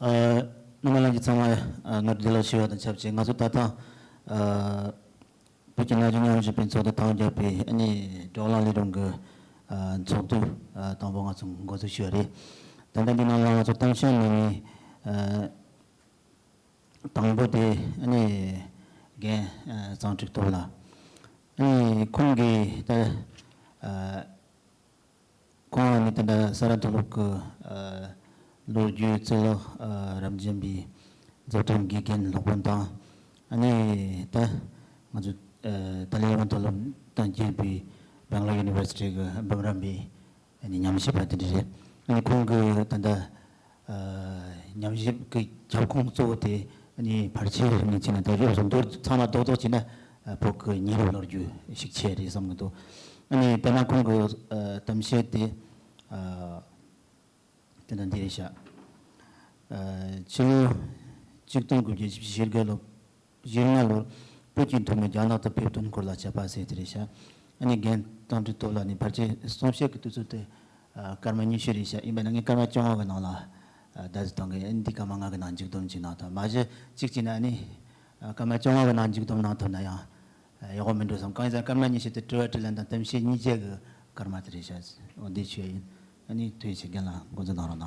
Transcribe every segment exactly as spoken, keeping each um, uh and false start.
ཨ། རྣམ་པ་ལྷན་རྒྱས་ཚང་མ། ཨ། སྔར་བདེ་ལེགས་ཞུ་བ་དང་ཆབས་ཅིག་ང་ཚོ་ད་ཐེངས། ཨ། བོད་ཀྱི་ན་གཞོན་མཉམ་ཞུགས་པའི་ཚོགས་སྡེ་དང་རྒྱལ་པའི་ཨ་ནི་བགྲོ་གླེང་ལས་རིམ་གྱི། ཨ། ཚོགས་འདུ། ཨ། དང་པོ་ང་ཚོ་འགོ་འཛུགས་ཞུས་པ་རེད། ད་ལྟ་འདི་ནང་ལ་ང་ཚོ་གཏམ་བཤད་གནང་མི། ཨ། དང་པོ་དེ་ཨ་ནི་རྒན། ཨ། གཙང་ཁྲིག་སྟོབས་ལགས། ཨ་ནི་ཁོང་གིས་ད། ཨ། ཁོང་ནི་ད་ལྟ་ས་རཱ་མཐོ་སློབ་ཀྱི། ཨ། ལོ་རྒྱུས་གཙུག་ལག་ཨ། རབ་འབྱམས་པའི་མཛད་གྲྭའི་དགེ་རྒན་སློབ་དཔོན་དང་། ཨ་ནི་ད་ང་ཚོ། ཨ། ཏཱ་ལའི་བླ་མ་མཐོ་སློབ་དང་རྒྱལ་པོའི་Bangalore University གི་འབུམ་རམས་པའི་ཨ་ནི་ཉམས་ཞིབ་པ་དེ་འདྲ་རེད། ཨ་ནི་ཁོང་གིས་ད་ལྟ། ཨ། ཉམས་ཞིབ་ཀྱི་ཁྱབ་ཁོངས་གཙོ་བོ་དེ་ཨ་ནི་ཕལ་ཆེར་ངས་བྱས་ན་ད་གཞུང་སོང་མདོར་ཚང་མ་རྡོག་རྡོག་བྱས་ན། ཨ། བོད་ཀྱི་ཉེ་རབས་ལོ་རྒྱུས་ཤིག་བྱས་རེད་བསམ་གྱི་འདུག་ཨ་ནི་དེ་ན་ཁོང་གི། ཨ། གཏམ་བཤད་དེ། ཨ། དེ་འདྲ་འདི་རེད་ཤག་ཨ། ཕྱི་ལོ་ཆིག་སྟོང་དགུ་བརྒྱ་བཞི་བཅུ་ཞེ་དགུ་ལོ། བཞི་ལྔ་ལོར་བོད་ཀྱི་འཐུས་མི་རྒྱ་ནག་ཏུ་ཕེབས་དོན་སྐོར་ལ་དཔྱད་པ་ཟེར་དེ་རེད་ཤག་ཨ་ནི་རྒན་གཙང་ཁྲིག་སྟོབས་ལགས་ནི་ཕལ་ཆེར་གསུང་བཤད་ཀྱི་དུས་ཚོད་དེ། ཨ། སྐར་མ་ཉི་ཤུ་རེད་ཤག་ཡིན་པས་ན་ངས་སྐར་མ་བཅོ་ལྔ་གི་ནང་ལ། ཨ། བརྡ་ཟིན་གཏོང་གི་ཡིན། འདི་སྐར་མ་ལྔ་གི་ནང་མཇུག་བསྡོམས་ཅིག་གནང་ཐུབ། མ་གཞི་གཅིག་བྱས་ན་ཨ་ནི། ཨ། སྐར་མ་བཅོ་ལྔ་གི་ནང་མཇུག་བསྡོམས་གནང་ཐུབ་ན་ཡང་། ཨ། ཡག་པོ་མིན་འགྲོ་བསམ། གང་ཡིན་ཟེར་ན་སྐར་མ་ཉི་ཤུ་དེ་དྲི་བ་དྲིས་ལན་དང་གཏམ་བཤད་གཉིས་ཆ་གི་སྐར་མ་དེ་རེད་ཤག་འོ་འདི་ཆོས་ཡིན། ཨ་ནི་ཐུགས་རྗེ་ཆེ། རྒན་ལགས་འགོ་འཛུགས་གནང་རོགས་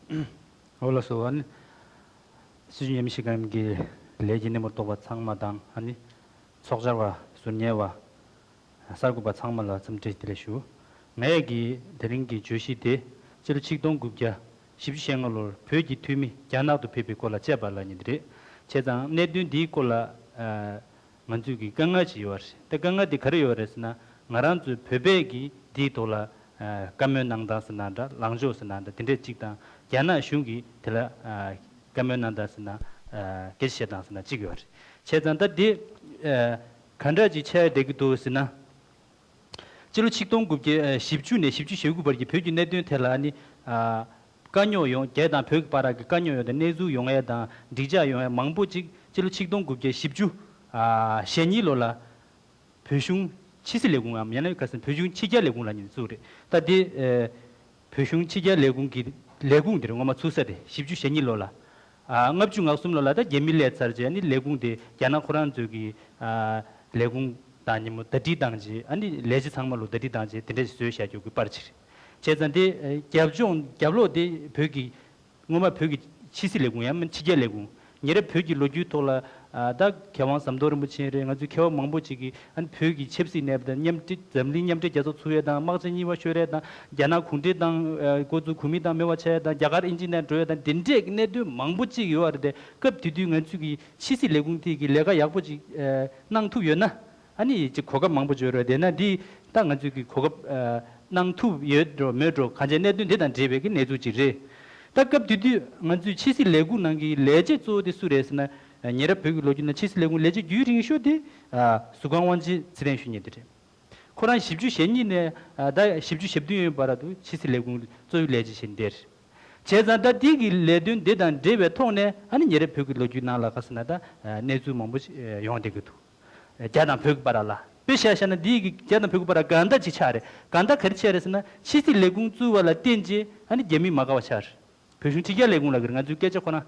གནང་། འོ་ལགས་སོ། ཨ་ནི་སྲིད་བྱུས་ཉམས་ཞིབ་ཁང་གི་ལས་ཀྱི་སྣེ་མོར་གཏོགས་པ་ཚང་མ་དང་། ཨ་ནི་ཚོགས་བཅར་བ། ཟུར་ཉན་བ། གསར་འགོད་པ་ཚང་མ་ལ་འཚམས་འདྲི་བདེ་ལེགས་ཞུ། ངའི་གི་དེ་རིང་གི་བརྗོད་གཞི་དེ་སྤྱི་ལོ་ཆིག་སྟོང་དགུ་བརྒྱ་བཞི་བཅུ་ཞེ་ལྔ་ལོར་བོད་ཀྱི་འཐུས་མི་རྒྱ་ནག་ཏུ་ཕེབས་པའི་སྐོར་ལ་དཔྱད་པ་ལབ་མཁན་དེ་རེད། བྱས་ཙང་གནད་དོན་འདིའི་སྐོར་ལ། ཨ། ང་ཚོས་ཀྱི་དཀའ་ངལ་ཅིག་ཡོད་རེད། དེ་དཀའ་ངལ་དེ་ག་རེ་ཡོད་རེད་ཟེར་ན། ང་རང་ཚོའི་བོད་པས་ཀྱི་འདིའི་ཐོག་ལ། ཨ། བཀའ་མོལ་གནང་སྟངས་ཟེར་ན་འདྲ། ལངས་ཕྱོགས་ཟེར་ན་འདྲ། དེ་འདྲས་གཅིག་དང་། རྒྱ་ནག་གཞུང་གིས་དེ་ལ། ཨ། བཀའ་མོལ་གནང་སྟངས་ཟེར་ན། ཨ། སྐད་ཆ་བཤད་སྟངས་ཟེར་ན་གཅིག་ཡོད་རེད། བྱས་ཙང་ད་དེ། ཨ། ག་འདྲ་ཅིག་ཆགས་བསྡད་ཀྱི་འདུག་ཟེར་ན། སྤྱི་ལོ་ཆིག་སྟོང་དགུ་བརྒྱ་བཞི་བཅུ་ནས་བཞི་བཅུ་ཞེ་དགུ་བར་གྱི་བོད་ཀྱི་གནད་དོན་ཐད་ལ་ནི། ཨ། དཀའ་རྙོག་ཡོང་། རྒྱ་དང་བོད་ཀྱི་བར་གྱི་དཀའ་རྙོག་ཡོང་དང་། གནས་ཚུལ་ཡོང་ཡས་དང་། འགྲིག་འཇགས་ཡོང་ཡས་མང་པོ་ཅིག་སྤྱི་ལོ་ཆིག་སྟོང་དགུ་བརྒྱ་བཞི་བཅུ། ཨ། ཞེ་གཉིས་ལོ་ལ་བོད་གཞུང་ཕྱི་སྲིད་ལས་ཁུངས་ངམ། ཡང་ན་ཁ་སང་བོད་གཞུང་ཕྱི་རྒྱལ་ལས་ཁུངས་ལབ་མཁན་བཙུགས་རེད། ད་དེ། ཨ། བོད་གཞུང་ཕྱི་རྒྱལ་ལས་ཁུངས་ཀྱི་ལས་ཁུངས་དེ་རེད། སྔོན་མ་ཚུགས་ས་དེ་བཞི་བཅུ་ཞེ་གཉིས་ལོ་ལ། ཨ། ལྔ་བཅུ་ང་གསུམ་ལོ་ལ་ད་རྒྱ་མི་སླེབས་ཚར་རྗེས་ནི་ལས་ཁུངས་དེ་རྒྱ་ནག་ཁོ་རང་ཚོའི་གི། ཨ། ལས་ཁུངས་དང་མཉམ་པོ་ཟླ་སྒྲིལ་བཏང་རྗེས། ཨ་ནི་ལས་བྱེད་ཚང་མ་ལོ་ཟླ་སྒྲིལ་བཏང་རྗེས་དེ་འདྲ་ཞིག་བཟོས་བཞག་རྒྱུ་གི་པར་ཅིག་རེད། བྱས་ཙང་དེ། ཨ། རྒྱབ་ལྗོངས། རྒྱབ་ལོགས་དེ་བོད་ཀྱི། སྔོན་མ་བོད་ཀྱི་ཕྱི་སྲིད་ལས་ཁུངས་ཡང་མིན་ཕྱི་རྒྱལ་ལས་ཁུངས། ཉེ་རབས་བོད་ཀྱི་ལོ་རྒྱུས་ཐོག་ལ། ཨ། ད་མཁས་དབང་ཟམ་གདོང་རིན་པོ་ཆེ་རེད། ང་ཚོའི་མཁས་པ་མང་པོ་ཅིག་གིས། ཨ་ནི་བོད་ཀྱི་ཆབ་སྲིད་གནས་བབ་དང་། མཉམ་འབྲེལ། འཛམ་གླིང་མཉམ་འབྲེལ་རྒྱལ་ཚོགས་ཚུགས་ཡས་དང་། དམག་ཆེན་གཉིས་པ་ཤོར་ཡས་དང་། རྒྱ་ནག་གུང་ཁྲན་ཏང་། ཨ། འགོ་བཙུགས་གོ་མིན་ཏང་མེད་པ་ཆགས་ཡས་དང་། རྒྱ་གར་ཨིན་ཇི་ནས་འགྲོ་ཡས་དང་། དེ་འདྲས་ཀྱི་གནད་དོན་མང་པོ་ཅིག་ཡོད་རེད་དེ། སྐབས་དེ་དུས་ང་ཚོས་ཀྱི་ཕྱི་སྲིད་ལས་ཁུངས་དེ་གི་ལས་ཀ་ཡག་པོ་ཅིག་ཨ། གནང་ཐུབ་ཡོད་ན། ཨ་ནི་ཅིག་གོ་སྐབས་མང་པོ་ཅིག་ཡོད་རེད། དེས་ན་འདི་ད་ང་ཚོས་ཀྱི་གོ་སྐབས། ཨ། གནང་ཐུབ་ཡོད་འགྲོ་མེད་འགྲོ། གང་ཅིའི་གནད་དོན་དེ་དང་འབྲེལ་བའི་གི་གནས་ཚུལ་ཅིག་རེད། ད་སྐབས་དེ་དུས་ང་ཚོའི་ཕྱི་སྲིད་ལས་ཁུངས་ནང་གི་ལས་བྱེད་གཙོ་བོ་དེ་སུ་རེད་ཟེར་ན། ཨ། ཉེ་རབས་བོད་ཀྱི་ལོ་རྒྱུས་ནང་ཕྱི་སྲིད་ལས་ཁུངས་ལས་བྱེད་རྒྱུན་རིང་ཤོས་དེ། ཨ། གཟུ་ཁང་དབང་ཆེན་ཚེ་རིང་ཞུ་མཁན་དེ་རེད། ཁོ་རང་བཞི་བཅུ་ཞེ་གཉིས་ནས། ཨ། ད་བཞི་བཅུ་ཞེ་བདུན་ཡོད་བར་དུ་ཕྱི་སྲིད་ལས་ཁུངས་གཙོ་བོའི་ལས་བྱེད་བྱས་ནས་བསྡད་རེད། བྱས་ཙང་ད་འདི་གི་ལས་དོན་འདི་དང་འབྲེལ་བའི་ཐོག་ནས། ཨ་ནི་ཉེ་རབས་བོད་ཀྱི་ལོ་རྒྱུས་ནང་ལ་ག་ཟེར་ན་ད། ཨ། གནས་ཚུལ་མང་པོ་ཞིག་ཡོང་བསྡད་ཀྱི་འདུག་རྒྱ་དང་བོད་ཀྱི་བར་ལ། དཔེ་བཞག་བཞག་ན་འདི་གི་རྒྱ་དང་བོད་ཀྱི་བར་གང་ལྟར་ཅིག་ཆགས་རེད། གང་ལྟར་ག་རེ་ཆགས་རེད་ཟེར་ན། ཕྱི་སྲིད་ལས་ཁུངས་བཙུགས་པ་ལ་བརྟེན་བྱས། ཨ་ནི་རྒྱ་མི་མ་དགའ་བ་ཆགས་རེད། བོད་གཞུང་ཕྱི་རྒྱལ་ལས་ཁུངས་ལབ་ཀྱི་རེད། ང་ཚོའི་སྐད་ཆ་ཁོ་ན།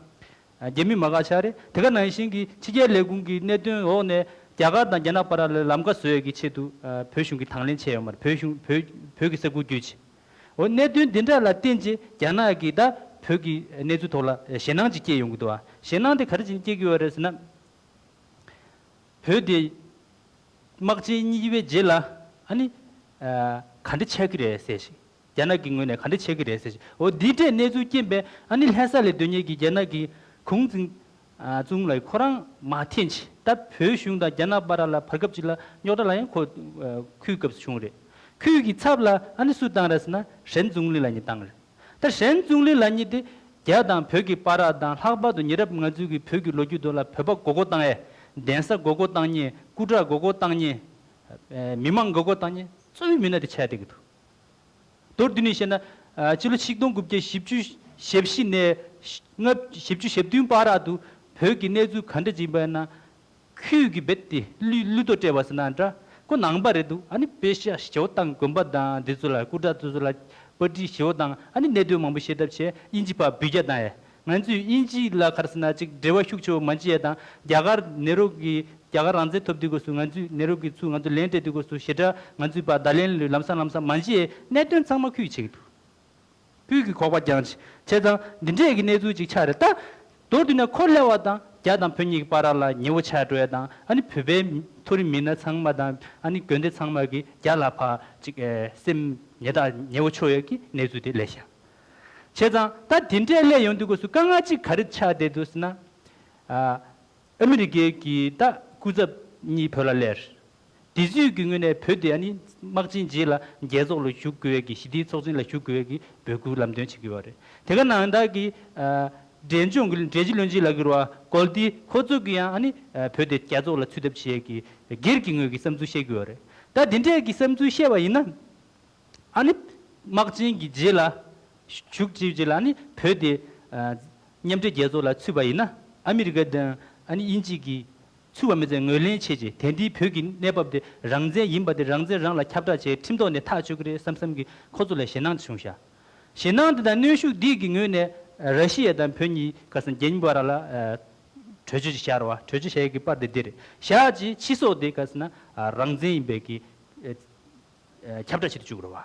ཨ། རྒྱ་མི་མ་དགའ་ཆགས་རེད། དེ་ག་ནང་བཞིན་གྱི་ཕྱི་རྒྱལ་ལས་ཁུངས་ཀྱི་གནད་དོན་འོག་ནས་རྒྱ་གར་དང་རྒྱ་ནག་བར་ལ་ལམ་ཁ་བཟོ་ཡས་ཀྱི་ཆེད་དུ། ཨ། བོད་གཞུང་གིས་དང་ལེན་བྱས་ཡོད་མ་རེད། བོད་གཞུང་། བོད། བོད་ཀྱི་ས་ཁུལ་བརྒྱུད་བྱས། འོ། གནད་དོན་འདི་འདྲ་ལ་བརྟེན་བྱས་རྒྱ་ནག་གིས་ད་བོད་ཀྱི་གནས་ཚུལ་ཐོག་ལ་ཞེད་སྣང་ཅིག་སྐྱེས་ཡོང་གི་འདུག་ཨ། ཞེད་སྣང་དེ་ག་རེ་བྱས་ནས་སྐྱེ་གི་ཡོད་རེད་ཟེར་ན། བོད་དེ་དམག་ཆེན་གཉིས་པའི་རྗེས་ལ། ཨ་ནི། ཨ། ག་འདྲ་ཆགས་ཀྱི་རེད་ཟེར་ཞིག་རྒྱ་ནག་གི་ངོས་ནས་ག་འདྲ་ཆགས་ཀྱི་རེད་ཟེར་ཞིག་འོ། འདི་འདྲའི་གནས་ཚུལ་རྐྱེན་པས། ཨ་ནི་ལྷ་ས་ལ་སྡོད་མཁན་གྱི་རྒྱ་ནག་གི་ཁུང་ཙིང་། ཨ། ཙུང་ལགས་ཁོ་རང་མར་འཐེན་བྱས། ད་བོད་གཞུང་དང་རྒྱ་ནག་བར་ལ་བར་སྐབས་ཅིག་ལ་རྙོག་དྲ་ལ་ཡང་ཁོ། ཨ། ཁུལ་སྐབས་སུ་བྱུང་རེད། ཁུལ་གྱི་ཚབ་ལ་ཨ་ནི་སུ་བཏང་རེད་ཟེར་ན། ཧྲེན་ཙུང་ལི་ལབ་མཁན་བཏང་རེད། ད་ཧྲེན་ཙུང་ལི་ལབ་མཁན་དེ་རྒྱ་དང་བོད་ཀྱི་བར་དང་། ལྷག་པར་དུ་ཉེ་རབས་ང་ཚོའི་གི་བོད་ཀྱི་ལོ་རྒྱུས་ཐོག་ལ་བོད་པ་མགོ་སྐོར་བཏང་ཡས། གདན་ས་མགོ་སྐོར་བཏང་མཁན། སྐུ་དྲག་མགོ་སྐོར་བཏང་མཁན། ཨ། མི་མང་མགོ་སྐོར་བཏང་མཁན་གཙོ་བོའི་མི་སྣ་དེ་ཆགས་བསྡད་ཀྱི་འདུག་མདོར་བསྡུས་ནས་བཤད་ན། ཨ། སྤྱི་ལོ་ཆིག་སྟོང་དགུ་བརྒྱ་བཞི་བཅུ་ཞེ་བཞི་ནས་ལྔ། བཞི་བཅུ་ཞེ་བདུན་བར་དུ་བོད་ཀྱི་གནས་ཚུལ་ག་འདྲ་ཅིག་ཡིན་པ་ཡིན་ན། ཁུལ་གྱི་རྦད་དེ་བློས། བློས་གཏོང་སྤྲད་པ་ཟེར་ན་འདྲ། ཁོ་ནང་པ་རེད་འདུག་ཨ་ནི་དཔེ་བཞག་ཞོ་དང་དགོན་པ་དང་འདི་ཚོ་ལ། སྐུ་དྲག་དེ་ཚོ་ལ་ པར་སྐྲུན་ཞེ་པོ་དང་ཨ་ནི་གནད་དོན་མང་པོ་ཤེས་ཐབས་བྱས་དབྱིན་ཇི་ཕར་འབུད་རྒྱག་བཏང་ཡས། ང་ཚོས་དབྱིན་ཇི་ལ་ག་རེ་ཟེར་ན་ཅིག་འབྲེལ་བ་ཤུགས་ཆེ་བོ་མ་བྱེད་ཡས་དང་རྒྱ་གར་ནེ་རོ་གི་རྒྱ་གར་རང་བཙན་ཐོབ་དུས་སྐབས་སུ་ང་ཚོས་ནེ་རོ་གི་ཚུར་ང་ཚོ་ལན་སྤྲད་དུས་སྐབས་སུ་ཞེ་དྲག་ང་ཚོས་ཕར་བརྡ་ལན་ལམ་སང་ལམ་སང་མ་བྱེད་ཡས་གནད་དོན་ཚང་མ་ཁུལ་བྱེད་ཀྱི་འདུག་ཁུལ་གྱི་ཁོག་པ་རྒྱང་ཆེ། བྱས་ཙང་འདི་འདྲས་ཀྱི་གནས་ཚུལ་ཅིག་ཆགས་རེད་ད། མདོར་བསྡུས་ན་ཁོ་སླེབས་པ་དང་རྒྱ་དང་བོད་གཉིས་ཀྱི་བར་ལ་ཉེ་བོ་ཆགས་འགྲོ་ཡ་དང་ཨ་ནི་བོད་པའི་མཐོ་རིམ་མི་སྣ་ཚང་མ་དང་ཨ་ནི་དགོན་སྡེ་ཚང་མ་གི་རྒྱ་ལ་ཕར་ཅིག་ཨེ་སེམས་ཉེ་དག་ཉེ་བོ་ཆགས་ཡོད་ཀྱི་གནས་ཚུལ་དེ་སླེབས་ཤག་བྱས་ཙང་ད་དེ་འདྲས་སླེབས་ཡོང་དུས་སྐབས་སུ་དཀའ་ངལ་ཅིག་ག་རེ་ཆགས་བསྡད་འདུག་ཟེར་ན། ཨ་ཨ་མི་རི་ཀའི་གི་ད་སྐུ་ཚབ་གཉིས་བོད་ལ་སླེབས། དེ་ཚོའི་གི་ངོས་ནས་བོད་དེ་ཨ་ནི་དམག་ཆེན་རྗེས་ལ་རྒྱལ་ཚོགས་ལ་ཞུགས་དགོས་ཡས་ཀྱི་ཞི་བདེའི་ཚོགས་ཆེན་ལ་ཞུགས་དགོས་ཡས་ཀྱི་འབོད་སྐུལ་ལམ་སྟོན་བྱེད་ཀྱི་ཡོད་རེད། དེ་ག་ནང་བཞིན་གྱི་ཨ་འབྲས་ལྗོངས་ཀྱི་འབྲས་སྤྱི་བློན་ཆེན་ལབ་ཀྱི་རེད་བ། གོལ་ཏི་ཁོ་ཚོ་གི་ཡང་ཨ་ནི་ཨ་བོད་དེ་རྒྱལ་ཚོགས་ལ་ཚུད་ཐབས་བྱེད་ཡས་ཀྱི་སྒེར་གྱི་ངོས་ཀྱི་བསམ་ཚུལ་བཤད་ཀྱི་ཡོད་རེད། ད་དེ་འདྲས་ཀྱི་བསམ་ཚུལ་བཤད་པ་ཡིན་ན། ཨ་ནི་དམག་ཆེན་གྱི་རྗེས་ལ་ཞུགས་བྱས་རྗེས་ལ་ཨ་ནི་བོད་དེ་ཨ་མཉམ་འབྲེལ་རྒྱལ་ཚོགས་ལ་ཚུད་པ་ཡིན་ན་ཨ་མི་རི་ཀ་དང་ཨ་ནི་དབྱིན་ཇི་གིས་ཚུད་པ་མི་ཚད་ངོས་ལེན་བྱས་རྗེས་དེང་དུས་བོད་ཀྱི་གནས་བབ་དེ་རང་བཙན་ཡིན་པ་དེ་རང་བཙན་རང་ལ་ཁྱབ་བསྒྲགས་བྱས་ཁྲིམས་ཐོག་ནས་ཐག་གཅོད་ཀྱི་རེད་བསམ་བསམ་གྱི་ཁོ་ཚོ་ལ་ཞེད་སྣང་བྱུང་ཤག་ཞེད་སྣང་དེ་དང་གནོན་ཤུགས་འདི་གི་ངོས་ནས་ར་ཤི་ཡ་དང་བོད་གཉིས་ཁ་སང་རྒྱལ་མི་བར་ལ་ཨ་གྲོས་ཆོད་ཅིག་བཞག་རེད་བ། གྲོས་ཆོད་བཞག་ཡས་ཀྱི་པར་དེ་འདི་རེད། བཞག་རྗེས་ཕྱི་སོག་དེ་ཁ་སང་ན་ཨ་རང་བཙན་ཡིན་པའི་གི་ཨ་ཨ་ཁྱབ་བསྒྲགས་བྱེད་དུ་བཅུག་རེད་བ།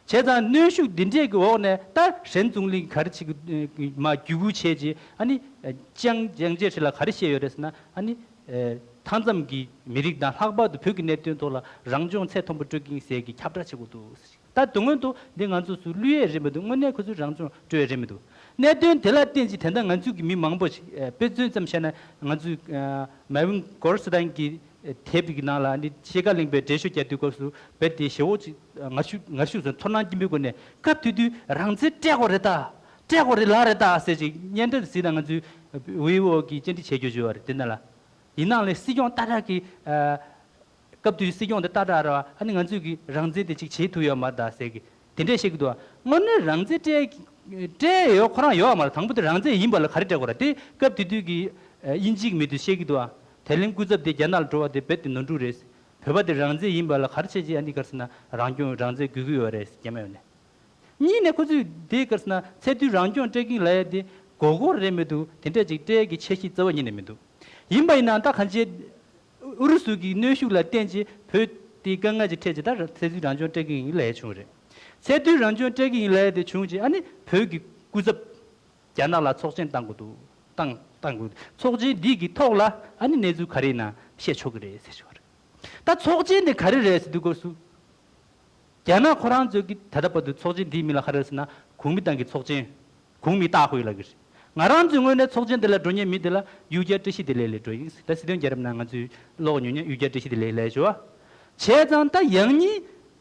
བྱས་ཙང་གནོན་ཤུགས་འདི་འདྲས་ཀྱི་འོག་ནས་ད་ཧྲེན་ཙུང་ལིང་ག་རེ་བྱེད་ཀྱི་མ་བརྒྱུད་སྐུལ་བྱས་རྗེས་ཨ་ནི་ཨ་ཅང་ཅང་ཅེ་ཧྲི་ལ་ག་རེ་བཤད་ཡོད་རེད་ཟེར་ན་ཨ་ནི་ཨ་མཐའ་མཚམས་ཀྱི་མི་རིགས་དང་ལྷག་པར་དུ་བོད་ཀྱི་གནད་དོན་ཐོག་ལ་རང་སྐྱོང་ཚད་མཐོན་པོ་སྤྲོད་ཀྱི་ཡིན་ཟེར་གྱི་ཁྱབ་བསྒྲགས་བྱེད་དགོས་འདུག་ད་དོན་དངོས་ཐོག་འདི་ང་ཚོ་ཚུར་བསླུ་ཡས་རེད་མི་འདུག་དངོས་གནས་ཁོ་ཚོས་རང་སྐྱོང་སྤྲོད་ཡས་རེད་མི་འདུག་གནད་དོན་དེ་ལ་བརྟེན་ཅིང་དེ་འདྲ་ང་ཚོའི་གི་མི་མང་པོ་ཞིག་ཨ་དཔེ་མཚོན་ཙམ་བཤད་ན་ང་ཚོའི་ཨ་མ་ཝིན་གོར་སི་ཏན་གྱི་དེབ་ཀྱི་ནང་ལ་ནི་ཤེལ་དཀར་གླིང་པས་འགྲེལ་བཤད་རྒྱག་དུས་སྐབས་སུ་རྦད་དེ་ཞེ་པོ་ཅིག་ངར་ཤུགས་ངར་ཤུགས་སུ་ཚོར་སྣང་སྐྱེན་པོའི་སྒོ་ནས་སྐབས་དེ་དུས་རང་བཙན་སྤྲད་དགོས་རེད་ད། སྤྲད་དགོས་རེད་ལགས་རེད་ད་ཟེར་ཅིག་སྙན་སྒྲ་ཟིག་དང་ང་ཚོའི་ཝི་ཨོ་གི་བཅར་འདྲི་བྱེད་རྒྱུ་བྱུང་བ་རེད་དེ་ནང་ལ། ཡིན་ནའང་ལས་སྲིད་སྐྱོང་ཏག་ཏག་གིས་ཨ། སྐབས་དེའི་སྲིད་སྐྱོང་དེ་ཏག་ཏག་ར་བ་ཨ་ནི་ང་ཚོས་ཀྱི་རང་བཙན་དེ་ཅིག་བྱེད་ཐུབ་ཡོད་མ་རེད་ད་ཟེར་གི་དེ་འདྲས་བཤད་ཀྱི་འདུག་དངོས་གནས་རང་བཙན་སྤྲད་སྤྲད་ཡོད་ཁོ་རང་ཡོད་མ་རེད། དང་པོ་དེ་རང་བཙན་ཡིན་པ་ལ་ག་རེ་སྤྲད་དགོས་ར་དེ་སྐབས་དེ་དུས་ཀྱི་ཨ་དབྱིན་ཇིའི་མི་དེ་བཤད་ཀྱི་འདུག་ཨ་དེ་ལན་སྐུ་ཚབ་དེ་རྒྱ་ནག་ལ་འགྲོ་བ་དེ་རྦད་དེ་ནོར་འཁྲུལ་རེད། བོད་པ་དེ་རང་བཙན་ཡིན་པ་ལ་ག་རེ་བྱས་ཀྱི་ཨ་ནི་ག་རེ་ཟེར་ན་རང་སྐྱོང་རང་བཙན་དགོས་ཀྱི་ཡོད་རེད་རྒྱ་མི་ཡོད་ནས། གཉིས་ནས་ཁོ་ཚོས་དེ་ག་རེ་ཟེར་ན་ཚད་མཐོའི་རང་སྐྱོང་སྤྲད་ཀྱི་ལབ་ཡ་དེ་མགོ་སྐོར་རེད་མི་འདུག་དེ་འདྲ་ཅིག་སྤྲད་ཀྱི་འཆར་གཞི་རྩ་བ་ཉིད་ནས་མི་འདུག་ཡིན་པ་ཡིན་ན་ད་གང་ཅི། ཨུ་རུ་སུ་གི་གནོན་ཤུགས་ལ་བརྟེན་བྱས་བོད་དེ་དཀའ་ངལ་ཅིག་འཕྲད་བྱས་ད་ཚད་མཐོའི་རང་སྐྱོང་སྤྲད་ཀྱི་ཡིན་ལབ་ཡ་བྱུང་རེད། ཚད་མཐོའི་རང་སྐྱོང་སྤྲད་ཀྱི་ཡིན་ལབ་ཡ་དེ་བྱུང་རྗེས་ཨ་ནི་བོད་ཀྱི་སྐུ་ཚབ་རྒྱ་ནག་ལ་ཚོགས་ཆེན་བཏང་དགོས་འདུག་བཏང་བཏང་དགོས་འདུག་ཚོགས་ཆེན་འདི་གི་ཐོག་ལ་ཨ་ནི་གནས་ཚུལ་ག་རེ་ཡིན་ན་བཤད་ཆོག་གི་རེད་ཟེར་བྱུང་བ་རེད། ད་ཚོགས་ཆེན་དེ་ག་རེ་རེད་ཟེར་དུས་སྐབས་སུ། རྒྱ་ནག་ཁོ་རང་ཚོས་ཀྱི་ད་ལྟ་བར་དུ་ཚོགས་ཆེན་འདིའི་མིང་ལ་ག་རེ་ཟེར་ན་གུང་མི་ཏང་གི་ཚོགས་ཆེན། གུང་མི་ཏང་ཧུའེ་ལབ་ཀྱི་རེད། ང་རང་ཚོའི་ངོས་ནས་ཚོགས་ཆེན་འདི་ལ་འགྲོ་མཁན་མི་འདི་ལ་གཡུལ་རྒྱལ་བཀྲ་ཤིས་བདེ་ལེགས་ལ་འགྲོ་ཡིན། ད་སྲིད་དོན་རྒྱལ་རབས་ནང་ང་ཚོས་ཀློག་མྱོང་མཁན་གཡུལ་རྒྱལ་བཀྲ་ཤིས་བདེ་ལེགས་ལབ་ཡ་ཞུ་བ། བྱས་ཙང་ད་ཡང་སྙིང་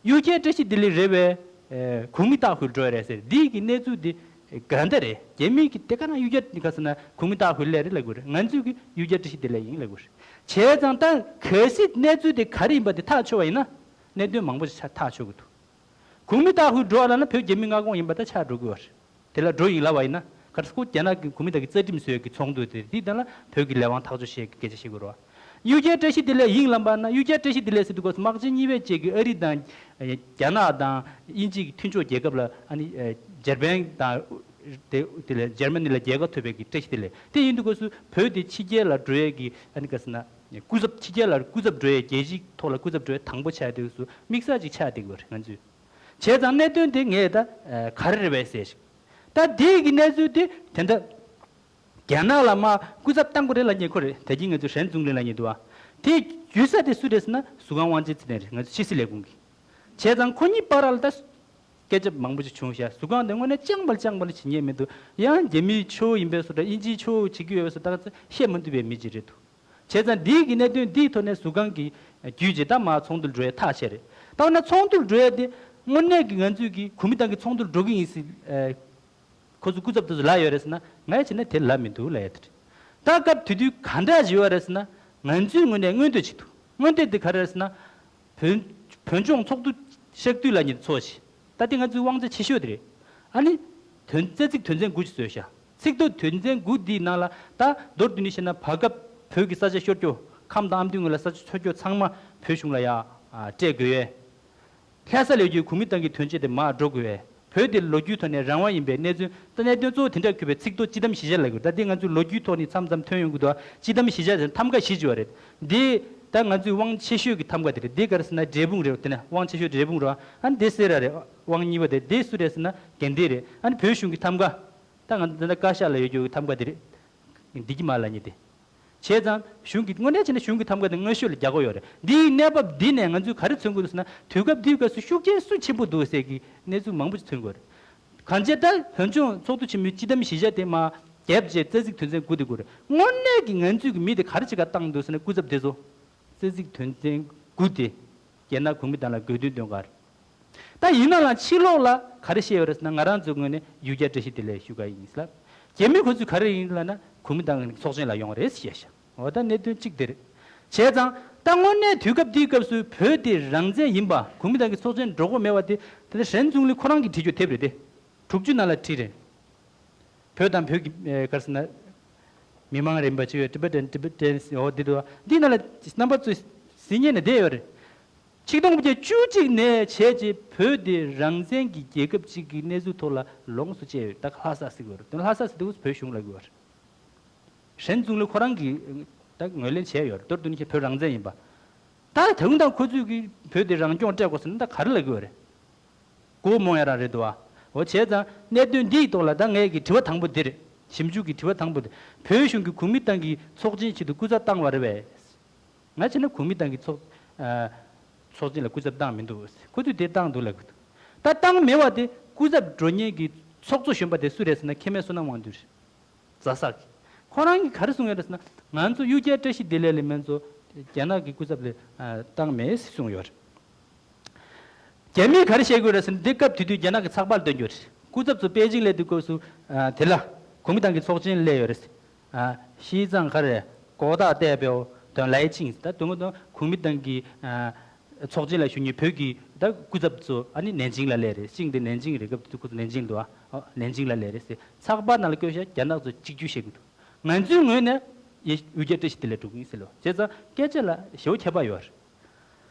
གཡུལ་རྒྱལ་བཀྲ་ཤིས་བདེ་ལེགས་རེད་པས། ཨེ་གུང་མི་ཏང་ཧུའེ་འགྲོ་ཡ་རེད་ཟེར་འདི་གི་གནས་ཚུལ་འདི་ག་འདྲ་རེད། རྒྱ་མི་གི་དེ་ག་ན་གཡུལ་རྒྱལ་ག་ཟེར་ན་གུང་མི་ཏང་ཧུའེ་ལབ་རེད་ལབ་དགོས་རེད། ང་ཚོས་ཀྱི་གཡུལ་རྒྱལ་བཀྲ་ཤིས་བདེ་ལེགས་ཡིན་ལབ་དགོས་རེད། བྱས་ཙང་ད་གལ་སྲིད་གནས་ཚུལ་དེ་ག་རེ་ཡིན་པ་དེ་ཐག་ཆོད་པ་ཡིན་ན་གནད་དོན་མང་པོ་ཞིག་ཐག་ཆོད་ཀྱི་འདུག་གུང་མི་ཏང་ཧུའེ་འགྲོ་བ་ལབ་ན་བོད་རྒྱ་མི་མངའ་ཁོངས་ཡིན་པ་ད་ཆགས་འགྲོ་གི་ཡོད་རེད། དེ་ལ་འགྲོ་ཡིན་ལབ་པ་ཡིན་ན་ག་རེ་ཟེར་རྒྱ་ནག་གི་གུང་མི་ཏང་གི་རྩ་ཁྲིམས་བཟོས་ཀྱི་ཚོགས་འདུ་དེ་དེའི་སྟེང་ལ་བོད་ཀྱི་ལས་དབང་ཐག་གཅོད་བྱེད་ཀྱི་སྐད་ཆ་བཤད་དགོས་རེད་བ། གཡུལ་རྒྱལ་བཀྲ་ཤིས་བདེ་ལེགས་ཡིན་ལབ་པ་ན་གཡུལ་རྒྱལ་བཀྲ་ཤིས་བདེ་ལེགས་ཟེར་དུས་སྐབས་སུ་དམག་ཆེན་གཉིས་པའི་རྗེས་ཀྱི་ཨ་རི་དང་རྒྱ་ནག་དང་དབྱིན་ཇི་གི་མཐུན་ཕྱོགས་རྒྱལ་ཁབ་ལ་ཨ་ནི་འཇར་པན་དང་དེ་དེ་ལས་འཇར་མ་ནི་ལ་རྒྱལ་ཁ་ཐོབ་པའི་གི་བཀྲ་ཤིས་བདེ་ལེགས་དེ་ཡིན་དུས་སྐབས་སུ་བོད་དེ་ཕྱི་རྒྱལ་ལ་འགྲོ་ཡས་ཀྱི་ཨ་ནི་ག་ཟེར་ན་སྐུ་ཚབ་ཕྱི་རྒྱལ་ལ་སྐུ་ཚབ་འགྲོ་ཡས་རྒྱལ་སྤྱིའི་ཐོག་ལ་སྐུ་ཚབ་འགྲོ་ཡས་དང་པོ་ཆགས་དུས་སུ་དམིགས་བསལ་ཅིག་ཆགས་བསྡད་ཀྱི་ཡོད་རེད་ང་ཚོས། བྱས་ཙང་གནད་དོན་དེ་ངས་ད་ག་རེ་རེད་པས་ཟེར་ཞིག་ད་དེའི་གི་གནས་ཚུལ་དེ་དེ་འདྲ། རྒྱ་ནག་ལ་མར་སྐུ་ཚབ་བཏང་དགོས་རེད་ལབ་མཁན་ཁོ་རེད། ད་གིན་ང་ཚོས་ཧྲེན་ཙུང་ལིན་ལབ་མཁན་འདུག་བ། དེ་བརྒྱུད་ས་དེ་སུ་རེད་ཟེར་ན་ཟུར་ཁང་དབང་ཆེན་ཚེ་བརྟན་རེད། ང་ཚོ་ཕྱི་སྲིད་ལས་ཁུངས་ཀྱི། བྱས་ཙང་ཁོ་གཉིས་བར་ལ་ད་སྐད་ཆ་མང་པོ་ཞིག་བྱུང་ཤག་ཟུར་ཁང་དེ་དངོས་གནས་ཅང་མ་ལ་ཅང་མ་ལ་བྱེད་མཁན་མི་འདུག་ཡང་རྒྱ་མིའི་ཆོས་ཡིན་པའི་བཟོ་འདྲ་དབྱིན་ཇིའི་ཆོས་བྱེད་ཀྱི་ཡོད་པའི་བཟོ་འདྲ་བཤད་མ་ཐུབ་པའི་མི་ཅིག་རེད་འདུག་བྱས་ཙང་འདིའི་གི་གནད་དོན་འདིའི་ཐོག་ནས་ཟུར་ཁང་གི་བརྒྱུད་རྗེས་ད་མར་ཚོགས་འདུར་འགྲོ་ཡས་ཐག་བཅད་རེད། ད་འོ་ན་ཚོགས་འདུར་འགྲོ་ཡས་དེ་དངོས་གནས་ཀྱི་ང་ཚོས་ཀྱི་གུང་མི་ཏང་གི་ཚོགས་འདུར་འགྲོ་གི་ཡིན་ཟེར། ཁོ་ཚོ་སྐུ་ཚབ་དེ་ཚོ་ལབ་ཡོད་རེད་ཟེར་ན་ངས་བྱས་ན་དེ་ལབ་མི་འདུག་ལབ་ཡ་དེ་རེད། ད་སྐབས་དེ་དུས་ག་འདྲ་བྱེད་ཡོད་རེད་ཟེར་ན་ང་ཚོའི་ངོས་ནས་མངོན་འདོད་བྱེད་འདུག་མངོན་འདོད་དེ་ག་རེ་རེད་ཟེར་ན། བོད་བོད་ལྗོངས་ཚོགས་འདུ་གཤགས་དུས་ལ་ཉིན་ཚོགས་ཤིག་ད་དེ་ང་ཚོའི་དབང་ཆ་ཆེ་ཤོས་དེ་རེད། ཨ་ནི། དོན་རྩ་ཚིག་དོན་ཚན་དགུ་ཅིག་བཟོས་ཤག་ཚིག་ཐོ་དོན་ཚན་དགུ་འདིའི་ནང་ལ་ད་མདོར་བསྡུས་ནས་བཤད་ན་བར་སྐབས་བོད་ཀྱི་ས་ཆ་ཤོར་རྒྱུ་ཁམས་དང་ཨ་མདོའི་ངོས་ལ་ས་ཆ་ཤོར་རྒྱུ་ཚང་མ་བོད་གཞུང་ལ་ཡ་སྤྲད་དགོས་ཡས། ལྷ་ས་ལས་རྒྱུའི་གུང་མི་ཏང་གི་དོན་གཅོད་དེ་མར་འགྲོ་དགོས་པས། བོད་དེ་ལོ་རྒྱུས་ཐོག་ནས་རང་དབང་ཡིན་པའི་གནས་ཚུལ། ད་གནད་དོན་གཙོ་བོ་དེ་འདྲ་གུས་པའི་ཚིག་ཐོ་སྤྱི་དམ་གཞིས་ཆགས་ལབ་དགོས། ད་འདི་ང་ཚོའི་ལོ་རྒྱུས་ཐོག་ནས་མཚམས་མཚམས་ཐོན་ཡོང་གི་འདུག་སྤྱི་དམ་གཞིས་ཆགས་ཟེར་ཐམ་ག་གཞིས་བྱས་པ་རེད། འདི་ད་ང་ཚོའི་དབང་ཆེ་ཤོས་ཀྱི་ཐམ་ག་དེ་རེད། འདི་ག་རེ་ཟེར་ན་འབྲས་སྤུངས་རེད། དེ་ནས་དབང་ཆེ་ཤོས་འབྲས་སྤུངས་རེད། ཨ་ནི་འདི་སེ་ར་རེད། དབང་གཉིས་པ་དེ། འདི་སུ་རེད་ཟེར་ན་དགེ་ལྡན་རེད། ཨ་ནི་བོད་གཞུང་གི་ཐམ་ག་ད་ང་ཚོ་འདི་ན་བཀའ་ཤག་ལ་ཡོད་རྒྱུ་གི་ཐམ་ག་དེ་རེད། འདི་གི་མ་ལ་ཉེ་དེ། བྱས་ཙང་གཞུང་གི་དངོས་གནས་བྱས་ན་གཞུང་གི་ཐམ་ག་དེ་སྔ་ཤོས་ལ་རྒྱག་གི་ཡོད་རེད། འདིའི་གནས་བབ་འདི་ནས་ང་ཚོས་ག་རེ་མཚོན་གྱི་འདུག་ཟེར་ན། དུས་སྐབས་འདིའི་སྐབས་སུ་ཤུགས་རྐྱེན་སུ་ཆེན་པོ་འདུག་ཟེར་གྱི་གནས་ཚུལ་མང་པོ་ཞིག་ཐོན་གྱི་ཡོད་རེད། གང་བྱས་ད་བོད་ལྗོངས་ཚོགས་འདུ་ཆེན་མོའི་སྤྱི་དམ་གཞིས་ཆགས་དེ་མར་བརྒྱབ་རྗེས་རྩ་ཚིག་དོན་ཚན་དགུ་དེ་དགོས་རེད། དངོས་གནས་ཀྱི་ང་ཚོས་ཀྱི་མི་དེ་ག་རེ་བྱེད་ག་བཏང་འདུག་ཟེར་ན། སྐུ་ཚབ་དེ་ཚོ་རྩ་ཚིག་དོན་ཚན་དགུ་དེ་རྒྱ་ནག་གོང་མའི་ཏང་ལ་དགོས་འདུན་འདོན་ག་རེད། ད་ཡིན་ན་ལ་ཕྱི་ལོགས་ལ་ག་རེ་བཤད་ཡོད་རེད་ཟེར་ན། ང་རང་ཚོའི་ངོས་ནས་ཡུལ་གྱར་བཀྲ་ཤིས་བདེ་ལེགས་ཞུ་ག་ཡིན་ཟེར་ལབ། རྒྱ་མི་ཁོ་ཚོས་ག་རེ་ཡིན་ལབ་ན། གོང་མའི་ཏང་གི་ཚོགས་ཆེན་ལ་ཡོང་བ་རེད་ཟེར་བཤད་ཤག་འོ་ད་གནད་དོན་གཅིག་དེ་རེད། བྱས་ཙང་ད་དངོས་གནས་དུས་སྐབས་འདིའི་སྐབས་སུ་བོད་དེ་རང་བཙན་ཡིན་པ། གོང་མའི་ཏང་གི་ཚོགས་ཆེན་འགྲོ་དགོས་མེད་པ་དེ། དེ་ནི་ཧྲེན་ཙུང་ལི་ཁོ་རང་གིས་བྲིས་རྒྱུ་དེབ་རེད་དེ། དྲུག་ཅུ་ནང་ལ་བྲིས་རེད། བོད་དང་བོད་ཀྱི་ཨེ་ག་རེ་ཟེར་ན། མི་མང་རིམ་པ་གཅིག་ཡོད། Tibetan Tibetans འོ་འདི་འདུག་འདི་ནང་ལ་རྣམ་པ་ཚོས་གཟིགས་ཉན་ནས་བསྡད་ཡོད་རེད། ཆིག་སྟོང་དགུ་བརྒྱ་བཅུ་གཅིག་ནས་བྱས་རྗེས་བོད་དེ་རང་བཙན་གྱི་རྒྱལ་ཁབ་ཅིག་གི་གནས་ཚུལ་ཐོག་ལ་ལོངས་སུ་སྤྱད་ཡོད། ད་ལྷ་ས་ཟེར་གྱི་ཡོད་རེད། དེ་ལྷ་ས་ཟེར་དུས་བོད་གཞུང་ལབ་ཀྱི་ཡོད་རེད། ཧྲེན་ཙུང་ལི་ཁོ་རང་གིས་ད་ངོས་ལེན་བྱས་ཡོད་རེད། མདོར་བསྡུས་ན་བོད་རང་བཙན་ཡིན་པ། ད་དེ་འུ་ད་ཁོ་ཚོས་ཀྱིས་བོད་དེ་རང་སྐྱོང་སྤྲད་དགོས་ཟེར་ན་ད་ག་རེ་ལབ་ཀྱི་ཡོད་རེད། མགོ་རྨོངས་ཡ་རང་རེད་འདུག་བ། འོ་བྱས་ཙང་གནད་དོན་འདིའི་ཐོག་ལ་ད་ངས་ཀྱི་དྲི་བ་དང་པོ་འདི་རེད། ཞིབ་འཇུག་གི་དྲི་བ་དང་པོ་འདི། བོད་གཞུང་གིས་གོང་མའི་ཏང་གི་ཚོགས་ཆེན་ཆེད་དུ་སྐུ་ཚབ་བཏང་བ་རེད་པས། ང་བྱས་ན་གོང་མའི་ཏང་གི་ཚོགས་ཨ་ཚོགས་ཆེན་ལ་སྐུ་ཚབ་བཏང་མི་འདུག་ཁོ་ཚོས་དེ་བཏང་འདུག་ལབ་ཀྱི་འདུག་ད་བཏང་མེད་པ་དེ་སྐུ་ཚབ་འགྲོ་མཁན་གྱི་ཚོགས་གཙོ་གཞོན་པ་དེ་སུ་རེད་ཟེར་ན། མཁན་མེད་བསོད་ནམས་དབང་འདུས་རེད། རྫ་ས་གི། ཁོ་རང་གིས་ག་རེ་གསུངས་ཡོད་རེད་ཟེར་ན། ང་ཚོ་གཡུལ་རྒྱལ་བཀྲ་ཤིས་བདེ་ལེགས་ལས་མན་ཚོ་རྒྱ་ནག་གི་སྐུ་ཚབ་ལ་ཨ་བཏང་མེད་ཟེར་གསུངས་ཡོད་རེད། རྒྱ་མིས་ག་རེ་བཤད་ཀྱི་ཡོད་རེད་ཟེར་ན། འདི་སྐབས་དེ་དུས་རྒྱ་ནག་གི་ཚགས་པར་བཏོན་ཡོད་རེད། སྐུ་ཚབ་ཚོ་པེ་ཅིང་སླེབས་དུས་སྐབས་སུ་ཨ་དེ་ལ་གོང་མའི་ཏང་གི་ཚོགས་ཆེན་སླེབས་ཡོད་རེད། ཨ་西藏ག་རེ་国大代表团来京ཟེར། ད་དུང་དུང་གོང་མའི་ཏང་གི་ཨ་ཚོགས་ཆེན་ལ་ཞུགས་མཁན་བོད་ཀྱི་ད་སྐུ་ཚབ་ཚོ་ཨ་ནི་ནན་ཅིང་ལ་སླེབས་རེད། ཅིང་དེ་ནན་ཅིང་རེད། སྐབས་དེ་དུས་ཁོ་ཚོ་ནན་ཅིང་འདུག་ཨ། ཨོ་ནན་ཅིང་ལ་སླེབས་རེད་ཟེར། ཚགས་པར་ནང་ལ་བཀོད་བཞག་རྒྱ་ནག་ཚོ་གཅིག་གྱུར་བཤད་ཀྱི་འདུག་ང་ཚོའི་ངོས་ནས་ཡ་གཡུལ་རྒྱལ་བཀྲ་ཤིས་བདེ་ལེགས་འགྲོ་གི་ཡིན་ཟེར་ལོ། བྱས་ཙང་སྐད་ཆ་ལ་ཞེ་པོ་ཁྱད་པར་ཡོད་རེད།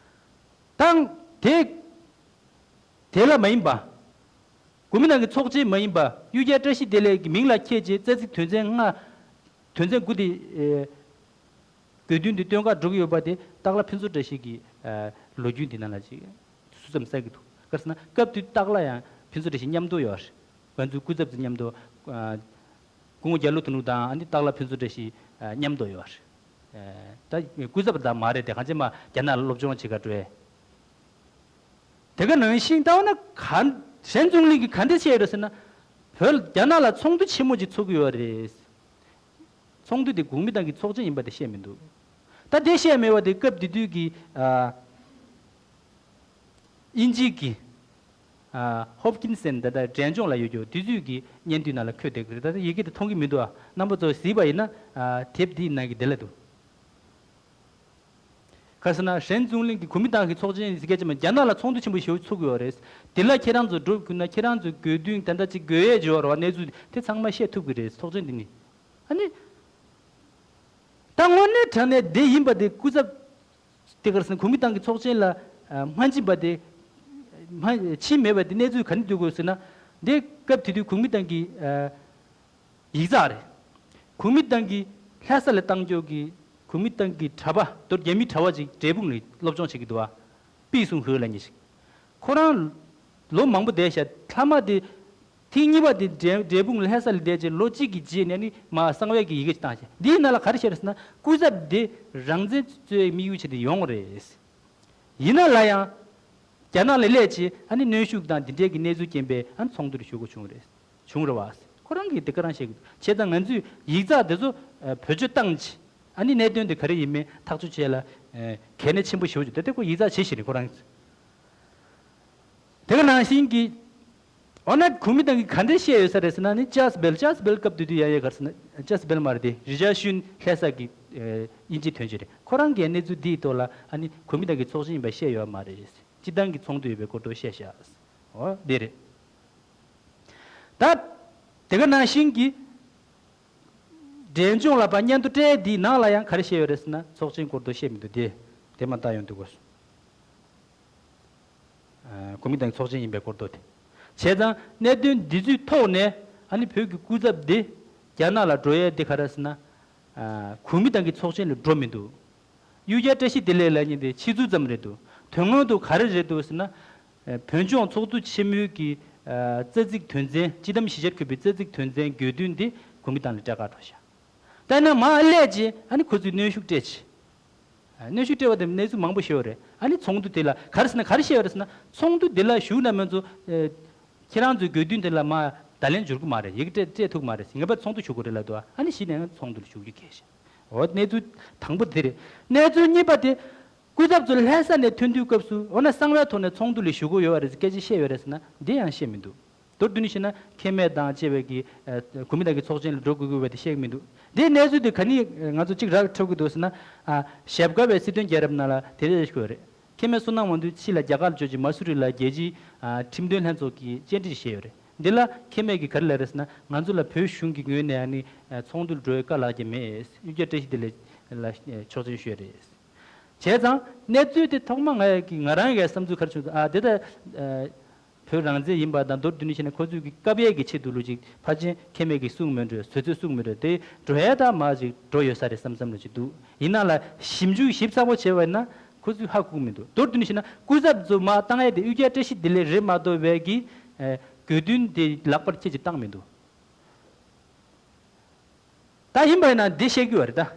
དང་དེ་དེ་ལ་མ་ཡིན་པ། གོང་མའི་ཏང་གི་ཚོགས་ཆེན་མ་ཡིན་པ། གཡུལ་རྒྱལ་བཀྲ་ཤིས་བདེ་ལེགས་ཀྱི་མིང་ལ་འཁྱེར་རྗེས་རྩ་ཚིག་དོན་ཚན་ལྔ། དོན་ཚན་དགུ་དེ་ཨེ་དགོས་འདུན་དེ་བཏོན་ག་འགྲོ་གི་ཡོད་པ་དེ་སྟག་ལྷ་ཕུན་ཚོགས་བཀྲ་ཤིས་ཀྱི་ཨ་ལོ་རྒྱུས་འདི་ནང་ལ་ཅིག་ཟུར་ཙམ་གསལ་གྱི་འདུག་ག་རེ་ཟེར་ན། སྐབས་དེ་སྟག་ལྷ་ཡང་ཕུན་ཚོགས་བཀྲ་ཤིས་མཉམ་དུ་ཡོད་རེད། ང་ཚོའི་སྐུ་ཚབ་ཚོ་མཉམ་དུ་ཨ་སྐུ་ངོ་རྒྱ་ལོ་དོན་གྲུབ་དང་ཨ་ནི་སྟག་ལྷ་ཕུན་ཚོགས་བཀྲ་ཤིས་ཨ་མཉམ་དུ་ཡོད་རེད། ཨ་ད་སྐུ་ཚབ་དང་མ་རེད་དེ། གང་ཅི་མ་རྒྱ་ནག་ལ་སློབ་སྦྱོང་བྱེད་ག་འགྲོ་ཡས། དེ་ག་ནང་བཞིན་ད་འོ་ན་ག་ཧྲེན་ཙུང་ལིང་གིས་ག་འདྲ་བཤད་ཡོད་རེད་ཟེར་ན། བོད་རྒྱ་ནག་ལ་ཚོགས་འདུ་ཆེན་མོ་ཅིག་ཚོགས་ཀྱི་ཡོད་རེད། ཚོགས་འདུ་དེ་གོང་མའི་ཏང་གི་ཚོགས་ཆེན་ཡིན་པ་དེ་བཤད་མི་འདུག་ད་དེ་བཤད་མེད་པ་དེ་སྐབས་དེ་དུས་ཀྱི་ཨ་དབྱིན་ཇི་གི་ཨ་ཧོབ་ཀིན་སན་ད་ལྟ་འབྲས་ལྗོངས་ལ་ཡོད་རྒྱུ་དེ་དུས་ཀྱི་སྙན་ཐོའི་ནང་ལ་འཁོད་བསྡད་ཀྱི་རེད། ད་ལྟ་ཡི་གེ་དེ་མཐོང་གི་མི་འདུག་ཨ། རྣམ་པ་ཚོ་གཟིགས་པ་ཡིན་ན་ཨ་དེབ་འདིའི་ནང་གི་དེ་ལ་འདུག་ག་རེ་ཟེར་ན། ཧྲེན་ཙུང་ལིང་གིས་གོ་མིན་ཏང་གི་ཚོགས་ཆེན་ཟེར་སྐད་ཆ་མ། རྒྱ་ནག་ལ་ཚོགས་འདུ་ཆེན་པོ་ཞེ་པོ་ཚུགས་ཡོད་རེད། དེ་ལ་ཁྱེད་རང་ཚོ་འགྲོ་དགོས་ན་ཁྱེད་རང་ཚོའི་དགོས་འདུན་ད་ལྟ་ཅིག་དགོས་ཡས་ཅིག་ཡོད་རེད་བ། གནས་ཚུལ་དེ་ཚང་མ་བཤད་ཐུབ་ཀྱི་རེད། ཚོགས་ཆེན་འདི་ནི། ཨ་ནི། ད་དངོས་གནས་དྲང་གནས་དེ་ཡིན་པ་དེ་སྐུ་ཚབ་དེ་ག་རེ་ཟེར་ན། གོ་མིན་ཏང་གི་ཚོགས་ཆེན་ལ་ཨ་མ་ཕྱིན་པ་དེ། མ་ཕྱིན་མེད་པ་དེ་གནས་ཚུལ་ག་ནས་ཐོན་གྱི་ཡོད་ཟེར་ན། དེ་སྐབས་དེ་དུས་གོ་མིན་ཏང་གི་ཨ། ཡིག་ཚགས་རེད། གོ་མིན་ཏང་གི་ལྷ་ས་ལ་བཏང་ཕྱོགས་ཀྱི་གོ་མིན་ཏང་གི་གྲྭ་པ། མདོར་རྒྱ་མིའི་གྲྭ་པ་ཅིག་འབྲས་སྤུངས་ནས་སློབ་སྦྱོང་བྱེད་ཀྱི་འདུག་བ། པི་སུང་ཧུའེ་ལབ་མཁན་ཞིག་ཁོ་རང་ལོ་མང་པོ་བསྡད་ཤག་མཐའ་མ་དེ་ཐེངས་གཉིས་པ་དེ་འབྲས་འབྲས་སྤུངས་ལ་ལྷ་ས་ལ་བསྡད་རྗེས་ལོ་གཅིག་གི་རྗེས་ནས་ནི་མར་གསང་བའི་གི་ཡི་གེ་ཅིག་བཏང་ཤག་འདིའི་ནང་ལ་ག་རེ་བཤད་རེད་ཟེར་ན། སྐུ་ཚབ་དེ་རང་བཙན་རྩོད་དམིགས་ཡུལ་བྱས་ཏེ་ཡོང་རེད། ཡིན་ན་ལ་ཡང་། རྒྱ་ནག་ལ་སླེབས་རྗེས་ཨ་ནི་གནོན་ཤུགས་དང་འདི་འདྲའི་གི་གནས་ཚུལ་རྐྱེན་པས་ཨ་ནི་ཚོགས་འདུར་ཞུགས་དགོས་བྱུང་རེད། བྱུང་རེད་བ། ཁོ་རང་གིས་དེ་ག་རང་བཤད་ཀྱི་འདུག་བྱས་ཙང་ང་ཚོས་ཡིག་ཚགས་དེ་ཚོ་ཨ་བེད་སྤྱོད་བཏང་རྗེས་ཨ་ནི་གནད་དོན་དེ་ག་རེ་ཡིན་མིན་ཐག་གཅོད་བྱེད་ཡ་ལ་ཨ་གལ་གནད་ཆེན་པོ་ཞེ་པོ་ཅིག་དེ་ལྟ་ཁོ་ཡིག་ཚགས་བྱེད་བཞིན་རེད་ཁོ་རང་གིས། དེ་ག་ནང་བཞིན་གྱི། འོ་ན་གོ་མིན་ཏང་གིས་ག་འདྲ་བཤད་ཡོད་ས་རེད་ཟེར་ན་ནི། ཅཱས་སྦེལ། ཅཱས་སྦེལ་སྐབས་དེ་དུས་ཡ་ཡ་ག་རེ་ཟེར་ན། ཅཱས་སྦེལ་མ་རེད་དེ། རི་ཅར་ཤུན་ལྷ་ས་གི་ཨ་དབྱིན་ཇི་དོན་གཅོད་རེད། ཁོ་རང་གིས་གནས་ཚུལ་འདིའི་ཐོག་ལ་ཨ་ནི་གོ་མིན་ཏང་གི་ཚོགས་ཆེན་ཡིན་པ་བཤད་ཡོད་མ་རེད། སྤྱི་བཏང་གི་ཚོགས་འདུ་ཡོད་པའི་སྐོར་དུ་བཤད་ཤག་འོ་འདི་རེད། ད། དེ་ག་ནང་བཞིན་གྱི། འབྲས་ལྗོངས་ལ་ཕར་སྙན་ཐོ་སྤྲད་དེའི་ནང་ལ་ཡང་ག་རེ་བཤད་ཡོད་རེད་ཟེར་ན། ཚོགས་ཆེན་སྐོར་དུ་བཤད་མི་འདུག་དེ། དེ་མ་ལྟ་ཡོང་འདུག་གོ། ཨ་གོ་མིན་ཏང་གི་ཚོགས་ཆེན་ཡིན་པའི་སྐོར་དུ་དེ། བྱས་ཙང་གནད་དོན་འདི་ཚོའི་ཐོག་ནས་ཨ་ནི་བོད་ཀྱི་སྐུ་ཚབ་འདི་རྒྱ་ནག་ལ་འགྲོ་ཡས་འདི་ག་རེ་ཟེར་ན། ཨ། གོ་མིན་ཏང་གི་ཚོགས་ཆེན་ལ་འགྲོ་མི་འདུག་གཡུལ་རྒྱལ་བཀྲ་ཤིས་བདེ་ལེགས་ལབ་མཁན་དེ་ཕྱི་ཚུལ་ཙམ་རེད་འདུག་དོན་དངོས་དུ་ག་རེ་རེད་འདུག་ཟེར་ན། ཨ། བོད་ལྗོངས་ཚོགས་འདུ་ཆེན་མོའི་གི། ཨ། རྩ་ཚིག་དོན་ཚན། སྤྱི་བདམས་གཞིས་བྱེས་ཁུལ་པའི་རྩ་ཚིག་དོན་ཚན་དགོས་འདུན་འདི་གོ་མིན་ཏང་ལ་སྤྲད་ག་འགྲོ་ཤག་ད་ན་མར་སླེབས་རྗེས་ཨ་ནི་ཁོ་ཚོས་གནོན་ཤུགས་སྤྲད་ཆེ། ཨ། གནོན་ཤུགས་སྤྲད་པ་དེ་གནས་ཚུལ་མང་པོ་ཤེས་པ་རེད། ཨ་ནི་ཚོགས་འདུ་དེ་ལ་ག་རེ་ཟེར་ན། ག་རེ་བཤད་པ་རེད་ཟེར་ན། ཚོགས་འདུ་དེ་ལ་ཞུགས་ན་མི་ཚོ། ཨེ། ཁྱེད་རང་ཚོའི་དགོས་འདུན་དེ་ལ་མར་བརྡ་ལན་འབྱོར་གི་མ་རེད། ཡི་གེ་སྤྲད་སྤྲད་ཐུབ་མ་རེད། ངེས་པར་ཚོགས་འདུ་ཞུགས་དགོས་རེད་ལབ་འདུག་ཨ་ནི་གཞི་ནས་ཚོགས་འདུ་ལ་ཞུགས་རྒྱུ་གལ་ཆེ། འོ། གནས་ཚུལ་དང་པོ་དེ་རེད། གནས་ཚུལ་གཉིས་པ་དེ། སྐུ་ཚབ་ཚོ་ལྷ་ས་ནས་ཐོན་དུས་སྐབས་སུ། འོ་ན་གསང་བའི་ཐོག་ནས་ཚོགས་འདུ་ལ་ཞུགས་དགོས་ཡོད་པ་རེད་ཟེར་སྐད་ཆ་བཤད་ཡོད་རེད་ཟེར་ན། འདི་ཡང་བཤད་མི་འདུག་མདོར་བསྡུས་ནས་བཤད་ན། ཁེ་མེད་དང་བཅས་པའི་གི། ཨ། གོ་མིན་ཏང་གི་ཚོགས་ཆེན་ལ་འགྲོ་དགོས་དགོས་པ་དེ་བཤད་ཀྱི་མི་འདུག་འདིའི་གནས་ཚུལ་དེ་ག་ནས་ང་ཚོ་གཅིག་ར་འཕྲོད་ཀྱི་འདུག་ཟེར་ན། ཨ། ཞབས་དཀར་བའི་སྲིད་དོན་རྒྱལ་རབས་ནང་ལ་དེ་རེད་ཞུ་བ་རེད། ཁེ་མེད་བསོད་ནམས་དབང་འདུས་ཕྱི་ལ་རྒྱ་གར་ལ་འབྱོར་རྗེས། མ་སུ་རི་ལ་རྒྱལ་སྤྱིའི། ཨ། ཁྲིམས་དོན་ལྷན་ཚོགས་ཀྱི་བཅར་འདྲི་བྱས་ཡོད་རེད། འདི་ལ་ཁེ་མེད་ཀྱིས་ག་རེ་ལབ་རེད་ཟེར་ན། ང་ཚོ་ལ་བོད་གཞུང་གི་ངོས་ནས། ཨ་ནི། ཨ། ཚོགས་འདུར་འགྲོ་བའི་བཀའ་ལག་ཀྱང་མེད། གཡུལ་རྒྱལ་བཀྲ་ཤིས་བདེ་ལེགས་ལ་ཆོག་མཆན་ཞུས་རེད། བྱས་ཙང་གནས་ཚུལ་དེ་ཐོག་མ་ང་ཡི་ང་རང་གི་བསམ་ཚུལ་ག་རེ་བྱུང་། ཨ། དེ་ལྟར། ཨ། བོད་རང་བཙན་ཡིན་པ་དང་། མདོར་བསྡུས་ནས་བཤད་ན་ཁོ་ཚོས་ཀྱི་བཀབ་ཡས་ཀྱི་ཆེད་དུ་ལོ་གཅིག་ཕལ་ཆེར་ཁེ་མེད་ཀྱིས་གསུངས་མེད་འགྲོ། བཟོ་ཚོས་གསུངས་མེད་འགྲོ། དེ་འགྲོ་ཡས་ད་མར་ཅིག་འགྲོ་ཡོད་ས་རེད་བསམ་བསམ་ལོ་གཅིག་འདུག་ཡིན་ནའང་ཞིབ་འཇུག་ཞིབ་ཚགས་པོ་བྱས་པ་ཡིན་ན་ཁོ་ཚོས་ཧ་གོ་གི་མི་འདུག་མདོར་བསྡུས་ནས་བཤད་ན། སྐུ་ཚབ་ཚོ་མར་བཏང་ཡས་དེ་གཡུལ་རྒྱལ་བཀྲ་ཤིས་བདེ་ལེགས་རེད་མ་གཏོགས་པའི་གི། ཨ། དགོས་འདུན་དེ་ལག་པར་ཁྱེད་ཀྱིས་བཏང་མི་འདུག་ད་ཡིན་པ་ཡིན་ན་འདི་བཤད་རྒྱུ་བ་རེད་ད།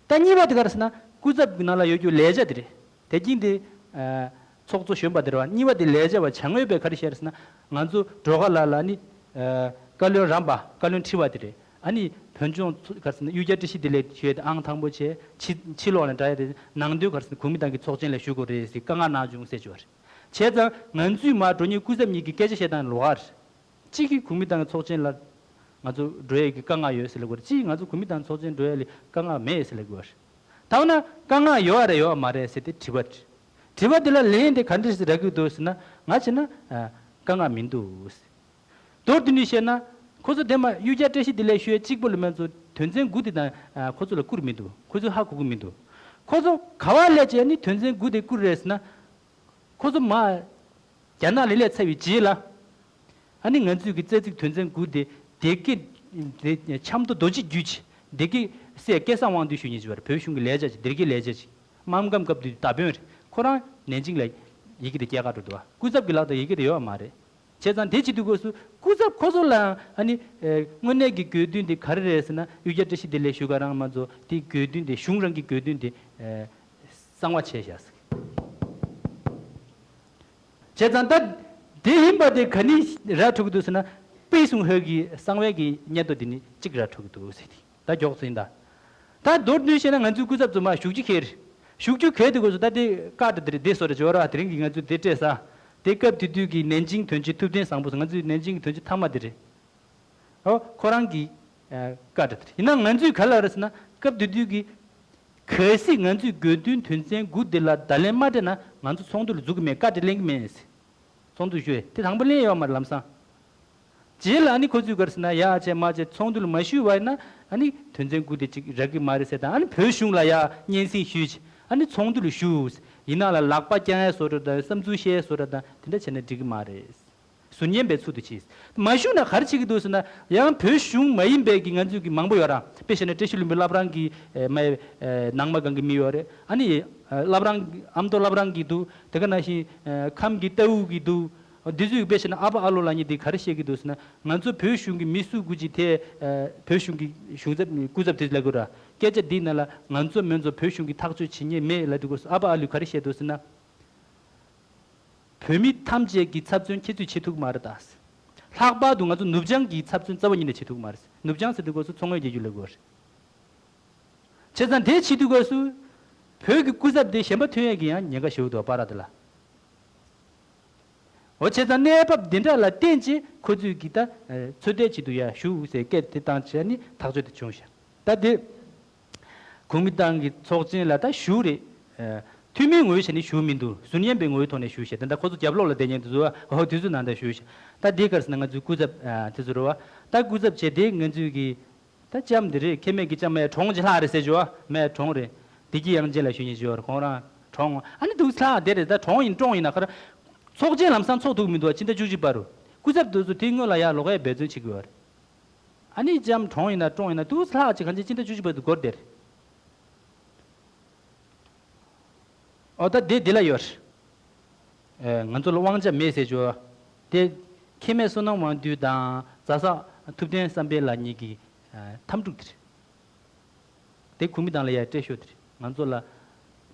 ད་གཉིས་པ་དེ་ག་རེ་ཟེར་ན། སྐུ་ཚབ་ཀྱི་ནང་ལ་ཡོད་རྒྱུ་ལས་བྱ་དེ་རེད། དེ་རྐྱེན་དེ། ཨ། ཚོགས་གཙོ་གཞོན་པ་དེ་རེད་བ། གཉིས་པ་དེ་ལས་བྱ་བ་བྱ་དངོས་པས་ག་རེ་བཤད་རེད་ཟེར་ན། ང་ཚོ་སྒྲོལ་དཀར་ལགས་ལ་ནི། ཨ། བཀའ་བློན་རམས་པ། བཀའ་བློན་ཁྲི་པ་དེ་རེད། ཨ་ནི་བོད་ལྗོངས་ཚོ་ག་རེ་ཟེར་ན། གཡུལ་རྒྱལ་བཀྲ་ཤིས་བདེ་ལེགས་ཞུ་ཡས་དེ་ཨང་དང་པོ་བྱས། ཕྱི་ཕྱི་ལོགས་ལ་འདྲ་ཡས་དེ། ནང་དོན་ག་རེ་ཟེར་ན། གོ་མིན་ཏང་གི་ཚོགས་ཆེན་ལ་ཞུགས་དགོས་རེད་ཟེར་བཀའ་མངགས་གནང་བྱུང་ཟེར་གྱི་བ་རེད། བྱས་ཙང་ང་ཚོས་མར་འགྲོ་མཁན་སྐུ་ཚབ་གཉིས་ཀྱིས་སྐད་ཆ་བཤད་སྟངས་ལོགས་ཀ་རེད། གཅིག་གིས་གོ་མིན་ཏང་གི་ཚོགས་ཆེན་ལ་ང་ཚོ་འགྲོ་ཡས་ཀྱི་བཀའ་མངགས་ཡོད་ཟེར་ལབ་ཀྱི་ཡོད་རེད། གཅིག་གིས་ང་ཚོ་གོ་མིན་ཏང་ཚོགས་ཆེན་འགྲོ་ཡས་ལ་བཀའ་མངགས་མེད་ཟེར་ལབ་ཀྱི་ཡོད་རེད། ད་འོ་ན་བཀའ་མངགས་ཡོད་རེད་ཡོད་མ་རེད་ཟེར་ཏེ་དྲི་བ་རེད། དྲི་བ་དེ་ལ་ལན་དེ་ག་འདྲ་ཞིག་རག་གི་འདུག་ཟེར་ན། ང་བྱས་ན། ཨ། བཀའ་མངགས་མི་འདུག་ཟེར། མདོར་བསྡུས་ནས་བཤད་ན། ཁོ་ཚོ་དེ་མ་གཡུལ་རྒྱལ་བཀྲ་ཤིས་བདེ་ལེགས་ཞུ་ཡས་གཅིག་པོ་ལ་མ་གཏོགས་དོན་ཚན་དགུ་དེ་དང་། ཨ། ཁོ་ཚོ་ལ་བསྐུར་མི་འདུག་ཁོ་ཚོས་ཧ་གོ་གི་མི་འདུག་ཁོ་ཚོ་ག་བ་སླེབས་བྱས་ནས་དོན་ཚན་དགུ་དེ་བསྐུར་རེད་ཟེར་ན། ཁོ་ཚོ་མར་རྒྱ་ནག་ལ་སླེབས་ཚར་བའི་རྗེས་ལ། ཨ་ནི་ང་ཚོས་ཀྱི་རྩ་ཚིག་དོན་ཚན་དགུ་དེ་སྡེ་དགེ། དེ་ཆབ་མདོ་རྡོ་རྗེ་རྒྱུད་ཀྱི་སྡེ་དགེ་སྲས་སྐལ་བཟང་དབང་འདུས་ཞུ་མཁན་ཅིག་ཡོད་རེད། བོད་གཞུང་གི་ལས་བྱ་ཅིག་སྡེ་དགེ་ལས་བྱ་ཅིག་དམག་འཁྲུག་སྐབས་དེ་མདའ་དཔོན་རེད། ཁོ་རང་ནན་ཅིང་ལ་ཡི་གེ་དེ་སྐྱེལ་ག་འགྲོ་འདུག་བ། སྐུ་ཚབ་ཀྱི་ལག་ཏུ་ཡི་གེ་དེ་ཡོད་མ་རེད། བྱས་ཙང་དེ་བྱེད་དུས་སྐབས་སུ་སྐུ་ཚབ་ཁོ་ཚོ་ལའང་ཨ་ནི། ཨེ། དངོས་གནས་ཀྱི་དགོས་འདུན་དེ་ག་རེ་རེད་ཟེར་ན། གཡུལ་རྒྱལ་བཀྲ་ཤིས་བདེ་ལེགས་ཞུ་ག་རང་མ་གཏོགས་དེ་དགོས་འདུན་དེ། གཞུང་རང་གི་དགོས་འདུན་དེ། ཨེ། གསང་བ་བྱས་བཞག་ཟེར། བྱས་ཙང་ད་དེ་ཡིན་པ་དེ་ག་ནས་ར་འཕྲོད་ཀྱི་འདུག་ཟེར་ན། པེ་སུང་ཧོས་ཀྱི་གསང་བའི་གི་སྙན་ཐོ་དེ་ནས་གཅིག་ར་འཕྲོད་ཀྱི་འདུག་ཟེར་ཏེ། ད་མགྱོགས་ཙམ་ཡིན་ད། ད་མདོར་བསྡུས་བཤད་ན་ང་ཚོའི་སྐུ་ཚབ་ཚོ་མར་ཞུགས་རྒྱུ་ཁེལ། ཞུགས་རྒྱུ་ཁེལ་དུས་སྐབས་སུ་ད་དེ་བཀའ་འདྲི་དེ་རེད། དེ་སོ་རེ་བྱོས་ར། དེ་རིང་གི་ང་ཚོས་དེ་སྤྲད་ས། དེ་སྐབས་དེ་དུས་ཀྱི་ནན་ཅིང་དོན་གཅོད་ཐུབ་བསྟན་བཟང་པོ་ཟེར། ང་ཚོའི་ནན་ཅིང་གི་དོན་གཅོད་མཐའ་མ་དེ་རེད། ཨོ། ཁོ་རང་གི། ཨ། བཀའ་འདྲི་དེ་རེད། ཡིན་ན་ང་ཚོས་ག་ལབ་རེད་ཟེར་ན། སྐབས་དེ་དུས་ཀྱི། གལ་སྲིད་ང་ཚོས་དགོས་འདུན་དོན་ཚན་དགུ་དེ་ལ་བརྡ་ལན་མ་སྤྲད་ན་ང་ཚོ་ཚོགས་འདུ་ལ་འཛུལ་གྱི་མེད། བཀའ་འདྲི་ལེན་གྱི་མེད་ཟེར། ཚོགས་འདུ་ཞུ་ཡས་དེ་དང་པོ་ལེན་ཡོད་མ་རེད་ལམ་སང་། རྗེས་ལ་ཨ་ནི་ཁོ་ཚོས་ག་རེ་ཟེར་ན། ཡ་བྱས་མ་བྱས་ཚོགས་འདུ་ལ་མ་ཞུགས་པ་ཡིན་ན་ཨ་ནི་དོན་ཚན་དགུ་དེ་ཅིག་རག་གི་མ་རེད་ཟེར་དང་། ཨ་ནི་བོད་གཞུང་ལ་ཡ་སྙན་སེང་ཞུས་བྱས། ཨ་ནི་ཚོགས་འདུ་ལ་ཞུགས། ཡིན་ནའང་ལག་པ་བརྐྱང་ཡས་བཟོ་འདྲ་དང་། བསམ་ཚུལ་བཤད་ཡས་བཟོ་འདྲ་དང་། དེ་འདྲ་བྱས་ན་འགྲིག་གི་མ་རེད། ཟུར་ཉན་པའི་ཚུལ་དུ་བྱས། མ་ཞུགས་ན་ག་རེ་བྱེད་ཀྱི་འདུག་ཟེར་ན། ཡང་བོད་གཞུང་མ་ཡིན་པའི་གི་ང་ཚོའི་གི་མང་པོ་ཡོད་ར། དཔེ་བཤད་ན་བཀྲ་ཤིས་ལྷུན་པོའི་བླ་བྲང་གི། ཨེ། མ། ཨེ། ནང་མ་སྒང་གི་མི་ཡོད་རེད། ཨ་ནི། ཨེ། བླ་བྲང་། ཨ་མདོ་བླ་བྲང་གི་འདུག་དེ་ག་ནང་བཞིན། ཨེ། ཁམས་ཀྱི་རྟའུ་གི་འདུག་འདི་ཚོས་དཔེ་བཤད་ན་ཨ་ཕ་ཨ་ལོ་ལབ་མཁན་དེ་ག་རེ་བཤད་ཀྱི་འདུག་ཟེར་ན། ང་ཚོ་བོད་གཞུང་གི་མི་སུ་དགུ་ཅིག་དེ། ཨེ། བོད་གཞུང་གི་གཞུང་ཚབ་སྐུ་ཚབ་དེ་ལབ་དགོས་ར། སྐད་ཆ་འདི་ནང་ལ་ང་ཚོ་མི་ཚོ་བོད་གཞུང་གི་ཐག་གཅོད་བྱེད་མཁན་མེད་ལབ་དུས་སྐབས་སུ་ཨ་ཕ་ཨ་ལོས་ག་རེ་བཤད་འདུག་ཟེར་ན། བོད་མི་ཐམས་ཅད་ཀྱི་ཚབ་མཚོན་ཁྱེད་ཚོས་བྱེད་ཐུབ་ཀྱི་མ་རེད་ད། ལྷག་པར་དུ་ང་ཚོ་ནུབ་བྱང་གི་ཚབ་མཚོན་རྩ་བ་ཉིད་ནས་བྱེད་ཐུབ་ཀྱི་མ་རེད། ནུབ་བྱང་ཟེར་དུས་སྐབས་སུ་མཚོ་སྔོན་རྒྱལ་རྒྱུད་ལ་དགོས་རེད། བྱས་ཙང་དེ་བྱེད་དུས་སྐབས་སུ་བོད་ཀྱི་སྐུ་ཚབ་དེ་གཞན་པ་ཐོན་ཡས་ཀྱི་ཡང་ཉེན་ཁ་ཞེ་པོ་འདུག་པཱ་ར་དེ་ལ། འོ། བྱས་ཙང་གནས་བབ་འདི་འདྲ་ལ་བརྟེན་བྱས་ཁོ་ཚོས་ཀྱིས་ད། ཨ། ཚོད་ལྟའི་ཆེད་དུ་ཡར་ཞུགས་ཟེར་སྐད་དེ་བཏང་བྱས་ནས་ཐག་གཅོད་དེ་བྱུང་ཤག་ད་དེ། གོ་མིན་ཏང་གི་ཚོགས་ཆེན་ལ་ད་ཞུགས་རེད། ཨ། འཐུས་མིའི་ངོས་བྱས་ནས་ཞུགས་མི་འདུག་ཟུར་ཉན་པའི་ངོས་ཐོག་ནས་ཞུགས་ཤག་ད་ལྟ་ཁོ་ཚོ་རྒྱབ་ལོགས་ལ་བསྡད་མཁན་དེ་ཚོ། ཨོ། དེ་ཚོ་ནང་ད་ཞུགས་ཤག་ད་དེ་ག་རེ་ཟེར་ན་ང་ཚོའི་སྐུ་ཚབ། ཨ། དེ་ཚོ་རེད་བ། ད་སྐུ་ཚབ་བྱས་དེ་ང་ཚོའི་གི། ད་ལྕམ་དེ་རེད། ཁེ་མེད་ཀྱི་ལྕམ་མའི་གྲོངས་ཅིག་ལྷག་རེད་ཟེར་བྱས་བ། མའི་གྲོངས་རེད། བདེ་སྐྱིད་གཡང་ཆེན་ལ་ཞུ་མཁན་ཅིག་ཡོད་རེད། ཁོང་རང་གྲོངས། ཨ་ནི་འདུག་ལྷག་དེ་རེད། ད་གྲོངས་ཡིན་གྲོངས་ཡིན་ན་ཁར། ཚོགས་ཆེན་ལམ་སང་ཚོགས་ཐུབ་མི་འདུག་བ། ཕྱི་ཟླ་བཅུ་གཅིག་བར་དུ། སྐུ་ཚབ་དེ་ཚོ་དེའི་སྔོན་ལ་ཡར་ལོགས་ཀས་འབད་བརྩོན་བྱེད་དགོས་པ་རེད། ཨ་ནི་ལྕམ་གྲོངས་ཡིན་ན་བཀྲོངས་ཡིན་ན་དུས་ལྷག་ཅིག་གང་ཅི་སྤྱི་ཟླ་བཅུ་གཅིག་པ་དུ་འགོར་བསྡད་རེད། ཨོ་ད་དེ་འདི་ལ་ཡོད་རེད། ཨེ་ང་ཚོ་ལ་དབང་ཆ་མེད་ཟེར་ཆོག་དེ་ཁེ་མེད་བསོད་ནམས་དབང་འདུས་དང་རྫ་ས་ཐུབ་བསྟན་བསམ་འཕེལ་ལགས་གཉིས་ཀྱི་ཨ་འཐབ་འཁྲུག་དེ་རེད། དེ་གོ་མི་དང་ལ་ཡ་སྤྲད་ཤོག་དེ་རེད། ང་ཚོ་ལ་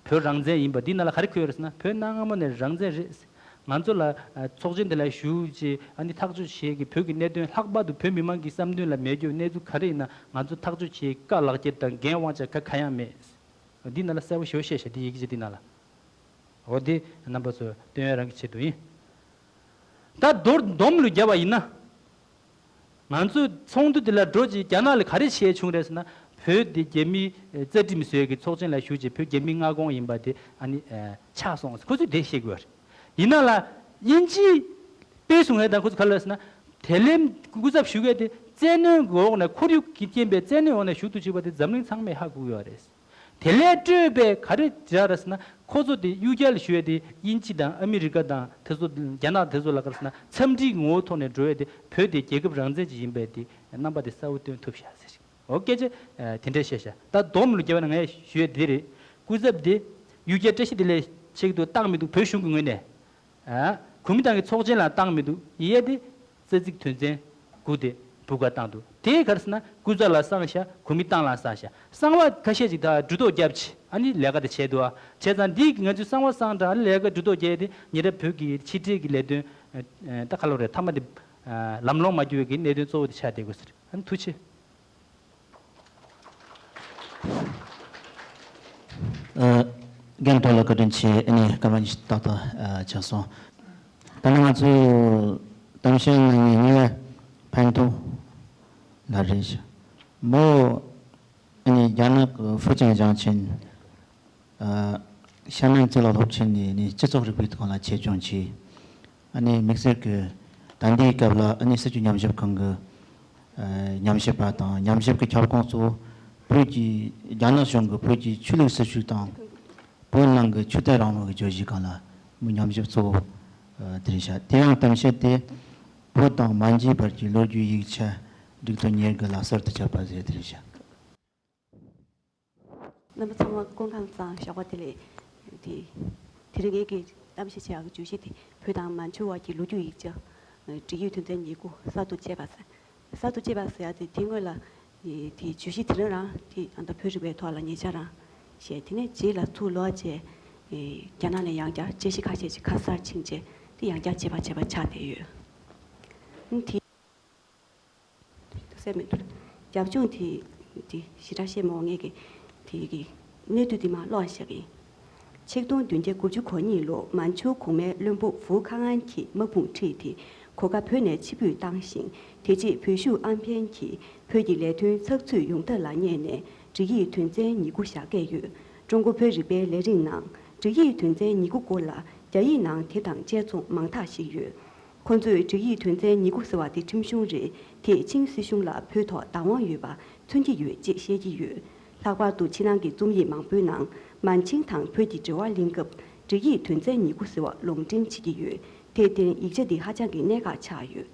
བོད་རང་བཙན་ཡིན་པ་འདི་ནང་ལ་ག་རེ་འཁོད་ཡོད་རེད་ཟེར་ན། བོད་གནའ་སྔ་མོ་ནས་རང་བཙན་རེད། ང་ཚོ་ལ་ཨ་ཚོགས་ཆེན་དེ་ལ་ཞུགས་བྱས་ཨ་ནི་ཐག་གཅོད་བྱེད་ཀྱི་བོད་ཀྱི་གནད་དོན་ལྷག་པར་དུ་བོད་མི་མང་གི་བསམ་འདུན་ལ་མེད་རྒྱུ་གནས་ཚུལ་ག་རེ་ཡིན་ན་ང་ཚོ་ཐག་གཅོད་བྱེད་དཀའ་ལག་ཁྱེར་དང་འགན་དབང་ཆ་ག་ག་ཡང་མེད། འདི་ནང་ལ་གསལ་པོ་ཞེ་པོ་བཤད་བཞག་དེ་ཡི་གེ་ཅིག་འདི་ནང་ལ། འོ་དེ་རྣམ་པ་ཚོ་སྟོན་ཡ་རང་གི་ཆེད་དུ་ཡིན། ད་མདོར་སྡོམ་ལུ་བརྒྱབ་པ་ཡིན་ན། ང་ཚོས་ཚོགས་འདུ་འདི་ལ་འགྲོ་ཅིག་རྒྱ་ནག་ལ་ག་རེ་བྱས་བྱུང་རེད་ཟེར་ན། བོད་འདི་རྒྱ་མིའི་རྩ་ཁྲིམས་བཟོས་ཀྱི་ཚོགས་ཆེན་ལ་ཞུགས་ཅིག་བོད་རྒྱ་མིའི་མངའ་ཁོངས་ཡིན་པ་དེ་ཨ་ནི་ཆགས་སོང་ཁོ་ཚོས་དེ་བཤད་དགོས་རེད། ཡིན་ན་ལ་དབྱིན་ཇིའི་དཔེ་བཟུང་ཧེ་དང་ཁོ་ཚོ་ག་ལ་ཟེར་ན། དེ་ལས་སྐུ་ཚབ་ཞུ་མཁན་དེ་བཙན་གནོན་གྱི་འོག་ནས་ཁོར་ཡུག་གི་རྐྱེན་པས་བཙན་གནོན་འོག་ནས་ཞུགས་འདུག་ཅེས་པ་དེ་འཛམ་གླིང་ཚང་མས་ཧ་གོ་གི་ཡོད་རེད། དེ་ལས་སྤྲོས་པས་ག་རེ་བྱ་རེད་ཟེར་ན། ཁོ་ཚོ་དེ་གཡུལ་རྒྱལ་ཞུ་ཡས་དེ་དབྱིན་ཇི་དང་ཨ་མི་རི་ཀ་དང་དེ་ཚོ་རྒྱ་ནག་དེ་ཚོ་ལ་ག་རེ་ཟེར་ན་འཚམས་འདྲིའི་ངོ་བོ་ཐོག་ནས་འགྲོ་ཡས་དེ་བོད་དེ་རྒྱལ་ཁབ་རང་བཙན་ཅིག་ཡིན་པའི་དེ་རྣམ་པ་དེ་གསལ་པོ་སྟོན་ཐུབ་ཤག་ཟེར། འོ་སྐད་ཆ་དེ་འདྲས་བཤད་ཤག་ད་སྡོམ་ལུ་རྒྱབ་ན་ངས་ཞུ་ཡས་དེ་རེད། སྐུ་ཚབ་དེ་གཡུལ་རྒྱལ་བཀྲ་ཤིས་བདེ་ལེགས་ཆེད་དུ་བཏང་མི་འདུག་བོད་གཞུང་གི་ངོས་ནས། ཨ། གོ་མིན་ཏང་གི་ཚོགས་ཆེན་ལ་བཏང་མི་འདུག་ཡིན་ཡས་དེ་རྩ་ཚིག་དོན་ཚན་དགུ་དེ་བུ་ག་བཏང་འདུག་དེ་ག་རེ་ཟེར་ན་སྐུ་ཚབ་ལ་གསང་ཤག་གོ་མིན་ཏང་ལ་གསང་ཤག་གསང་བ་ཁ་ཤས་ཅིག་ད་གྲུ་ཐོག་བརྒྱབ་ཆེ་ཨ་ནི་ལས་ཀ་དེ་བྱས་འདུག་ཨ་བྱས་ཙང་འདི་གི་ང་ཚོས་གསང་བ་གསང་དྲ་ཨ་ནི་ལས་ཀ་གྲུ་ཐོག་བརྒྱབ་དེ་ཉེ་རབས་བོད་ཀྱི་ཕྱི་འབྲེལ་གྱི་ལས་དོན་ད་ག་ལོ་རེད་མཐའ་མ་དེ་ལམ་ལྷོང་མ་འགྱུར་བའི་གི་གནད་དོན་གཙོ་བོ་དེ་ཆགས་བསྡད་དགོས་ཟེར་ཨ་ནི་ཐུགས་ཆེ། ཨ། རྒན་ཐོག་ལ་བཀའ་དྲིན་ཆེ་ཨ་ནི་སྐར་མ་ཉི་ཤུ་ཏག་ཏག་ཨ་ཆགས་སོང་། ད་ནི་ང་ཚོས་གཏམ་བཤད་གནང་མཁན་གཉིས་པ་ཕན་ཐོགས་ལགས་རེད། མོ་ཨ་ནི་རྒྱ་ནག་གི་ཧྥུ་ཅན་ཞིང་ཆེན། ཨ། ཤར་ནན་རྩིས་ལ་སློབ་ཆེན་ནས་ནི་སྤྱི་ཚོགས་རིག་པའི་ཐོག་ལ་ཆེད་སྦྱོང་བྱས། ཨ་ནི་དམིགས་བསལ་གྱི་ད་ལྟའི་སྐབས་ལ་ཨ་ནི་སྲིད་བྱུས་ཉམས་ཞིབ་ཁང་གི་ཨ་ཉམས་ཞིབ་པ་དང་ཉམས་ཞིབ་ཀྱི་ཁྱབ་ཁོངས་གཙོ་བོ་བོད་ཀྱི་རྒྱ་ནག་གཞུང་གི་བོད་ཀྱི་ཆོས་ལུགས་སྲིད་བྱུས་དང་བོད་ནང་གི་ཆོས་དད་རང་དབང་གི་བརྗོད་གཞི་སྒང་ལ་མོའི་ཉམས་ཞིབ་གཙོ་བོ་ཨ་དེ་རེད་ཤག་དེ་ཡང་གཏམ་བཤད་དེ་བོད་དང་མན་ཇུའི་བར་གྱི་ལོ་རྒྱུས་ཡིག་ཆ་སྒྲིག་ཐོ་ཉེར་དགུ་ལ་གསར་དུ་ཁྱབ་པ་ཟེར་དེ་རེད་ཤག་རྣམ་པ་ཚང་མ་སྐུ་ཁམས་བཟང་། ཞོགས་པ་བདེ་ལེགས། དེ་དེ་རིང་ངེད་ཀྱིས་གཏམ་བཤད་བྱེད་ཡག་གི་བརྗོད་གཞི་དེ་བོད་དང་མན་ཇུ་བར་གྱི་ལོ་རྒྱུས་ཡིག་ཆ་སྒྲིག་ཡིག་དོན་ཚན་ཉེར་དགུ་གསར་དུ་བཅད་པ་ཟེར། གསར་དུ་བཅད་པ་ཟེར་ཡག་དེ་དེ་སྔོན་ལ་དེ་བརྗོད་གཞི་དེ་རང་རང་དེ་ཨ་ད་བོད་རིག་པའི་ཐོག་ལ་ཉེ་ཆར་རང་བཤད། དེ་ནས་རྗེས་ལ་ཚུར་ལོག་བྱས་རྒྱ་ནག་ནས་ཡང་བསྐྱར་དཔྱད་གཞི་ཁ་ཤས་ཅིག་ཁ་གསར་ཕྱིན་བྱས་དེ་ཡང་བསྐྱར་བཅད་པ་བྱས་པ་ཆགས་བསྡད་ཡོད། དེ། སེམས་མི་འདུག་རྒྱབ་ལྗོངས་དེ་དེ་ཞེ་དྲག་བཤད་མ་འོང་། ངས་ཀྱི་དེ་གི་གནད་དོན་དེ་མར་ཀློག་བཞག་གི་ཡིན། ཆིག་སྟོང་བདུན་བརྒྱ་དགུ་བཅུ་གོ་གཉིས་ལོར་མན་ཇུ་གོང་མའི་བློན་པོ་ཧྥུ་ཁ་ཨན་གྱིས་དམག་དཔུང་ཁྲིད་དེ་གོ་ཁ་བོད་ནས་ཕྱིར་འབུད་བཏང་ཞིང་། དེ་རྗེས་བོད་ཤུག་ཨན་ཕན་གྱིས་བོད་ཀྱི་ལས་དོན་ཚགས་ཚུད་ཡོང་ཐབས་ལ་བསྙད་ནས་སྒྲིག་ཡིག་དོན་ཚན་ཉེར་དགུ་བཞག་གི་ཡོད། ཀྲུང་གོ་བོད་རིག་པའི་ལས་རིགས་ནང་སྒྲིག་ཡིག་དོན་ཚན་ཉེར་དགུ་སྐོར་ལ་རྒྱ་ཡིག་ནང་དེབ་དང་དཔྱད་རྩོམ་མང་དག་ཞིག་ཡོད། ཁོ་ཚོས་སྒྲིག་ཡིག་དོན་ཚན་ཉེར་དགུ་ཟེར་བ་དེ་ཁྲིམས་གཞུང་རེད། དེས་ཆིང་སྲིད་གཞུང་ལ་བོད་ཐོག་བདག་དབང་ཡོད་པ་མཚོན་གྱི་ཡོད་ཅེས་བཤད་ཀྱི་ཡོད། ལྷག་པར་དུ་ཕྱི་ནང་གི་རྩོམ་ཡིག་མང་པོའི་ནང་མན་ཆིང་དང་བོད་ཀྱི་འབྲེལ་བ་གླེང་སྐབས་སྒྲིག་ཡིག་དོན་ཚན་ཉེར་དགུ་ཟེར་བ་ལུང་འདྲེན་བྱེད་ཀྱི་ཡོད། དེར་བརྟེན་ཡིག་ཆ་འདི་ཧ་ཅང་གི་གནད་འགག་ཆགས་ཡོད།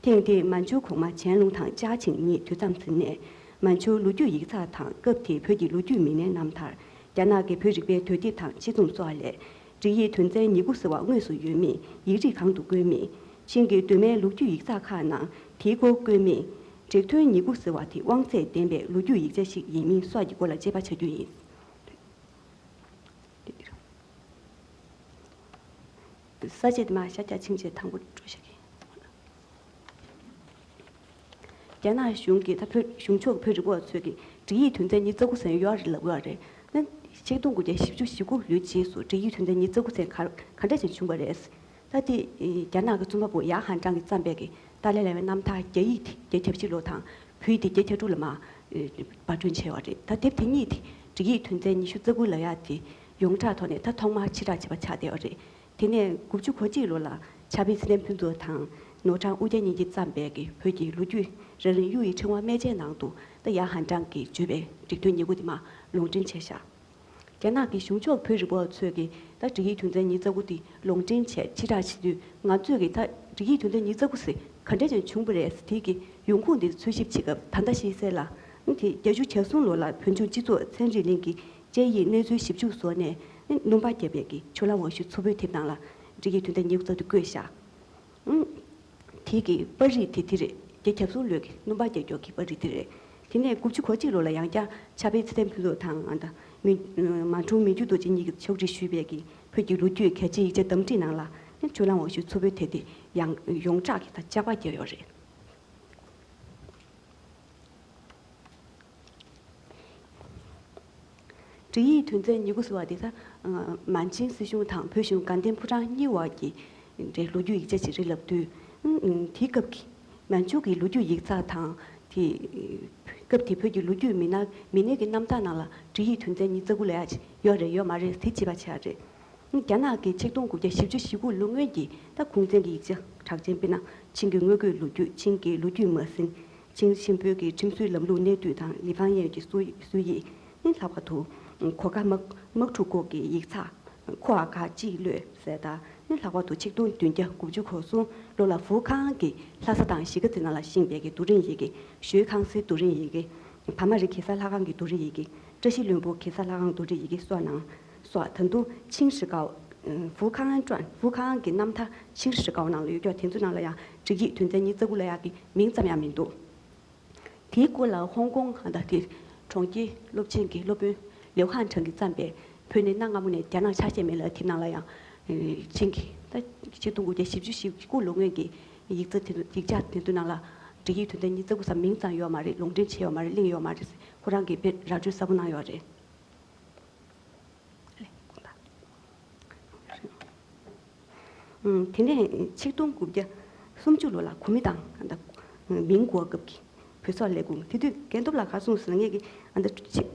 ཐེངས་འདིར་མན་ཇུ་གོང་མ་ཆན་ལུང་དང་ཅཱ་ཆིང་གཉིས་དུས་མཚམས་ཟིན་ནས་མན་ཇུ་ལོ་རྒྱུས་ཡིག་ཚགས་དང་སྐབས་དེའི་བོད་ཀྱི་ལོ་རྒྱུས་མི་སྣའི་རྣམ་ཐར། རྒྱ་ནག་གི་བོད་རིག་པའི་དུས་དེབ་དང་དཔྱད་རྩོམ་སོགས་ལས། སྒྲིག་ཡིག་དོན་ཚན་ཉེར་དགུ་ཟེར་བ་དངོས་སུ་ཡོད་མེད་ཡིག་རིགས་གང་དུ་བཀོད་མེད། ཆིང་གི་གདོད་མའི་ལོ་རྒྱུས་ཡིག་ཚགས་ཁག་ནང་དེའི་སྐོར་བཀོད་མེད། བྲེག་ཐོན་ཉེར་དགུ་ཟེར་བ་དེ་དབང་ཚད་ལྡན་པའི་ལོ་རྒྱུས་ཡིག་ཆ་ཞིག་ཡིན་མིན་སོགས་ཀྱི་སྐོར་ལ་དཔྱད་པ་བྱ་རྒྱུ་ཡིན། ས་བཅད་དེ་མར་ཤར་རྒྱག་ཕྱིན་ཆད་དང་པོ་འགྲོ་ཤག་གི། རྒྱ་ནག་གཞུང་གིས་ད་བོད་གཞུང་ཕྱོགས་བོད་རིག་པ་བ་ཚོས་ཀྱི་སྒྲིག་ཡིག་དོན་ཚན་ཉི་ཤུ་རྩ་དགུ་ཟེར་ཡོད་རེད་ལབ་ཡོད་རེད། ན་ཆིག་སྟོང་དགུ་བརྒྱ་བཞི་བཅུ་ཞེ་དགུ་ལོའི་རྗེས་སུ་སྒྲིག་ཡིག་དོན་ཚན་ཉི་ཤུ་རྩ་དགུ་ཟེར་ག་ག་འདྲ་ཞིག་བྱུང་བ་རེད། ད་དེ་རྒྱ་ནག་གི་རྩོམ་པ་པོ་ཡ་ཧན་ཀྲང་གིས་བརྩམས་པའི་གི་ཏཱ་ལའི་བླ་མའི་རྣམ་ཐར་རྒྱ་ཡིག་དེ་བརྒྱ་ཁྱབ་ཅིག་ལོ་དང་བོད་ཡིག་དེ་བརྒྱ་ཁྱབ་དྲུག་ལ་མར་པར་སྐྲུན་བྱས་པ་རེད། ད་དེབ་དེ་གཉིས་དེ་སྒྲིག་ཡིག་དོན་ཚན་ཉི་ཤུ་རྩ་དགུ་ལབ་ཡག་དེ་ཡོངས་གྲགས་ཐོག་ནས་ད་ཐོག་མར་ཕྱིར་བསྒྲགས་བྱས་པ་ཆགས་བསྡད་པ་རེད། དེ་ནས་དགུ་བཅུ་གོ་གཅིག་ལོ་ལ་ཕྱྭ་པའི་ཚེ་བརྟན་ཕུན་ཚོགས་དང་ནོར་བྲང་ཨོ་རྒྱན་གཉིས་ཀྱིས་བརྩམས་པའི་གི་བོད་ཀྱི་ལོ་རྒྱུས་ར་ལིང་གཡུ་ཡི་ཕྲེང་བ་སྨད་ཆས་ནང་དུ་ད་ཡ་ཧན་ཀྲང་གིས་བརྗོད་པའི་བྲེག་ཐོན་ཉེར་དགུ་དེ་མར་ལུང་འདྲེན་བྱས་ཤག་རྒྱ་ནག་གི་གཞུང་ཕྱོགས་བོད་རིག་པ་བ་ཚོས་ཀྱིས་ད་སྒྲིག་ཡིག་དོན་ཚན་ཉི་ཤུ་རྩ་དགུ་འདི་ལུང་འདྲེན་བྱས་ཕྱིར་བསྒྲགས་བྱེད་དུས། ང་ཚོས་ཀྱིས་ད་སྒྲིག་ཡིག་དོན་ཚན་ཉི་ཤུ་རྩ་དགུ་ཟེར་ག་འདྲ་ཅིག་བྱུང་བ་རེད་ཟེར། དེ་གི་ཡོང་ཁུངས་འདི་འཚོལ་ཞིབ་བྱེད་སྐབས། ད་ལྟ་ཤེས་གསལ་ལ། དེ་བརྒྱད་ཅུ་གྱ་གསུམ་ལོ་ལ་བོད་ལྗོངས་སྤྱི་ཚོགས་ཚན་རིག་གླིང་གི་དཔྱད་ཡིག་གནས་ཚུལ་ཞིབ་འཇུག་བཟོ་ནས་སྣོན་པ་བརྒྱབ་པའི་གི་ཆུ་ལྷ་དབང་ཕྱུག་མཚུར་ཕུའི་དེབ་ནང་ལ་སྒྲིག་ཡིག་དོན་ཚན་ཉི་ཤུ་རྩ་དགུ་བཀོད་བཞག་དེ་གི་པར་རིས་དེ་དེ་རེད། བརྒྱད་ཅུ་གྱ་གསུམ་ལོའི་གི་སྣོན་པ་རྒྱག་རྒྱུ་གི་པར་རིས་དེ་རེད། དེ་ནས་དགུ་བཅུ་གོ་གཅིག་ལོ་ལ་ཡང་བསྐྱར་ཕྱག་དཔེ་ཚེ་བརྟན་ཕུན་ཚོགས་དང་ཨ་ད་མི་མ་འཁྲུངས་མི་འགྱུར་རྡོ་རྗེ་གཉིས་ཀྱིས་ཕྱོགས་སྒྲིག་ཞུས་པའི་གི་བོད་ཀྱི་ལོ་རྒྱུས་གལ་ཆེའི་ཡིག་ཆ་དམ་སྒྲིག་ནང་ལ་ནི་ཆུ་ལྷ་དབང་ཕྱུག་མཚུར་ཕུའི་དེབ་དེ་ཡང་ཡོངས་གྲགས་ཀྱི་ད་ལྕགས་པ་བརྒྱབ་ཡོད་རེད། སྒྲིག་ཡིག་དོན་ཚན་ཉི་ཤུ་ཟེར་བ་དེ་ད་མན་ཆིང་སྲིད་གཞུང་དང་བོད་གཞུང་དགའ་ལྡན་ཕོ་བྲང་གཉིས་བར་གྱི་འདྲའི་ལོ་རྒྱུས་ཡིག་ཆ་ཞིག་རེད་ལབ་དུས། དེའི་སྐབས་ཀྱི་མན་ཆུང་གི་ལོ་རྒྱུས་ཡིག་ཚགས་དང་། དེ་སྐབས་དེ་བོད་ཀྱི་ལོ་རྒྱུས་མི་སྣ་མི་སྣའི་གི་རྣམ་ཐར་ནང་ལ་སྒྲིག་ཡིག་དོན་ཚན་ཉི་ཤུ་རྩ་དགུ་ལབ་ཡག་ཅིག་ཡོད་རེད་ཡོད་མ་རེད་དེ་དཔྱད་པ་བྱས་རེད། རྒྱ་ནག་གི་ཆིག་སྟོང་དགུ་བརྒྱ་བཞི་བཅུ་ཞེ་དགུ་ལོ་སྔོན་གྱི་ད་གུང་གསེང་གི་ཡིག་ཆ་གྲགས་ཅན་དཔེར་ན་ཆིང་གི་དངོས་བཀོད་ལོ་རྒྱུས། ཆིང་གི་ལོ་རྒྱུས་མ་ཟིན། ཆིང་ཆེན་པོའི་གི་ཁྲིམས་སྲོལ་ལམ་ལུགས་གནས་སྡུད་དང་ལི་ཕང་ཡན་གྱི་སྲོལ་སྲོལ་ཡིག་ནི་ལྷག་པར་དུ་གོ་ཁ་དམག་དམག་འཁྲུག་སྐོར་གྱི་ཡིག་ཚགས་ཁོ་ཨ་ཁ་གཅིག་ལོས་ཟེར་དང་ནི་ལྷག་པར་དུ་ཆིག་སྟོང་བདུན་བརྒྱ་དགུ་བཅུ་གོ་གསུམ་ལོ་ལ་ཧྥུའུ་ཁང་གི་ལྷ་ས་དང་གཞིས་ཀ་རྩེ་ནང་ལ་བཞེངས་པའི་གི་རྡོ་རིང་ཡི་གེ། ཞོལ་ཁང་སིའི་རྡོ་རིང་ཡི་གེ། བ་མ་རི་གེ་སར་ལྷ་ཁང་གི་རྡོ་རིང་ཡི་གེ། བཀྲ་ཤིས་ལྷུན་པོ་གེ་སར་ལྷ་ཁང་རྡོ་རིང་ཡི་གེ་སོགས་ནང་སོགས། ད་དུང་ཆིང་ཧྲི་ཀའོ། ཧྥུའུ་ཁང་ཨན་ཀྲོན། ཧྥུའུ་ཁང་གི་རྣམ་ཐར་ཆིང་ཧྲི་ཀའོ་ནང་ལ་ཡོད་ཀྱང་དེ་ཚོའི་ནང་ལ་ཡང་སྒྲིག་ཡིག་དོན་ཚན་ཉི་ཤུ་རྩ་དགུ་ལབ་ཡག་གི་མིང་ཙམ་ཡང་མི་འདུག་དེའི་སྐོར་ལ་ཧོང་ཀོང་ད་དེ་གྲོང་ཁྱེར་སློབ་ཆེན་གྱི་སློབ་དཔོན་ལེའུ་ཧན་ཁྲང་གིས་བརྩམས་པའི་བོད་ནི་གནའ་སྔ་མོ་ནས་རྒྱ་ནག་ཆ་ཤས་མེད་ལབ་དེབ་ནང་ལ་ཡང་། ཆིང་གི་ད་ཆིག་སྟོང་དགུ་བརྒྱ་བཞི་བཅུ་ཞེ་དགུ་ལོ་སྔོན་གྱི་ཡིག་ཚགས་དེ་ཚོ་ཡིག་ཆ་དེ་ཚོའི་ནང་ལ་སྒྲིག་ཡིག་དོན་ཚན་ཉི་ཤུ་རྩ་དགུ་ཟེར་མིང་ཙམ་ཡོད་མ་རེད། ལུང་འདྲེན་བྱས་ཡོད་མ་རེད། གླེང་ཡོད་མ་རེད། ཁོ་རང་གིས་དཔེ་ར་སྤྲོད་གསལ་པོ་གནང་ཡོད་རེད། དེ་ནས་ཆིག་སྟོང་དགུ་བརྒྱ་སུམ་ཅུ་ལོ་ལ་གོ་མིན་ཏང་ད་མིང་གོ་སྐབས་ཀྱི་བོད་སོག་ལས་ཁུངས། དེ་དུས་རྒན་སྟོབས་ལགས་ག་རེ་གསུངས་ཟེར་ན། ངས་ཀྱི་ཨ་ད་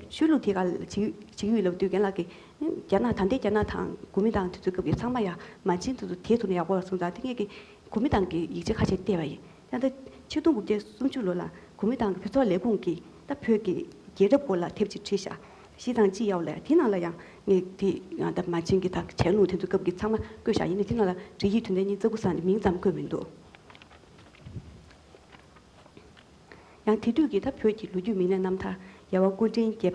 ཆོས་ལུགས་དེ་ག་ལ་བྱེད་བྱེད་ཀྱི་ཡོད་ལབ་དུས། རྒན་ལགས་ཀྱིས་རྒྱ་ནག་ད་ལྟའི་རྒྱ་ནག་དང་གོ་མིན་ཏང་དེ་ཚོའི་སྐབས་ཀྱི་ཚང་མ་ཡ་མན་ཆིང་དེ་ཚོ་དེ་ཐུག་ན་ཡག་པོ་རེད་གསུངས་ཙང་། དེ་ངས་ཀྱི་གོ་མིན་ཏང་གི་ཡིག་ཆ་ཁ་ཤས་བལྟས་པ་ཡིན། ད་ལྟ་ཆིག་སྟོང་དགུ་བརྒྱ་སུམ་ཅུ་ལོ་ལ་གོ་མིན་ཏང་གི་བོད་སོག་ལས་ཁུངས་ཀྱིས་ད་བོད་ཀྱི་རྒྱལ་རབས་སྐོར་ལ་དེབ་ཅིག་བྲིས་ཤག་ཤིས་ཙང་ཅི་ཡའོ་ལབ། དེ་ནང་ལ་ཡང་ངས་དེ་ཡང་ད་མན་ཆིང་གི་ད་བྱས་ལུང་དེ་ཚོ་སྐབས་ཀྱི་ཚང་མ་བཀོད་ཤག་ཡིན་ནའི་དེ་ནང་ལ་སྒྲིག་ཡིག་དོན་ཚན་ཉི་ཤུ་རྩ་དགུ་ཟེར་ནས་མིང་ཙམ་བཀོད་མི་འདུག་ཡང་དེ་དུས་ཀྱི་ད་བོད་ཀྱི་ལོ་རྒྱུས་མི་སྣའི་རྣམ་ཐར། རྒྱལ་བ་སྐུ་ཕྲེང་བརྒྱད་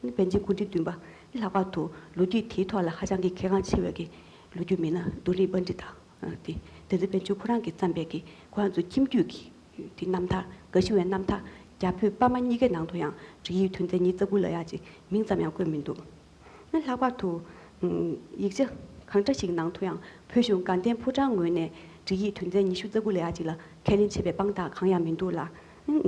པ། པཎ་ཆེན་སྐུ་ཕྲེང་བདུན་པ། ལྷག་པར་དུ་ལོ་རྒྱུས་དེའི་ཐོག་ལ་ཧ་ཅང་གི་གལ་འགངས་ཆེ་བའི་གི་ལོ་རྒྱུས་མི་སྣ་རྡོ་རིང་པཎྜི་ཏ། ཨ་དེ་བསྟན་འཛིན་དཔལ་འབྱོར་ཁོ་རང་གིས་བརྩམས་པའི་གི་ཁོ་རང་ཚོ་ཁྱིམ་རྒྱུད་ཀྱི་དེ་རྣམ་ཐར། དགའ་ཞི་བའི་རྣམ་ཐར། རྒྱ་བོད་པར་མ་གཉིས་ཀའི་ནང་དུ་ཡང་སྒྲིག་ཡིག་དོན་ཚན་ཉི་ཤུ་རྩ་དགུ་ལབ་ཡག་ཅིག་མིང་ཙམ་ཡང་བཀོད་མི་འདུག་ལྷག་པར་དུ་ཡིག་ཆ་གང་འདྲ་ཞིག་ནང་དུ་ཡང་བོད་གཞུང་དགའ་ལྡན་ཕོ་བྲང་ངོས་ནས་སྒྲིག་ཡིག་དོན་ཚན་ཉི་ཤུ་རྩ་དགུ་ལབ་ཡག་ཅིག་ལ་ཁས་ལེན་བྱས་པའི་དཔང་རྟགས་གང་ཡང་མི་འདུག་ལ།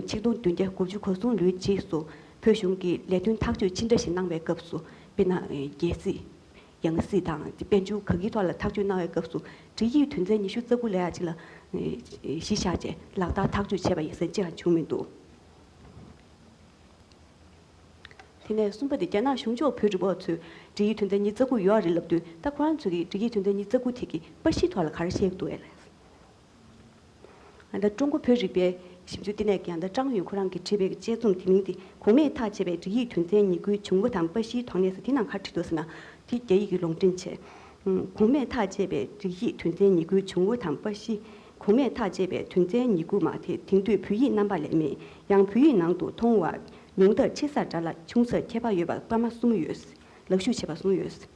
ཆིག་སྟོང་བདུན་བརྒྱ་དགུ་བཅུ་གོ་གསུམ་ལོའི་རྗེས་སུ་བོད་གཞུང་གིས་ལས་དོན་ཐག་གཅོད་ཅི་འདྲ་ཞིག་གནང་བའི་སྐབས་སུ། དཔེར་ན་རྒྱལ་སྲིད། ཡང་སྲིད་དང་དཔལ་འབྱོར་གང་གི་ཐོག་ལ་ཐག་གཅོད་གནང་བའི་སྐབས་སུ་སྒྲིག་ཡིག་དོན་ཚན་ཉི་ཤུ་རྩ་དགུ་ལབ་ཡག་ཅིག་ལ་གཞི་བཞག་བྱས་ལག་བསྟར་ཐག་གཅོད་བྱས་པ་ཡིན་ཟེར་ཅི་ཡང་བྱུང་མི་འདུག་དེ་ནས་གསུམ་པ་དེ་རྒྱ་ནག་གཞུང་ཕྱོགས་བོད་རིག་པ་ཚོས་སྒྲིག་ཡིག་དོན་ཚན་ཉི་ཤུ་རྩ་དགུ་ཡོད་རེད་ལབ་དུས། ད་ཁོ་རང་ཚོས་ཀྱི་སྒྲིག་ཡིག་དོན་ཚན་ཉི་ཤུ་རྩ་དགུ་དེ་གི་པར་གཞིའི་ཐོག་ལ་ག་རེ་བཤད་ཀྱི་འདུག་ཨེ་ལགས། ད་ཀྲུང་གོ་བོད་རིག་པའི་ཞིབ་འཇུག་ལྟེ་གནས་ཀྱི་ད་ཀྲང་ཡུན་ཁོ་རང་གིས་བྲིས་པའི་དཔྱད་རྩོམ་དེ་མིང་དེ་གོང་མས་ཐག་བཅད་པའི་སྒྲིག་ཡིག་དོན་ཚན་ཉི་ཤུ་རྩ་དགུའི་བྱུང་བ་དང་པར་གཞིའི་དོན་གནད་ཟེར་དེ་ནང་ག་རེ་བྲིས་འདུག་ཟེར་ན། དེ་རྒྱ་ཡིག་གི་ལུང་འདྲེན་བྱས། གོང་མས་ཐག་བཅད་པའི་སྒྲིག་ཡིག་དོན་ཚན་ཉི་ཤུ་རྩ་དགུའི་བྱུང་བ་དང་པར་གཞི། གོང་མས་ཐག་བཅད་པའི་དོན་ཚན་ཉི་ཤུ་རྩ་དགུ་མ་དེ་དེང་དུས་བོད་ཡིག་རྣམ་པ་ལས་མེད། ཡང་བོད་ཡིག་ནང་དུ་མཐོང་བར་ཉུང་མཐར་ཆེ་སར་སྒྲ་ལ་ཆུང་སར་ཁྱད་པར་ཡོད་པ་པར་མ་གསུམ་ཡོད། ལག་ཤུབས་བྱས་པ་གསུམ་ཡོད།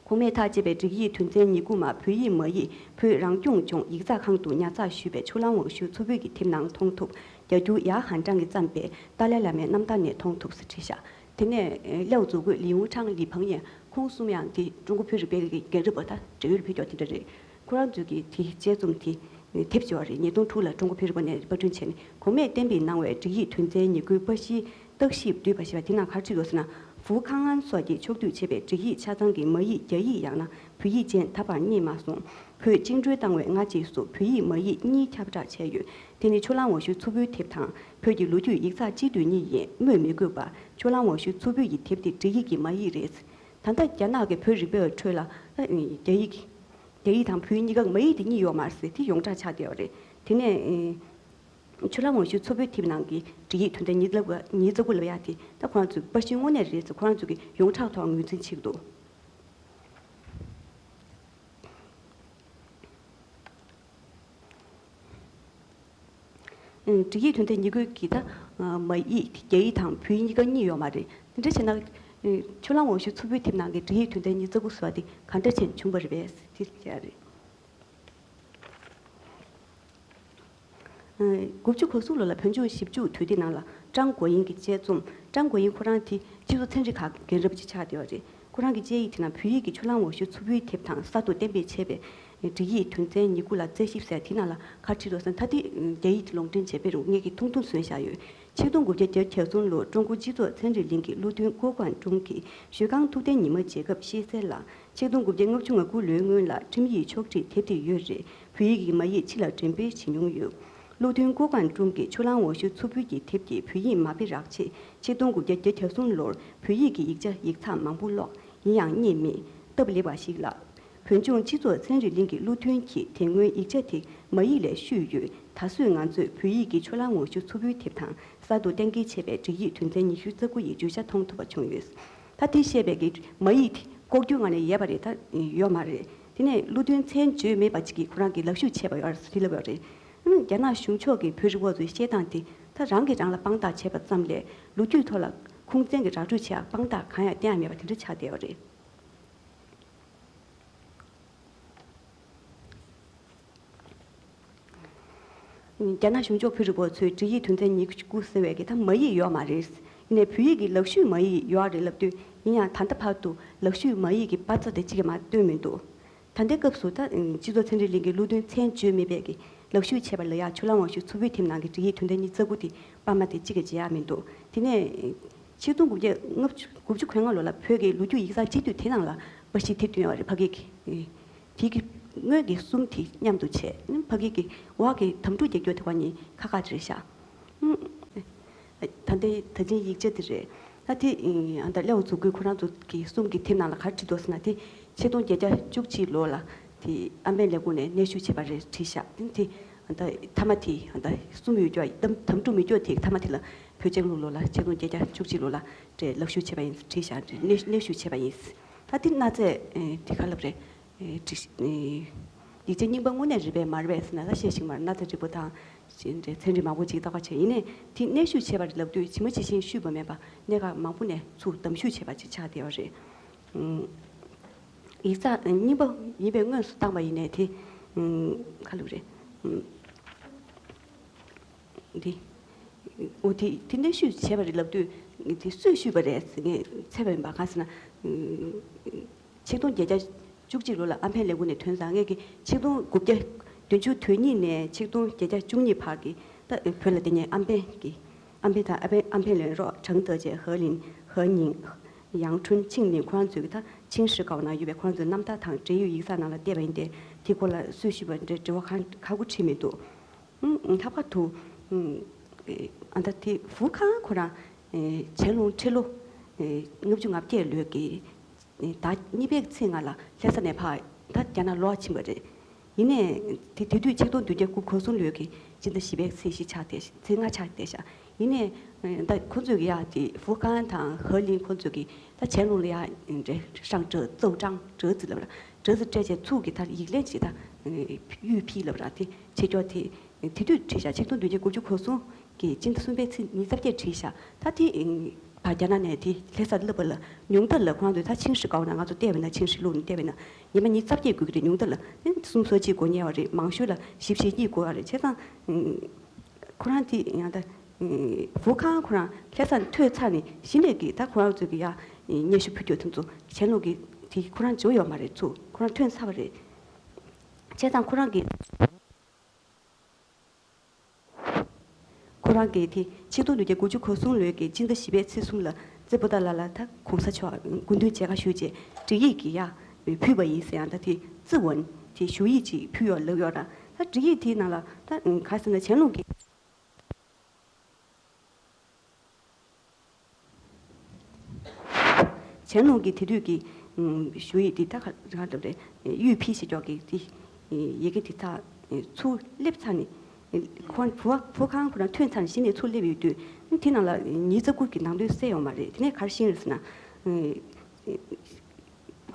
གོང་མས་ཐག་བཅད་པའི་སྒྲིག་ཡིག་དོན་ཚན་ཉི་ཤུ་རྩ་དགུ་མ་བོད་ཡིག་མ་ཡིག་བོད་རང་སྐྱོང་ལྗོངས་ཡིག་ཚགས་ཁང་དུ་ཉར་ཚགས་ཞུས་པའི་ཆུ་གླང་དབང་ཕྱུག་མཚུར་ཕུ་གི་དེབ་ནང་མཐོང་ཐུབ། རྒྱ་སྒྱུར་ཡ་ཧན་ཀྲང་གིས་བརྩམས་པའི་ཏཱ་ལའི་བླ་མའི་རྣམ་ཐར་ནས་མཐོང་ཐུབ་ཟེར་བྲིས་ཤག་དེ་ནས་ལའོ་ཙུའུ་གོས་ལི་ཡུང་ཁྲང་ལི་ཕང་ཡན་ཁོང་གསུམ་ཡང་དེ་ཀྲུང་གོ་བོད་རིག་པའི་གི་རྒན་རབས་པ་ད་འབྲེལ་ཡོད་ཕེབས་ཀྱོག་དེ་འདྲ་རེད། ཁོ་རང་ཚོས་ཀྱི་དེ་དཔྱད་རྩོམ་དེ་དེབ་ཅིག་ཡོད་རེད། ཉིས་སྟོང་དྲུག་ལ་ཀྲུང་གོ་བོད་རིག་པ་ནས་པར་སྐྲུན་བྱས་ནས། གོང་མས་གཏན་འབེབས་གནང་བའི་སྒྲིག་ཡིག་དོན་ཚན་ཉི་ཤུ་རྩ་དགུའི་པར་གཞིའི་བརྟག་ཞིབ་བསྡུས་པ་ཞེས་པ་དེ་ནང་ག་རེ་བྲིས་འདུག་ཟེར་ན། ཧྥུའུ་ཁང་ཨན་སོགས་ཀྱིས་ཕྱོགས་བསྡུས་བྱས་པའི་སྒྲིག་ཡིག་ཆ་ཚང་གི་མ་ཡིག་རྒྱ་ཡིག་ཡང་ན་བོད་ཡིག་ཅན་ད་བར་རྙེད་མ་སོང་། བོད་བཅིངས་འགྲོལ་བཏང་བའི་སྔ་རྗེས་སུ་བོད་ཡིག་མ་ཡིག་གཉིས་ཁྱབ་བསྒྲགས་བྱས་ཡོད། དེ་ནི་ཆུ་གླང་དབང་ཕྱུག་མཚུར་ཕུའི་དེབ་དང་བོད་ཀྱི་ལོ་རྒྱུས་ཡིག་ཚགས་སྤྱི་འཐུས་གཉིས་ཡིན་སྨོས་མི་དགོས་པར། ཆུ་གླང་དབང་ཕྱུག་མཚུར་ཕུ་ཡི་དེབ་དེ་སྒྲིག་ཡིག་གི་མ་ཡིག་རེད། ད་ལྟ་རྒྱ་ནག་གི་བོད་རིག་པའི་ཁྲོད་ལ་རྒྱ་ཡིག་རྒྱ་ཡིག་དང་བོད་ཡིག་གཉིས་ཀ་མ་ཡིག་དེ་གཉིས་ཡོད་མ་རེད་ཟེར། དེ་ཡོངས་གྲགས་ཆགས་བསྡད་ཡོད་རེད། དེ་ནས། ཆུ་གླང་འོག་ཞུ་མཚོ་བོད་ཐེབས་ནང་གི་སྒྲིག་ཡིག་དོན་ཚན་ཉི་ཤུ་རྩ་དགུ་ལབ་ཡག་དེ་ད་ཁོ་རང་ཚོའི་པར་ཤིང་དངོས་གནས་རེད་ཟེར། ཁོ་རང་ཚོ་གིས་ཡོངས་གྲགས་ཐོག་ངོས་འཛིན་བྱེད་ཀྱི་འདུག་སྒྲིག་ཡིག་དོན་ཚན་ཉི་ཤུ་གི་ད་མ་ཡིག་རྒྱ་ཡིག་དང་བོད་ཡིག་གཉིས་ཀ་གཉིས་ཡོད་མ་རེད། དེ་འདྲ་བྱས་ན་ཆུ་གླང་འོག་ཞུ་མཚོ་བོད་ཐེབས་ནང་གི་སྒྲིག་ཡིག་དོན་ཚན་ཉི་ཤུ་རྩ་དགུ་ཟེར་བ་དེ་ག་འདྲ་བྱས་ནས་བྱུང་བ་རེད་པས་དེ་བྱས་རེད། དགུ་བཅུ་གོ་གསུམ་ལོ་ལ་བོད་ལྗོངས་ཞིབ་འཇུག་དུས་དེབ་ནང་ལ་ཀྲང་གོ་ཡིན་གྱི་དཔྱད་རྩོམ། ཀྲང་གོ་ཡིན་ཁོ་རང་དེ་སྤྱི་ཚོགས་ཚན་རིག་ཁག་རྒན་རབས་ཅིག་ཆགས་བསྡད་པ་རེད། ཁོ་རང་གི་དཔྱད་ཡིག་དེ་ནང་བོད་ཡིག་གི་ཆུ་གླང་འོག་ཞུ་མཚོ་བོད་ཐེབས་དང་གསར་དུ་གཏན་འབེབས་བྱས་པའི་སྒྲིག་ཡིག་དོན་ཚན་ཉི་ཤུ་རྩ་བཞི་ཟེར་དེ་ནང་ལ་ག་རེ་བྲིས་འདུག་ཟེར་ན། ད་དེ་རྒྱ་ཡིག་དེ་ལུང་འདྲེན་བྱས་པའི་རུང་ངས་ཀྱིས་ཐུང་ཐུང་བཟོས་བཞག་ཡོད། ཆིག་སྟོང་དགུ་བརྒྱ་བརྒྱད་ཅུ་གྱ་གསུམ་ལོར་ཀྲུང་གོ་སྤྱི་ཚོགས་ཚན་རིག་གླིང་གི་བློ་མཐུན་ཀོ་ཀོན་ཀྲུང་གིས་ཞུས་ཀང་ཐུབ་བསྟན་ཉི་མ་རྒྱལ་ཁབ་ཤེས་གསལ་ལ། ཆིག་སྟོང་དགུ་བརྒྱ་ལྔ་བཅུ་ང་དགུ་ལོའི་སྔོན་ལ་ཁྲིམས་ཡིག་ཕྱོགས་སྒྲིག་དེབ་དེ་ཡོད་རེད། བོད་ཡིག་གི་མ་ཡིག་ཕྱི་ལ་འགྲེམས་སྤེལ་བྱེད་མྱོང་ཡོད། བློ་མཐུན་ཀོ་ཀོན་ཀྲུང་གིས་ཆུ་གླང་འོག་ཞུ་མཚོ་བོད་ཀྱི་དེབ་ཀྱི་བོད་ཡིག་མ་དཔེ་རག་ཆེད་ཆིག་སྟོང་དགུ་བརྒྱ་བརྒྱད་ཅུ་གྱ་གསུམ་ལོར་བོད་ཡིག་གི་ཡིག་ཆ་ཡིག་ཚགས་མང་པོ་ཀློག། ཡིན་ཡང་རྙེད་མེད། སྟབས་ལེགས་པ་ཞིག་ལ། བོད་ལྗོངས་སྤྱི་ཚོགས་ཚན་རིག་གླིང་གི་བློ་མཐུན་གྱིས་དེ་སྔོན་ཡིག་ཆ་དེ་མ་ཡིག་ལས་བཤུས་ཡོད། ད་གཟོད་ང་ཚོས་བོད་ཡིག་གི་ཆུ་གླང་འོག་ཞུ་མཚོ་བོད་དེབ་དང་གསར་དུ་གཏན་འཁེལ་བྱས་པའི་སྒྲིག་ཡིག་དོན་ཚན་ཉི་ཤུ་རྩ་དགུ་ཡི་བརྗོད་བྱ་མཐོང་ཐུབ་པ་བྱུང་ཡོད། ད་དེ་བཤད་པའི་གི་མ་ཡིག་དེ་ལྐོག་གྱུར་ངང་ནས་ཡོད་པ་རེད། ད་ཡོད་མ་རེད། དེ་ནས་བློ་མཐུན་མཚན་བརྗོད་མེད་པ་ཅིག་གིས་ཁོ་རང་གིས་ལག་བཤུས་བྱས་པ་ཡོད་རེད་ཟེར་ལབ་ཡོད་རེད། ཨང་། རྒྱ་ནག་གཞུང་ཕྱོགས་ཀྱི་བོད་རིགས་པ་ཚོའི་བཤད་སྟངས་དེ་ད་རང་གིས་རང་ལ་དཔང་རྟགས་བྱས་པ་ཙམ་ལས་ལོ་རྒྱུས་ཐོག་ལ་ཁུངས་བཙན་གྱི་ར་སྤྲོད་བྱེད་ཡག་དཔང་རྟགས་གང་ཡང་བསྟན་ཡག་མེད་པ་དེ་འདྲ་ཆགས་བསྡད་ཡོད་རེད། རྒྱ་ནག་གཞུང་ཕྱོགས་བོད་རིགས་པ་ཚོས་སྒྲིག་ཡིག་དོན་ཚན་ཉི་ཤུ་རྩ་དགུ་ཟེར་བའི་གི་ད་མ་ཡིག་ཡོད་མ་རེད། ཡིན་ནའི་བོད་ཡིག་གི་ལག་བཤུས་མ་ཡིག་ཡོད་རེད་ལབ་དུས། ཡིན་ཡང་ད་ལྟ་བར་དུ་ལག་བཤུས་མ་ཡིག་གི་པར་རྩ་དེ་གཅིག་ཀྱང་མར་བཏོན་མི་འདུག་ད་ལྟའི་སྐབས་སུ་ད་སྤྱི་ཚོགས་ཚན་རིག་གླིང་གི་བློ་མཐུན་མཚན་བརྗོད་མེད་པའི་གི་ལག་བཤུས་བྱས་པ་ལ་ཡ་ཆུ་གླང་འོག་ཞུ་མཚོ་བོད་ཐེབས་ནང་གི་སྒྲིག་ཡིག་དོན་ཚན་ཉི་ཤུ་རྩ་དགུ་དེ་པར་མ་དེ་གཅིག་ཀྱང་མཇལ་ཡག་མི་འདུག་དེ་ནས་ཆིག་སྟོང་དགུ་བརྒྱ་ལྔ་བཅུ་དགུ་བཅུ་གོ་ལྔ་ལོ་ལ་བོད་ཀྱི་ལོ་རྒྱུས་ཡིག་ཚགས་སྤྱི་འཐུས་དེ་ནང་ལ་པར་ཞིག་དེབ་བཏོན་ཡོད་རེད། ཕ་གི་གི་དེ་གི་སྔོན་གྱི་གསུམ་དེ་མཉམ་དུ་བྱས། ཕ་གི་གི་འོག་གི་དམ་ཕྲུག་རྒྱག་རྒྱུ་དེ་བ་གཉིས་ཁ་ཁ་དེ་རེད་ཤག་ད་ལྟའི་ད་ཅིང་ཡིག་ཆ་དེ་རེད། ད་དེ་ཨ་ད་ལེའོ་ཛུ་ཀུའི་ཁོ་རང་ཚོ་གི་གསུམ་གྱི་དེབ་ནང་ལ་ག་རེ་བྲིས་འདུག་ཟེར་ན། དེ་ཆིག་སྟོང་བརྒྱད་བརྒྱ་བཅུ་གཅིག་ལོ་ལ་དེ་ཨམ་བན་ལས་ཁུངས་ནས་གནས་བཞུགས་བྱས་པ་རེད་བྲིས་ཤག་དེ་དེ་ཨ་ད་མཐའ་མ་དེ་ཨ་ད་གསུམ་ཡོད་རྒྱུ་དམ་དམ་ཕྲུག་མི་སྐྱོ་དེ་མཐའ་མ་དེ་ལ་བོད་ལྗང་གླིང་ལོ་ལ་ཆིག་སྟོང་བརྒྱད་བརྒྱ་བཅུ་གཅིག་ལོ་ལ་དེ་ལག་བཤུས་བྱས་པ་ཡིན་བྲིས་ཤག་དེ་གནས་གནས་བཞུགས་བྱས་པ་ཡིན། ད་དེ་གནའ་རྫས་དེ་ག་ལབ་རེད། བྲིས་ཡིག་ཆ་རྙིང་པ་དངོས་གནས་རེད་པས་མ་རེད་པས་ཟེར་ན་ད་བཤད་ཤེས་མ་རེད། གནའ་རྫས་རིལ་བུ་དང་ཅི་འདྲའི་ཚན་རིག་མང་པོ་ཅིག་བརྟག་པ་བྱས། ཡིན་ནའི་དེ་གནས་བཞུགས་བྱས་པ་རེད་ལབ་དུས་ཇི་མ་ཇི་བཞིན་བཤུས་པ་མེད་པ་གནད་འགག་མང་པོ་ནས་ཚུར་གདམ་བཤུས་བྱས་པ་ཅིག་ཆགས་བསྡད་པ་རེད། ཡིག་ཚགས་རྙིང་པ་ཡིན་པའི་དངོས་སུ་བཏང་པ་ཡིན་ནའི་དེ་ག་ལབ་རེད། འདི། འོ་དེ་དེ་གནས་བཞུགས་བྱས་པ་རེད་ལབ་དུས་དེ་སུས་བཤུས་པ་རེད་ཟེར་ངས་འཚོལ་བ་ཡིན་པ། གང་ཟེར་ན། ཆིག་སྟོང་བརྒྱད་བརྒྱ་བཅུ་གཅིག་ལོ་ལ་ཨམ་བན་ལས་ཁུངས་ནས་ཐོན་ཙང་ངས་ཀྱི་ཆིག་སྟོང་དགུ་བརྒྱ་བདུན་ཅུ་དོན་གཉིས་ནས་ཆིག་སྟོང་བརྒྱད་བརྒྱ་བཅུ་གཉིས་བར་གྱི་ད་བོད་ལ་དེ་ནས་ཨམ་བན་གྱི་ཨམ་བན་དང་ཨ་བན་ཨམ་བན་ལོན་རོགས་ཁྲང་ཏེ་ཅེ་ཧེ་ལིན་ཧེ་ཉིང་ཡང་ཁྲུན་ཆིང་ལིན་ཁོ་རང་ཚོའི་གི་ད་ཆིང་ཧྲི་ཀའོ་ནང་ཡོད་པའི་ཁོ་རང་ཚོའི་རྣམ་ཐར་དང་འབྲེལ་ཡོད་ཡིག་ཚགས་ནང་ལ་བལྟས་པ་ཡིན་ཏེ། དེ་སྐོར་ལ་སུས་བཤུས་པ་འདྲ་དྲི་བ་གང་ཁ་གུ་བྲིས་མི་འདུག་ལྷག་པར་དུ་ཨ་ད་དེ་ཧྥུ་ཁང་ཁོ་རང་ཆན་ལུང་ཁྲི་ལོ་ལྔ་བཅུ་ང་བརྒྱད་ལོའི་གི་ཟླ་གཉིས་པའི་ཚེས་ལྔ་ལ་ལྷ་ས་ནས་ཕར་ད་རྒྱ་ནག་ལོག་ཕྱིན་པ་རེད། ཡིན་ནའི་དེ་དེ་དུས་ཆིག་སྟོང་བདུན་བརྒྱ་དགུ་གོ་གསུམ་ལོའི་གི་སྤྱི་ཟླ་བཞི་པའི་ཚེས་བཞི་ཆགས་བསྡད་ཚེས་ལྔ་ཆགས་བསྡད་ཤག་ཡིན་ནའི་ད་ཁོ་ཚོས་གི་ཡ་དེ་ཧྥུ་ཁང་དང་ཧེ་ལིན་ཁོ་ཚོས་གི་ད་ཆན་ལུང་ལ་ཡ་འདྲེ་ཧྲང་ཀྲོའུ་ཙོའུ་ཀྲང་ཀྲོའུ་ཙི་ལབ་ར་ཀྲོའུ་ཙི་སྤྲད་བྱས་ཚུར་གི་ད་ཡིག་ལན་ཅིག་ད་ཡུས་ཕི་ལབ་ར་དེ་བྱེད་ཀྱོག་དེ། དེ་དུས་བྲིས་ཤག་ཆིག་སྟོང་བདུན་བརྒྱ་དགུ་བཅུ་གོ་གསུམ་གི་སྤྱི་ཟླ་གསུམ་པའི་ཚེས་ཉི་ཤུ་རྩ་བརྒྱད་བྲིས་ཤག་ད་དེ་ཨིན། ཕ་རྒྱ་ནག་ནས་དེ་ལྷ་སར་སླེབས་པ་ལ་ཉུང་མཐའ་ལ་ཁོ་རང་ཚོས་ད་ཆིང་ཧྲི་ཀའོ་ན་ང་ཚོ་བལྟས་པ་ན་ཆིང་ཧྲི་ལུགས་ནས་བལྟས་པ་ན་ཉི་མ་ཉི་ཤུ་རྩ་བརྒྱད་དགོས་ཀྱི་རེད། ཉུང་མཐའ་ལ་ཨིན་གསུམ་སོ་གཅིག་དགོས་ཉེ་བ་རེད། མང་ཤོས་ལ་བཞི་བཅུ་ཞེ་གཉིས་དགོས་པ་རེད། བྱས་ཙང་ཁོ་རང་དེ་ཡང་ད་ཧྥུ་ཁང་ཁོ་རང་ལྷ་སར་ཐོན་ཚར་ནས་གཞི་ནས་ཀྱི་ད་ཁོ་རང་ཚོས་ཀྱི་ཡ་སྙན་ཞུ་ཕུལ་རྒྱུ་དེ་ཚོ་ཆན་ལུང་གི་དེ་ཁོ་རང་འཇོག་ཡོད་མ་རེད། ཚུར་ཁོ་རང་ཐོན་ཚར་བ་རེད། བྱས་ཙང་ཁོ་རང་གི་ཁོ་རང་གིས་དེ་ཆིག་སྟོང་བདུན་བརྒྱ་དགུ་བཅུ་གོ་གསུམ་ལོའི་གི་སྤྱི་ཟླ་བཞི་པའི་ཚེས་གསུམ་ལ་ཙེ་པོ་ཏཱ་ལ་ལ་ད་གོང་ས་མཆོག་སྐུ་མདུན་མཇལ་ཁ་ཞུས་རྗེས་སྒྲིག་ཡིག་གི་ཡ་ཕུལ་བ་ཡིན་ཟེར། ཡང་ད་དེ་ཙི་ཝན་དེ་ཞུ་ཡིག་ཅིག་ཕུལ་ཡོད་ལབ་ཡོད་ར། ད་སྒྲིག་ཡིག་དེའི་ནང་ལ་ད་ག་ཟེར་ན་ཆན་ལུང་གི་ཆན་ལུང་གི་དེ་དུས་ཀྱི་ཞུ་ཡིག་འདི་ད་ག་ག་འདྲ་རེད། གཡུས་ཕི་ཞེས་ཀྱོག་གི་དེ་ཡི་གེ་དེ་ཚ་ཚུར་སླེབས་ཚར་ནས་ ཁོང་བུ་བ་བུ་ཁང་ཁོ་རང་ཐོན་ཚར་ནས་གཞི་ནས་ཚུར་སླེབས་ཡོད་དུས། དེ་ནང་ལ་ཉི་ཤུ་རྩ་དགུ་གི་ནང་དོན་གསལ་ཡོད་མ་རེད། དེ་ནས་ག་རེ་ཤེས་རེད་ཟེར་ན།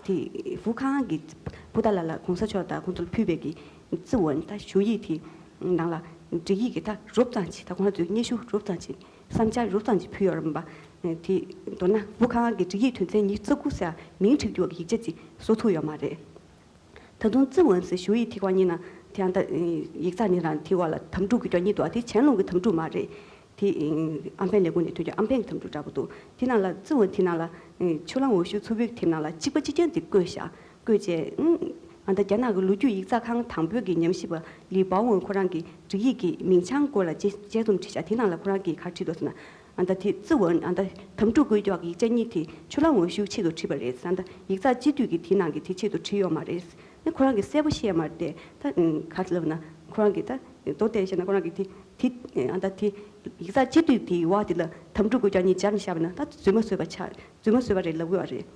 དེ་ཧྥུ་ཁང་གི་བུ་དང་ལ་ལ་གོང་ས་མཆོག་དང་ཁོང་ཚོར་ཕུལ་བའི་གི་རྩིས་འོན་ད་ཞུ་ཡིག་དེ་ནང་ལ་སྒྲིག་ཡིག་གི་ད་རོབ་ཙམ་ཅིག་ད་ཁོང་ཚོའི་སྙན་ཞུ་རོབ་ཙམ་ཅིག་བསམ་འཆར་རོབ་ཙམ་ཅིག་ཕུལ་ཡོད་རེད་པ། དེ་མདོར་ན་ཧྥུ་ཁང་གི་སྒྲིག་ཡིག་དོན་ཚན་ཉི་ཤུ་རྩ་དགུ་ཟེར་མིང་བྲིས་རྒྱུ་བ་གི་ཡིག་ཆ་ཅིག་བཟོ་ཐུབ་ཡོད་མ་རེད། ད་དུང་རྩིས་འོན་ཟེར་ཞུ་ཡིག་དེ་ག་ཉིན་ན་དེ་ཡང་ད་ཡིག་ཚགས་ནི་རང་དེ་བ་ལ་དམ་ཕྲུག་གི་ཀྱོག་གཉིས་འདུག་དེ་ཆན་ལུང་གི་དམ་ཕྲུག་མ་རེད། དེ་ཨམ་བན་ལས་ཁུངས་ནས་ཐོན་རྒྱུ་ཨམ་བན་གྱི་དམ་ཕྲུག་འདྲ་པོ་འདུག་དེ་ནང་ལ་རྩིས་འོན་དེ་ནང་ལ་ཆུ་ལང་འོ་ཤུ་ཚུ་བོད་དེ་ནང་ལ་གཅིག་པ་གཅིག་རྐྱང་དེ་བཀོད་བཞག་བཀོད་རྗེས་ཨ་ད་རྒྱ་ནག་གི་ལོ་རྒྱུས་ཡིག་ཚགས་ཁང་དང་པོའི་གི་ཉམས་ཞིབ་པ་ལི་པའོ་འོན་ཁོ་རང་གི་སྒྲིག་ཡིག་གི་མིང་བྱང་སྐོར་ལ་དཔྱད་དཔྱད་རྩོམ་བྲིས་བཞག་དེ་ནང་ལ་ཁོ་རང་གིས་ག་རེ་བྲིས་འདུག་ཟེར་ན། ཨ་ད་དེ་རྩིས་འོན་ཨ་ད་དམ་ཕྲུག་བཀོད་རྒྱུ་གི་ཡིག་ཆ་གཉིས་དེ་ཆུ་ལང་འོ་ཤུའི་ཆེད་དུ་བྲིས་པ་རེད། ཨ་ད་ཡིག་ཚགས་སྤྱི་འཐུས་ཀྱི་དེའི་ནང་གི་དེ་ཆེད་དུ་བྲིས་ཡོད་མ་རེད། ནི་ཁོ་རང་གིས་གསལ་པོ་བཤད་ཡོད་མ་རེད་དེ། ད་ག་རེ་ལབ་ན་ཁོ་རང་གིས་ད་མདོ་སྟེ་བཤད་ན་ཁོ་རང་གིས་དེ་དེ་ཨ་ད་དེ་ཡིག་ཚགས་སྤྱི་འཐུས་དེའི་བ་དེ་ལ་དམ་ཕྲུག་བཀོད་རྒྱུ་གཉིས་སྦྱར་ནས་བཞག་པ་ན་ད་རྫུན་མ་བཟོས་པ་ཆགས་རྫུན་མ་བཟོས་པ་རེད་ལབ་དགོས་པ་རེད།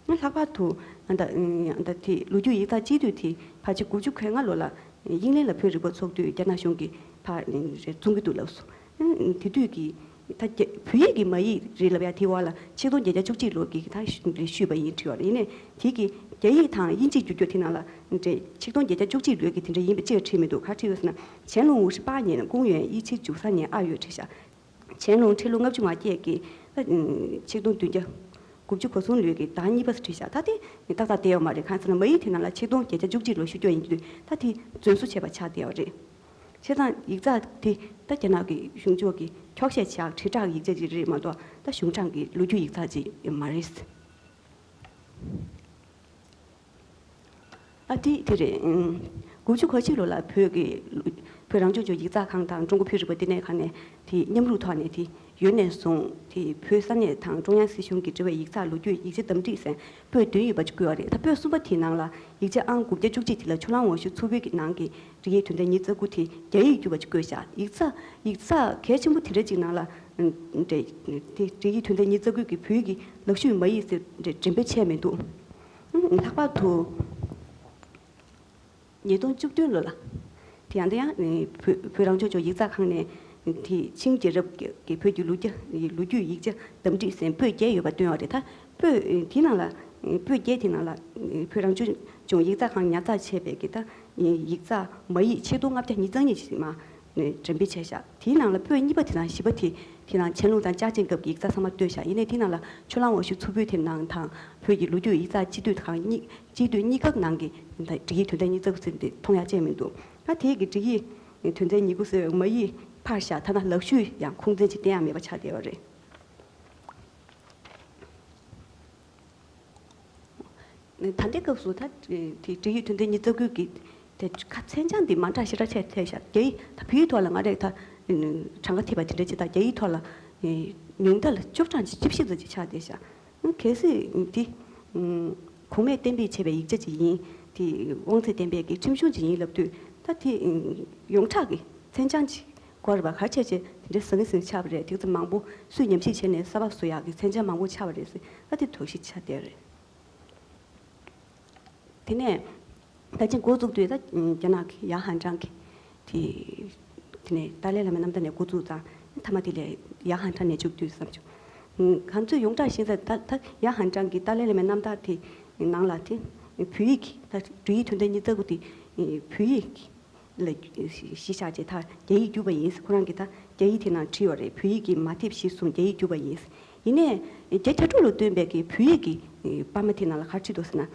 ལྷག་པར་དུ་ཨ་ད་ཨ་ད་དེ་ལོ་རྒྱུས་ཡིག་ཚགས་སྤྱི་འཐུས་དེ་ཕལ་ཆེར་དགུ་བཅུ་གོ་ལྔ་ལོ་ལ་དབྱིན་ལན་ལ་བོད་རིག་པ་ཚོགས་འདུས་རྒྱ་ནག་གཞུང་གིས་ཕར་རེ་བཙོང་གི་འདུག་ལབ་སོང་། དེ་དུས་ཀྱི་ད་རྒྱ་བོད་ཡིག་གི་མ་ཡིག་རེད་ལབ་ཡ་དེ་བ་ལ་ཆིག་སྟོང་བརྒྱད་བརྒྱ་བཅུ་གཅིག་ལོ་གི་ད་བཤུས་པ་ཡིན་བྲིས་པ་རེད། ཡིན་ནའི་དེ་གི་རྒྱ་ཡིག་དང་དབྱིན་ཇི་བསྒྱུར་རྒྱུ་དེ་ནང་ལ་འདྲེ་ཆིག་སྟོང་བརྒྱད་བརྒྱ་བཅུ་གཅིག་ལོའི་གི་དེ་འདྲ་ཡིན་པ་ཅིག་བྲིས་མི་འདུག་ག་བྲིས་ཡོད་ཟེར་ན། ཆན་ལུང་ཝུ་ཧྲི་པ་ཉིན་ཀུང་ཡོན་ཡི་ཆི་ཇུ་ས་ཉིན་ཨ་ཡོད་བྲིས་ཤག་ཆན་ལུང་ཁྲི་ལོ་ལྔ་བཅུ་ང་བརྒྱད་ཀྱི་ཆིག་སྟོང་བདུན་བརྒྱ་དགུ་བཅུ་གོ་གསུམ་ལོའི་གི་ཟླ་གཉིས་པ་སུ་བྲིས་ཤག་ད་དེ་ཏག་ཏག་བསྡད་ཡོད་མ་རེད། གང་ཟེར་ན་མ་ཡིག་དེ་ནང་ལ་ཆིག་སྟོང་བརྒྱད་བརྒྱ་བཅུ་གཅིག་ལོ་ཞུ་རྒྱུ་ཡིན་དུས་ད་དེ་རྫུན་བཟོ་བྱས་པ་ཆགས་བསྡད་ཡོད་རེད། བྱས་ཙང་ཡིག་ཚགས་དེ་ད་རྒྱ་ནག་གི་གཞུང་ཕྱོགས་ཀྱི་འཁྱོག་བཤད་བྱས་དྲིལ་བསྒྲགས་ཡིག་ཆ་ཅིག་རེད་མ་གཏོགས་ད་གཞུང་དྲང་གི་ལོ་རྒྱུས་ཡིག་ཚགས་ཅིག་མ་རེད། ཨ་དེ་དེ་རེད། དགུ་བཅུ་གོ་གཅིག་ལོ་ལ་བོད་ཀྱི་བོད་རང་སྐྱོང་ལྗོངས་ཡིག་ཚགས་ཁང་དང་ཀྲུང་གོ་བོད་རིག་པ་ལྟེ་གནས་ཁང་ནས་དེ་མཉམ་རུབ་ཐོག་ནས་དེ་ཡོད་ནས་བཟུང་དེ་བོད་ས་གནས་དང་ཀྲུང་དབྱང་སྲིད་གཞུང་གི་འབྲེལ་བའི་ཡིག་ཚགས་ལོ་རྒྱུས་ཡིག་ཆ་བདམས་བསྒྲིགས་ཟེར་པོད་བདུན་ཡོད་པ་ཅིག་བཀོད་པ་རེད། ད་པོད་གསུམ་པ་དེའི་ནང་ལ་ཡིག་ཆ་ཨང་དགུ་བརྒྱ་བཅུ་གཅིག་དེ་ལ་ཆུ་ལང་འོ་ཤུ་ཚུ་བོད་ཀྱི་ནང་གི་སྒྲིག་ཡིག་དོན་ཚན་ཉི་ཤུ་རྩ་དགུ་དེ་རྒྱ་ཡིག་བསྒྱུར་བ་ཅིག་བཀོད་བཞག་ཡིག་ཚགས་ཡིག་ཚགས་གལ་ཆེན་པོ་དེ་འདྲ་ཅིག་ནང་ལ་འདྲེ་དེ་སྒྲིག་ཡིག་དོན་ཚན་ཉི་ཤུ་རྩ་དགུ་གི་བོད་ཀྱི་ལག་ཤུབས་མ་ཡིག་ཟེར་འདྲེ་འགྲེམས་སྤེལ་བྱས་མི་འདུག་ལྷག་པར་དུ་ཉིས་སྟོང་བཅུ་བདུན་ལོ་ལ་དེ་ཡང་དེ་ཡང་བོད་བོད་རང་སྐྱོང་ལྗོངས་ཡིག་ཚགས་ཁང་ནས་དེ་ཆིང་རྒྱལ་རབས་ཀྱི་བོད་ཀྱི་ལོ་རྒྱུས་ལོ་རྒྱུས་ཡིག་ཆ་བདམས་བསྒྲིགས་ཟེར་པོད་བརྒྱད་ཡོད་པ་བཏོན་ཡོད་རེད། ད་པོད་དེ་ནང་ལ་པོད་བརྒྱད་དེ་ནང་ལ་བོད་རང་སྐྱོང་ལྗོངས་ཡིག་ཚགས་ཁང་ཉར་ཚགས་བྱས་པའི་གི་ད་ཡིག་ཚགས་མ་ཡིག་ཆིག་སྟོང་ལྔ་བརྒྱ་ཉེར་གཉིས་ཞིག་མ་འགྲེམས་སྤེལ་བྱས་ཤག་དེའི་ནང་ལ་པོད་གཉིས་པ་དེ་དང་བཞི་པ་དེ་དེ་ནང་ཆན་ལུང་དང་ཅཱ་ཅིན་སྐབས་ཀྱི་ཡིག་ཚགས་ཚང་མ་བཏོན་ཤག་ཡིན་ནའི་དེ་ནང་ལ་ཆུ་ལང་འོ་ཤུ་ཚུ་བོད་དེ་ནང་དང་བོད་ཀྱི་ལོ་རྒྱུས་ཡིག་ཚགས་སྤྱི་འཐུས་དང་གཉིས་སྤྱི་འཐུས་གཉིས་ཀ་ནང་གི་སྒྲིག་ཡིག་དོན་ཚན་ཉི་ཤུ་རྩ་དགུ་ཟེར་དེ་མཐོང་ཡ་ཅིག་མི་འདུག་ད་དེའི་གི་སྒྲིག་ཡིག་དོན་ཚན་ཉི་ཤུ་ཟེར་བའི་མ་ཡིག་ཕར་བཞག་ཐ་ན་ལག་ཤུབས་ཡང་ཁུངས་བཙན་ཅིག་བསྟན་ཡ་མེད་པ་ཆགས་བསྡད་པ་རེད། ད་ལྟའི་སྐབས་སུ་ད་དེ་སྒྲིག་ཡིག་དོན་ཚན་ཉི་ཤུ་རྩ་དགུ་གི་དེ་ཁ་མཚན་བྱང་འདི་མ་འདྲ་ཞེ་དྲག་ཆེ་ཐལ་ཤག་རྒྱ་ཡིག་ད་བོད་ཡིག་ཐོག་ལ་ང་རེ་ད་གྲངས་ཀ་ཐེབས་པ་དེ་འདྲ་ཅིག་ད་རྒྱ་ཡིག་ཐོག་ལ་ཉུང་མཐའ་ལ་བཅུ་གྲངས་ཅིག་བཅུ་བཞི་ཙམ་ཅིག་ཆགས་བསྡད་ཤག་གལ་སྲིད་དེ་གོང་མས་གཏན་འབེབས་བྱས་པའི་ཡིག་ཆ་ཅིག་ཡིན་དེ་དབང་ཚད་ལྡན་པའི་གི་ཁྲིམས་གཞུང་ཅིག་ཡིན་ལབ་དུས་ད་དེ་ཡོངས་གྲགས་ཀྱི་མཚན་བྱང་ཅིག་དགོས་རེད་པ། ག་རེ་བྱས་བྱས་དེ་འདྲ་ཟང་ངེ་ཟིང་ཆགས་པ་རེད། དེ་ཚོ་མང་པོ་སུས་ཉམས་ཞིབ་བྱས་ནས་གསར་པ་བཟོ་ཡག་གི་མཚན་བྱང་མང་པོ་ཆགས་པ་རེད་ཟེར་ད་དེ་དོགས་གཞི་ཆགས་བསྡད་རེད། དེ་ནས་ད་ཅི་འགོ་བཙུགས་དུས་ད་རྒྱ་ནག་གི་ཡ་ཧན་ཀྲང་གི་དེ་དེ་ནས་ཏཱ་ལའི་བླ་མའི་རྣམ་ཐར་ནས་འགོ་བཙུགས་ཙང་མཐའ་མ་དེ་ལས་ཡ་ཧན་ཀྲང་ནས་མཇུག་བསྡུས་བསམ་བྱུང་། ང་ཚོས་ཡོངས་གྲགས་ཤེས་ཚད་ད་ད་ཡ་ཧན་ཀྲང་གི་ཏཱ་ལའི་བླ་མའི་རྣམ་ཐར་དེ་ནང་ལ་དེ་བོད་ཡིག་གི་ད་སྒྲིག་ཡིག་དོན་ཚན་ཉི་ཤུ་རྩ་དགུ་དེ་བོད་ཡིག་ལ་གཞི་བཞག་བྱས་ད་རྒྱ་ཡིག་བསྒྱུར་བ་ཡིན། ཁོ་རང་གིས་ད་རྒྱ་ཡིག་དེ་ནང་བྲིས་ཡོད་རེད། བོད་ཡིག་གི་མ་ཐེབས་གཞིར་བཟུང་རྒྱ་ཡིག་བསྒྱུར་བ་ཡིན། ཡིན་ནའི་རྒྱ་གྱ་ཕྲུག་ལ་བཏོན་པའི་གི་བོད་ཡིག་གི་པར་མ་དེ་ནང་ལ་ག་རེ་བྲིས་འདུག་ཟེར་ན།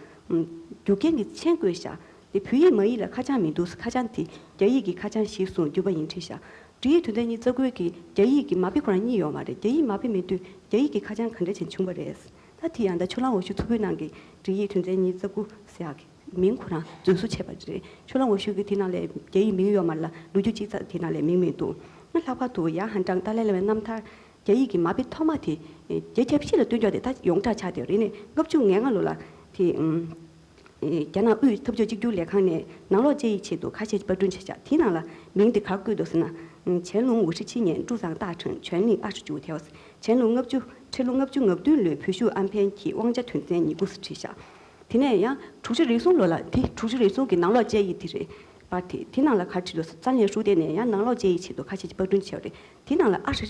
རྒྱུ་རྐྱེན་གྱི་མཆན་བཀོད་བཞག་དེ་བོད་ཡིག་མ་ཡིག་ལ་ཁ་བྱང་མི་འདུག་ཁ་བྱང་དེ་རྒྱ་ཡིག་གི་ཁ་བྱང་གཞིར་བཟུང་བསྒྱུར་བ་ཡིན་བྲིས་བཞག་སྒྲིག་ཡིག་དོན་ཚན་ཉི་ཤུ་རྩ་དགུ་གི་རྒྱ་ཡིག་གི་མ་དཔེ་ཁོ་རང་གཉིས་ཡོད་མ་རེད། རྒྱ་ཡིག་མ་དཔེ་མེད་དུས་རྒྱ་ཡིག་གི་ཁ་བྱང་ག་འདྲ་བྱས་བྱུང་བ་རེད། ད་དེ་ཡང་ད་ཆུ་ལང་འོ་ཤུ་ཚུ་བོད་ནང་གི་སྒྲིག་ཡིག་དོན་ཚན་ཉི་ཤུ་རྩ་དགུ་ཟེར་ཡག་གི་མིང་ཁོ་རང་རྫུན་བཟོ་བྱས་པ་རེད། ཆུ་ལང་འོ་ཤུ་གི་དེ་ནང་ལས་རྒྱ་ཡིག་མིང་ཡོད་མ་རེད་ལ་ལོ་རྒྱུས་ཅིག་ཙམ་དེ་ནང་ལས་མིང་མི་འདུག་ང་ལྷག་པར་དུ་ཡ་ཧན་ཀྲང་ཏཱ་ལའི་བླ་མའི་རྣམ་ཐར་རྒྱ་ཡིག་གི་མ་དཔེ་ཐོག་མ་དེ་རྒྱ་ཁྱབ་ཤིག་ལ་བཏོན་ཀྱོག་དེ་ད་ཡོངས་གྲགས་ཆགས་བསྡད་རེད། ནས་ལྔ་བཅུ་ང་ལྔ་ལོ་ལ་དེ་རྒྱ་ནག་དབུས་འཐབ་ཕྱོགས་གཅིག་གྱུར་ལས་ཁང་ནས་ནང་ལོགས་དཔྱད་ཡིག་ཆེད་དུ་ཁ་ཤས་པར་སྐྲུན་བྱས་ཤག་དེའི་ནང་ལ་མིང་དེ་ག་རེ་བཀོད་འདུག་ཟེར་ན།乾隆五十七年，柱上大臣，权力二十九条། 乾隆 ལྔ་བཅུ་ཁྲི་ལོ་ལྔ་བཅུ་ང་བདུན་ལོའི་བོད་བཞུགས་ཨམ་བན་གྱི་དབང་ཆ་དོན་ཚན་ཉིས་སྒོ་སུ་བྲིས་ཤག་དེ་ནས་ཡང་དྲུག་ཅུ་རེ་གསུམ་ལོ་ལ་དེ་དྲུག་ཅུ་རེ་གསུམ་གྱི་ནང་ལོགས་དཔྱད་ཡིག་དེ་རེད། པར་དེ་དེ་ནང་ལ་ག་རེ་བྲིས་འདུག་ཟེར་ཙ་ལན་ཧྲུའུ་ཏེ་ནས་ཡང་ནང་ལོགས་དཔྱད་ཡིག་ཆེད་དུ་ཁ་ཤས་ཀྱིས་པར་སྐྲུན་བྱས་པ་རེད། དེ་ནང་ལ་ཨ་ཧྲི་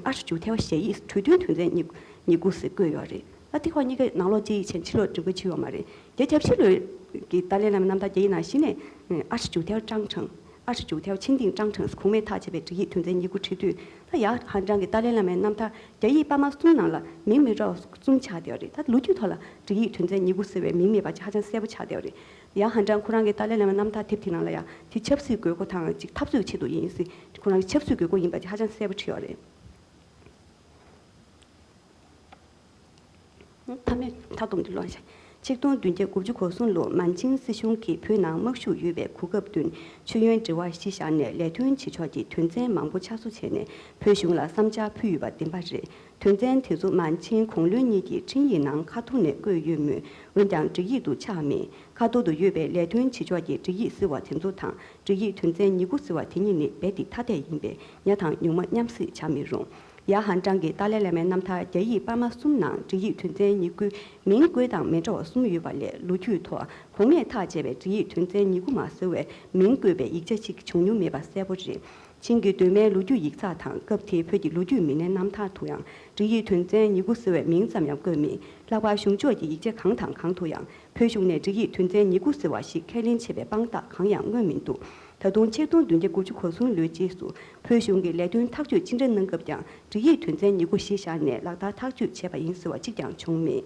ཨ་ཧྲི་ཇུ་ཐེ་བ་ཞ་ཡིས་གྲོས་མཐུན་དོན་ཚན་ཉི་ཉི་དགུ་ཟེར་བཀོད་ཡོད་རེད། ད་དེ་ཁོ་གཉིས་ཀའི་ནང་ལོགས་དཔྱད་ཡིག་ཆེད་ཕྱི་ལོགས་འགྲེམས་སྤེལ་བྱས་ཡོད་མ་རེད། རྒྱལ་ཁྱབ་ཕྱི་ལོགས་ཀྱི་ཏཱ་ལའི་བླ་མའི་རྣམ་ཐར་རྒྱ་ཡིག་ནང་གཞི་ནས་ཨ་ཧྲི་ཇུ་ཐེ་བ་ཀྲང་ཁྲང་། ཨ་ཧྲི་ཇུ་ཐེ་བ་ཆིན་ཏིང་ཀྲང་ཁྲང་ཟེར་གོང་མས་ཐག་བཅད་པའི་སྒྲིག་ཡིག་དོན་ཚན་ཉི་དགུ་བྲིས་དུས། ད་ཡ་ཧན་ཀྲང་གི་ཏཱ་ལའི་བླ་མའི་རྣམ་ཐར་རྒྱ་ཡིག་པར་མ་གསུམ་ནང་ལ་མིང་མི་འདྲ་བ་གསུམ་ཆགས་བསྡད་ཡོད་རེད། ད་ལོ་རྒྱུས་ཐོག་ལ་སྒྲིག་ཡིག་དོན་ཚན་ཉི་དགུ་ཟེར་བའི་མིང་མེད་པ་ཅིག་ཧ་ཅང་གསལ་པོ་ཆགས་བསྡད་ཡོད་རེད། ཡ་ཧན་ཀྲང་ཁོ་རང་གི་ཏཱ་ལའི་བླ་མའི་རྣམ་ཐར་དེབ་དེ་ནང་ལ་ཡ་དེ་ཆབ་སྲིད་དགོས་མཁོ་དང་ཅིག་འཐབ་རྩོད་ཆེད་དུ་ཡིན་ཟེར། ཁོ་རང་གི་ཆབ་སྲིད་དགོས་མཁོ་ཡིན་པ་ཅིག་ཧ་ཅང་གསལ་པོ་བྲིས་ཡོད་རེད། མཐའ་མའི་མཐའ་སྡོམ་དེ་ལོན་ཞིང་། ཆིག་སྟོང་བདུན་བརྒྱ་དགུ་བཅུ་གོ་གསུམ་ལོར་མན་ཆིང་སྲིད་གཞུང་གིས་བོད་ནང་དམག་ཤུགས་ཡོད་པའི་གོ་སྐབས་བསྟུན། མཆོད་ཡོན་འབྲེལ་བ་གཞི་བཞག་ནས་ལས་དོན་བྱེད་ཕྱོགས་ཀྱི་དོན་ཚན་མང་པོ་ཆ་བཟོ་བྱས་ནས། བོད་གཞུང་ལ་བསམ་འཆར་ཕུལ་ཡོད་པ་བདེན་པ་རེད། དོན་ཚན་དེ་ཚོ་མན་ཆིང་གུང་བློན་གཉིས་ཀྱི་འཕྲིན་ཡིག་ནང་ཁ་ཐོར་ནས་བཀོད་ཡོད་མོད། འོན་ཀྱང་སྒྲིག་ཡིག་ཏུ་ཆགས་མེད། ཁ་ཐོར་དུ་ཡོད་པའི་ལས་དོན་བྱེད་ཕྱོགས་ཀྱི་སྒྲིག་ཡིག་ཟེར་བ་དེ་ཚོ་དང་། སྒྲིག་ཡིག་དོན་ཚན་ཉི་དགུ་ཟེར་བ་དེ་གཉིས་ནི་རྦད་དེ་ཐ་དད་ཡིན་པས། ཉ་དང་ཉུང་མ་མཉམ་བསྲེས་བྱ་མི་རུང་། ཡ་ཧན་ཀྲང་གིས་ཏཱ་ལའི་བླ་མའི་རྣམ་ཐར་རྒྱ་ཡིག་པར་མ་གསུམ་ནང་སྒྲིག་ཡིག་དོན་ཚན་ཉི་དགུའི་མིང་བཀོད་སྟངས་མི་འདྲ་བ་གསུམ་ཡོད་པ་ལས། ལོ་རྒྱུས་ཐོག་གོང་མས་ཐག་བཅད་པའི་སྒྲིག་ཡིག་དོན་ཚན་ཉི་དགུ་མ་ཟེར་བའི་མིང་བཀོད་པའི་ཡིག་ཆ་གཅིག་བྱུང་མྱོང་མེད་པ་གསལ་པོ་རེད། ཆིང་གི་གདོད་མའི་ལོ་རྒྱུས་ཡིག་ཚགས་དང་། སྐབས་དེའི་བོད་ཀྱི་ལོ་རྒྱུས་མི་སྣའི་རྣམ་ཐར་དུ་ཡང་སྒྲིག་ཡིག་དོན་ཚན་ཉི་དགུ་ཟེར་བའི་མིང་ཙམ་ཡང་བཀོད་མེད། ལྷག་པར་གཞུང་ཕྱོགས་ཀྱི་ཡིག་ཆ་གང་དང་གང་དུ་ཡང་། བོད་གཞུང་ནས་སྒྲིག་ཡིག་དོན་ཚན་ཉི་དགུ་ཟེར་བ་ཞིག་ཁས་ལེན་བྱས་པའི་དཔང་རྟགས་གང་ཡང་མངོན་མི་འདུག་ད་དུང་ཆིག་སྟོང་བདུན་བརྒྱ་དགུ་བཅུ་གོ་གསུམ་ལོའི་རྗེས་སུ་བོད་གཞུང་གི་ལས་དོན་ཐག་གཅོད་ཅི་འདྲ་གནང་སྐབས་ཀྱང་། སྒྲིག་ཡིག་དོན་ཚན་ཉི་དགུ་གཞི་བཞག་ནས་ལག་བསྟར་ཐག་གཅོད་བྱས་པ་ཡིན་ཟེར་བ་གཅིག་ཀྱང་བྱུང་མེད།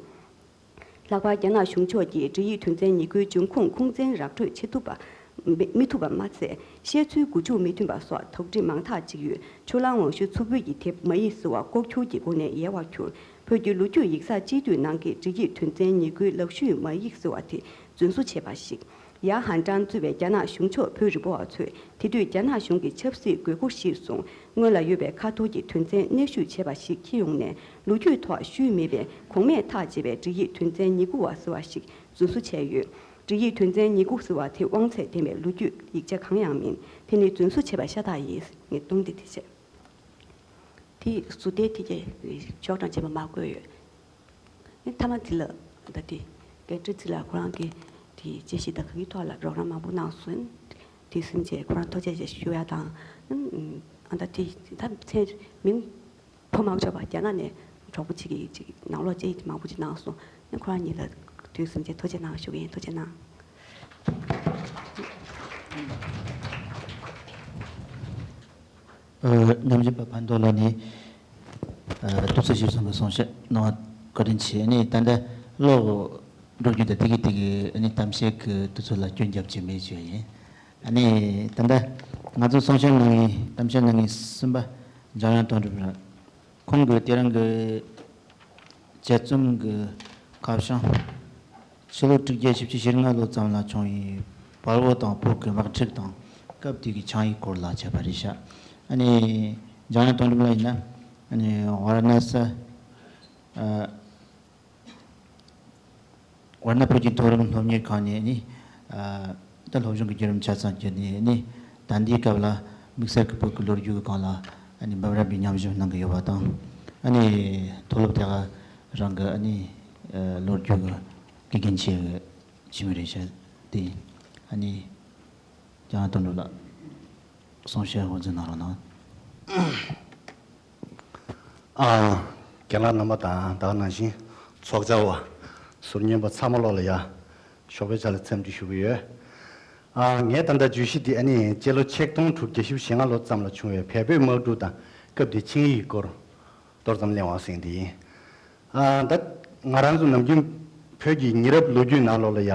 ལྷག་པར་རྒྱ་ནག་གཞུང་ཕྱོགས་ཀྱིས་སྒྲིག་ཡིག་དོན་ཚན་ཉི་དགུའི་འབྱུང་ཁུངས་ཁུངས་བཙན་ར་སྤྲོད་བྱེད་ཐུབ་པ་མི་མི་ཐུབ་པ་མ་ཚད། བཤད་ཚུལ་མགོ་མཇུག་མི་མཐུན་པ་སོགས་དོགས་འདྲི་མང་དག་ཅིག་ཡོད། ཆུ་ལང་ཝང་ཞུ་མཚུར་ཕུ་ཡི་དེབ་མ་ཡིག་ཟེར་བ་ལྐོག་གྱུར་གྱི་སྒོ་ནས་ཡལ་བར་གྱུར། བོད་ཀྱི་ལོ་རྒྱུས་ཡིག་ཚགས་སྤྱི་འཐུས་ནང་གི་སྒྲིག་ཡིག་དོན་ཚན་ཉི་དགུའི་ལག་ཤུལ་མ་ཡིག་ཟེར་བ་དེ་རྫུན་བཟོ་བྱས་པ་ཞིག་ཡ་ཧན་ཀྲང་གཙོས་པའི་རྒྱ་ནག་གཞུང་ཕྱོགས་བོད་རིག་པ་བ་ཚོས་དེ་དུས་རྒྱ་ནག་གཞུང་གི་ཆབ་སྲིད་དགོས་མཁོ་གཞིར་བཟུང་། སྔོན་ལ་ཡོད་པའི་ཁ་ཐོར་གྱི་དོན་ཚན་སྣེ་ཞུས་བྱས་པ་ཞིག་འཁྱེར་ཡོང་ནས། ལོ་རྒྱུས་ཐོག་ཞུས་མེད་པའི་གོང་མས་ཐག་བཅད་པའི་སྒྲིག་ཡིག་དོན་ཚན་ཉི་དགུ་བ་ཟེར་བ་ཞིག་རྫུན་བཟོ་བྱས་ཡོད། སྒྲིག་ཡིག་དོན་ཚན་ཉི་དགུ་ཟེར་བ་དེ་དབང་ཚད་ལྡན་པའི་ལོ་རྒྱུས་ཡིག་ཆ་གང་ཡང་མིན། དེ་ནི་རྫུན་བཟོ་བྱས་པ་ཤ་སྟག་ཡིན། ངས་སྟོང་འདི་དེ་བྱས། དེ་ཟུར་ལྟའི་དེ་གའི་ཕྱོགས་གྲངས་རྗེས་མ་མར་བཀོད་ཡོད། ཨེ་མཐའ་མ་དེ་ལ་ད་དེ་རྒན་བཀྲ་འཚོ་ལགས་ཁོ་རང་གིས་དེ་དཔྱད་ཞིབ་དང་ག་གི་ཐོག་ལ་རོགས་རམ་མང་པོ་གནང་སོང་། དེ་སེམས་ཅན་ཁོ་རང་ཐུགས་རྗེ་ཆེ་ཞུ་ཡ་དང་། ཨ་ད་དེ་ད་མཚན་མིང་ཕུ་མ་ཆོག་པ་རྒྱ་ནག་ནས་གྲོགས་པོ་གཅིག་གིས་ཅིག་ནང་ལོགས་དཔྱད་ཡིག་མང་པོ་ཅིག་གནང་སོང་། ཨེ་ཁོ་རང་གཉིས་ལ་དུས་སེམས་ཅན་ཐུགས་རྗེ་གནང་ཞུ་གི་ཡིན། ཐུགས་རྗེ་གནང་། ཨ། ཉམས་ཞིབ་པ་ཕན་ཐོགས་ལགས་ནས། ཨ། དུས་ཚོད་གཞིར་བཟུང་གི་གསུང་བཤད་གནང་བ་བཀའ་དྲིན་ཆེ། ཨ་ནི་ད་ལྟ་ཀློག་འགྲོ་རྒྱུ་དང་དེ་གི་དེ་གི་ཨ་ནི་གཏམ་བཤད་ཀྱི་དུས་ཚོད་ལ་སྐྱོན་རྒྱབ་ཀྱི་མེད་ཞུ་ཡ་ཡིན། ཨ་ནི་ད་ལྟ་ང་ཚོ་གསུང་བཤད་གནང་མཁན་གཏམ་བཤད་གནང་མཁན་གསུམ་པ་འཇམ་དབྱངས་དོན་གྲུབ་ལགས། ཁོང་གིས་དེ་རིང་གི་དཔྱད་རྩོམ་གྱི་ཁ་བྱང་། ཕྱི་ལོ་དྲུག་བརྒྱ་བཞི་བཅུ་ཞེ་ལྔ་ལོ་ཙམ་ལ་བྱུང་བའི་བལ་པོ་དང་བོད་ཀྱི་དམག་འཁྲུག་དང་སྐབས་དེ་གི་ཆིངས་ཡིག་སྐོར་ལ་བྱས་པ་རེད་ཤག་ཨ་ནི་འཇམ་དབྱངས་དོན་གྲུབ་ལགས་ཡིན་ན། ཨ་ནི་ཝཱ་ར་ཎ་སི། ཨ། ཝཱ་ར་ཎ་བོད་ཀྱི་མཐོ་རིམ་སློབ་གཉེར་ཁང་ནས་ནི། ཨ། ད་སློབ་སྦྱོང་གི་བརྒྱུད་རིམ་ཆ་ཚང་བརྒྱུད་ནས་ནི། ད་ལྟའི་སྐབས་ལ་དམིགས་བསལ་གྱི་བོད་ཀྱི་ལོ་རྒྱུས་ཀྱི་སྒང་ལ་ཨ་ནི་འབུམ་རམས་པའི་ཉམས་ཞིབ་གནང་གི་ཡོད་པ་དང་། ཨ་ནི་མཐོ་སློབ་དེ་ག་རང་གི་ཨ་ནི་ལོ་རྒྱུས་ཀྱི་དགེ་རྒན་བྱས་ཀྱི་བྱེད་མི་རེད་ཤག་དེ་ཨ་ནི་འཇམ་དབྱངས་དོན་གྲུབ་ལགས་གསུང་བཤད་དབུ་འཛུགས་གནང་རོགས་གནང་། ཨ། རྒན་ལགས་རྣམ་པ་དང་ད་ག་ནང་བཞིན་ཚོགས་བཅར་བ་ཟུར་ཉན་པ་ཚང་མ་ལོག་ལ་ཡ་ཞོགས་པའི་ཆ་ལ་འཚམས་འདྲི་ཞུ་གི་ཡོད། ཨ། ངས་ད་ལྟ་བརྗོད་གཞི་འདི་ཨ་ནི་སྤྱི་ལོ་ཆིག་སྟོང་དྲུག་བརྒྱ་བཞི་བཅུ་ཞེ་ལྔ་ལོ་ཙམ་ལ་བྱུང་བའི་བལ་བོད་དམག་འཁྲུག་དང་སྐབས་དེའི་ཆིངས་ཡིག་སྐོར་མདོར་ཙམ་གླེང་བ་ཟེར་འདི་ཡིན། ཨ། ད་ང་རང་ཚོ་ནམ་རྒྱུན་བོད་ཀྱི་ཉེ་རབས་ལོ་རྒྱུས་ནང་ལོགས་ལ་ཡ།